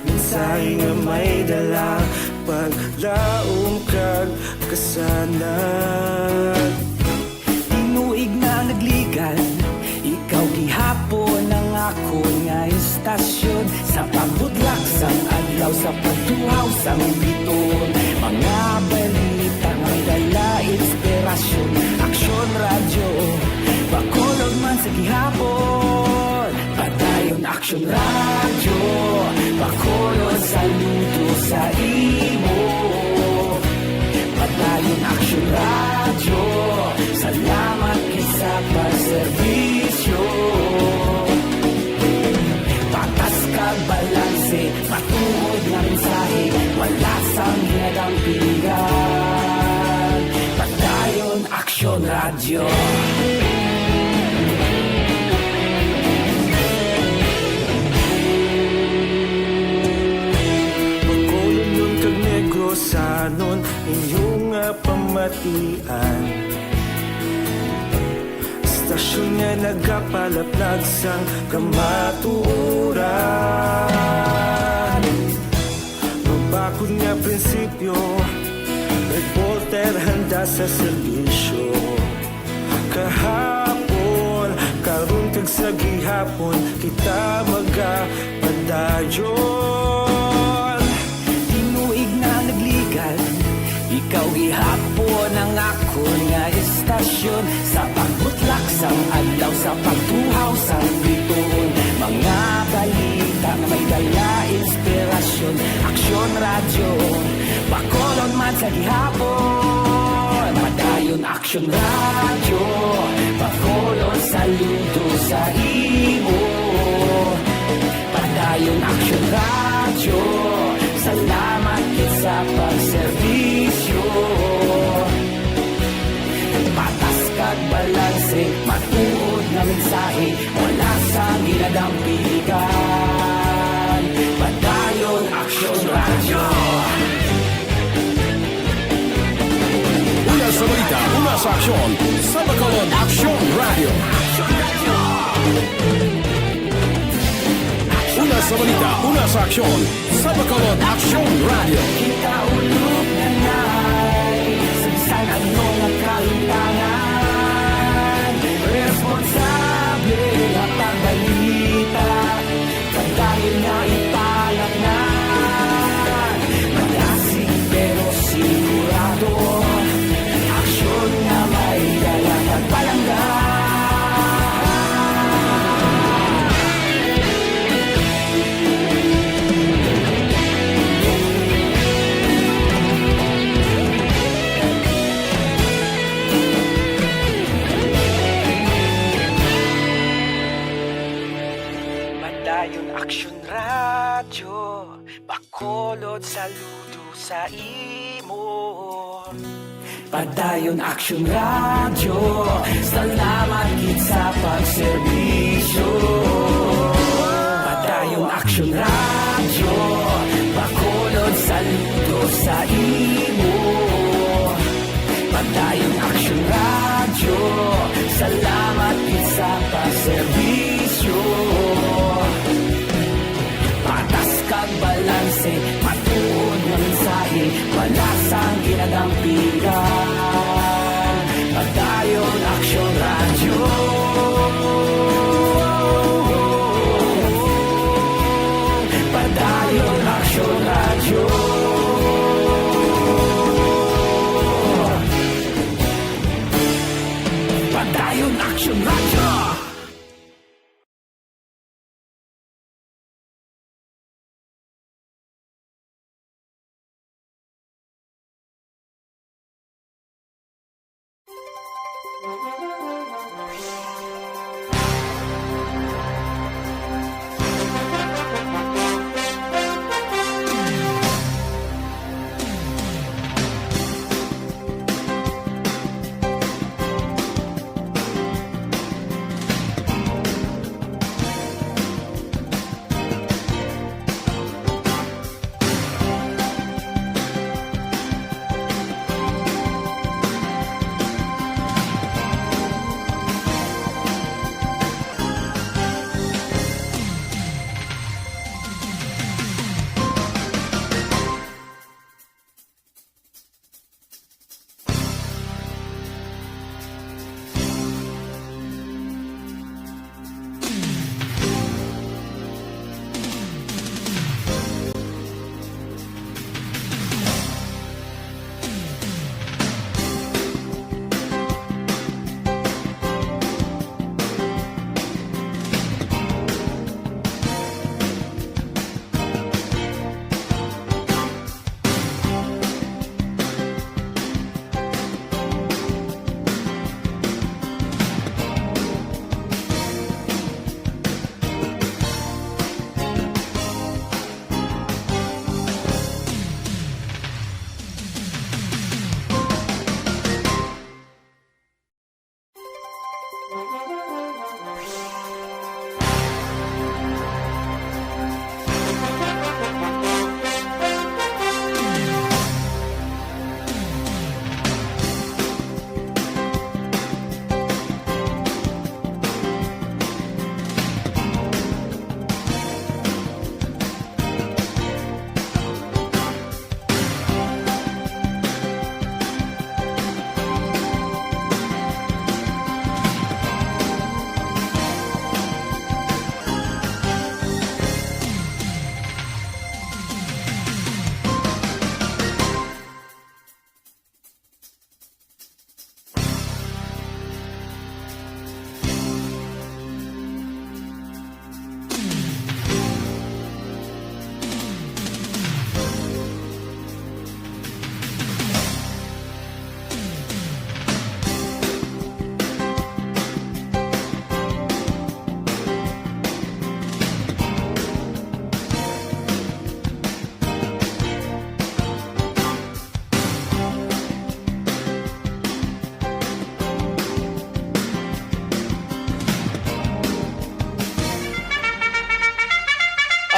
Mensahe nga may dala, paglaom kag kasanag. Tinuig na nagligan, ikaw gihapon ang akon nga istasyon. Sa pagbudlak sang adlaw, sa pagtuhaw sang biton, mga balita may dala inspirasyon. Aksyon Radyo, Bacolod man sa gihapon. Padayon Aksyon Radyo, Bacolod, saludo sa imo. Padayon Aksyon Radyo, salamat gid sa pagserbisyo. Patas kag balanse, matuod nga mensahe, wala sang ginadampigan. Padayon Aksyon Radyo. Bacolodnon kag Negrosanon, inyo nga pamatian. Istasyon nga nagapalaplag sang kamatuoran. Mabakod nga prinsipyo, reporter handa sa serbisyo. Kahapon, karon kag sa gihapon, kita magapadayon. Tinuig na nagligan, ikaw gihapon ang akon nga istasyon. Sa pagbutlak sang adlaw, sa pagtuhaw sang bituon, mga balita nga may dala inspirasyon. Aksyon Radyo, Bacolod man sa gihapon. Padayon Aksyon Radyo, Bacolod, saludo sa imo. Padayon Aksyon Radyo, salamat gid sa pagserbisyo. Patas kag balanse, matuod nga mensahe, wala sang ginadampigan. Padayon Aksyon Radyo. Una sa balita, una sa aksyon, sa Bacolod Aksyon Radyo. Una sa balita, una sa aksyon, sa Bacolod Aksyon Radyo. Kita ulog na nay, sa bisan ano nga kahimtangan, responsable nga pagbalita. Padayon nga ipalapngan, malasig pero sigurado. Aksyon nga may dala kag palangga. Padayon Aksyon Radyo, Bacolod, saludo sa imo. Padayon Aksyon Radyo, salamat gid sa pagserbisyo. Padayon Aksyon Radyo, Bacolod, saludo sa imo. Padayon Aksyon Radyo, salamat gid sa pagserbisyo. Patas kag balanse, matuod nga mensahe, wala sang ginadampigan. Padayon Aksyon Radyo. Padayon Aksyon Radyo. Padayon Aksyon Radyo.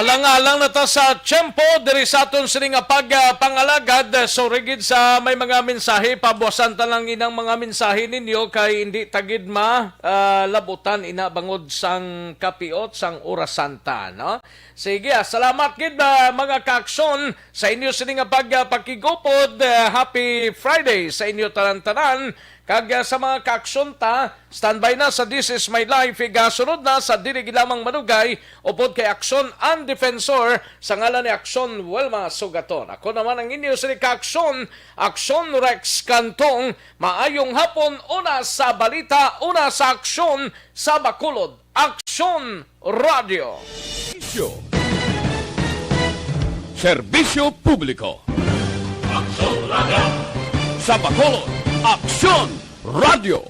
Alang-alang na ta sa tiyempo diri sa aton sini nga pagpangalagad. Sorry gid sa may mga mensahe, pabuwasan ta lang inang mga mensahe ninyo kay hindi ta gid ma ah, labutan ina bangod sang kapiot sang orasan ta, no? Sige, ah, salamat gid, ah, mga kaaksyon, sa inyo sini nga pag ah, pakigupod. Ah, happy Friday sa inyo tanan-tanan. Kag ah, sa mga kaaksyon ta, standby na sa This Is My Life. Igasunod na sa dili gid lamang madugay, upod kay Aksyon ang Defensor sa ngalan ni Aksyon Wilma Sugaton. Ako naman ang inyo sini kaaksyon, Aksyon Rex Cantong. Maayong hapon, una sa balita, una sa aksyon sa Bacolod. Aksyon Radio. Serbisyo. Serbisyo publiko. Aksyon Radio. Sa Bacolod, Aksyon Radio.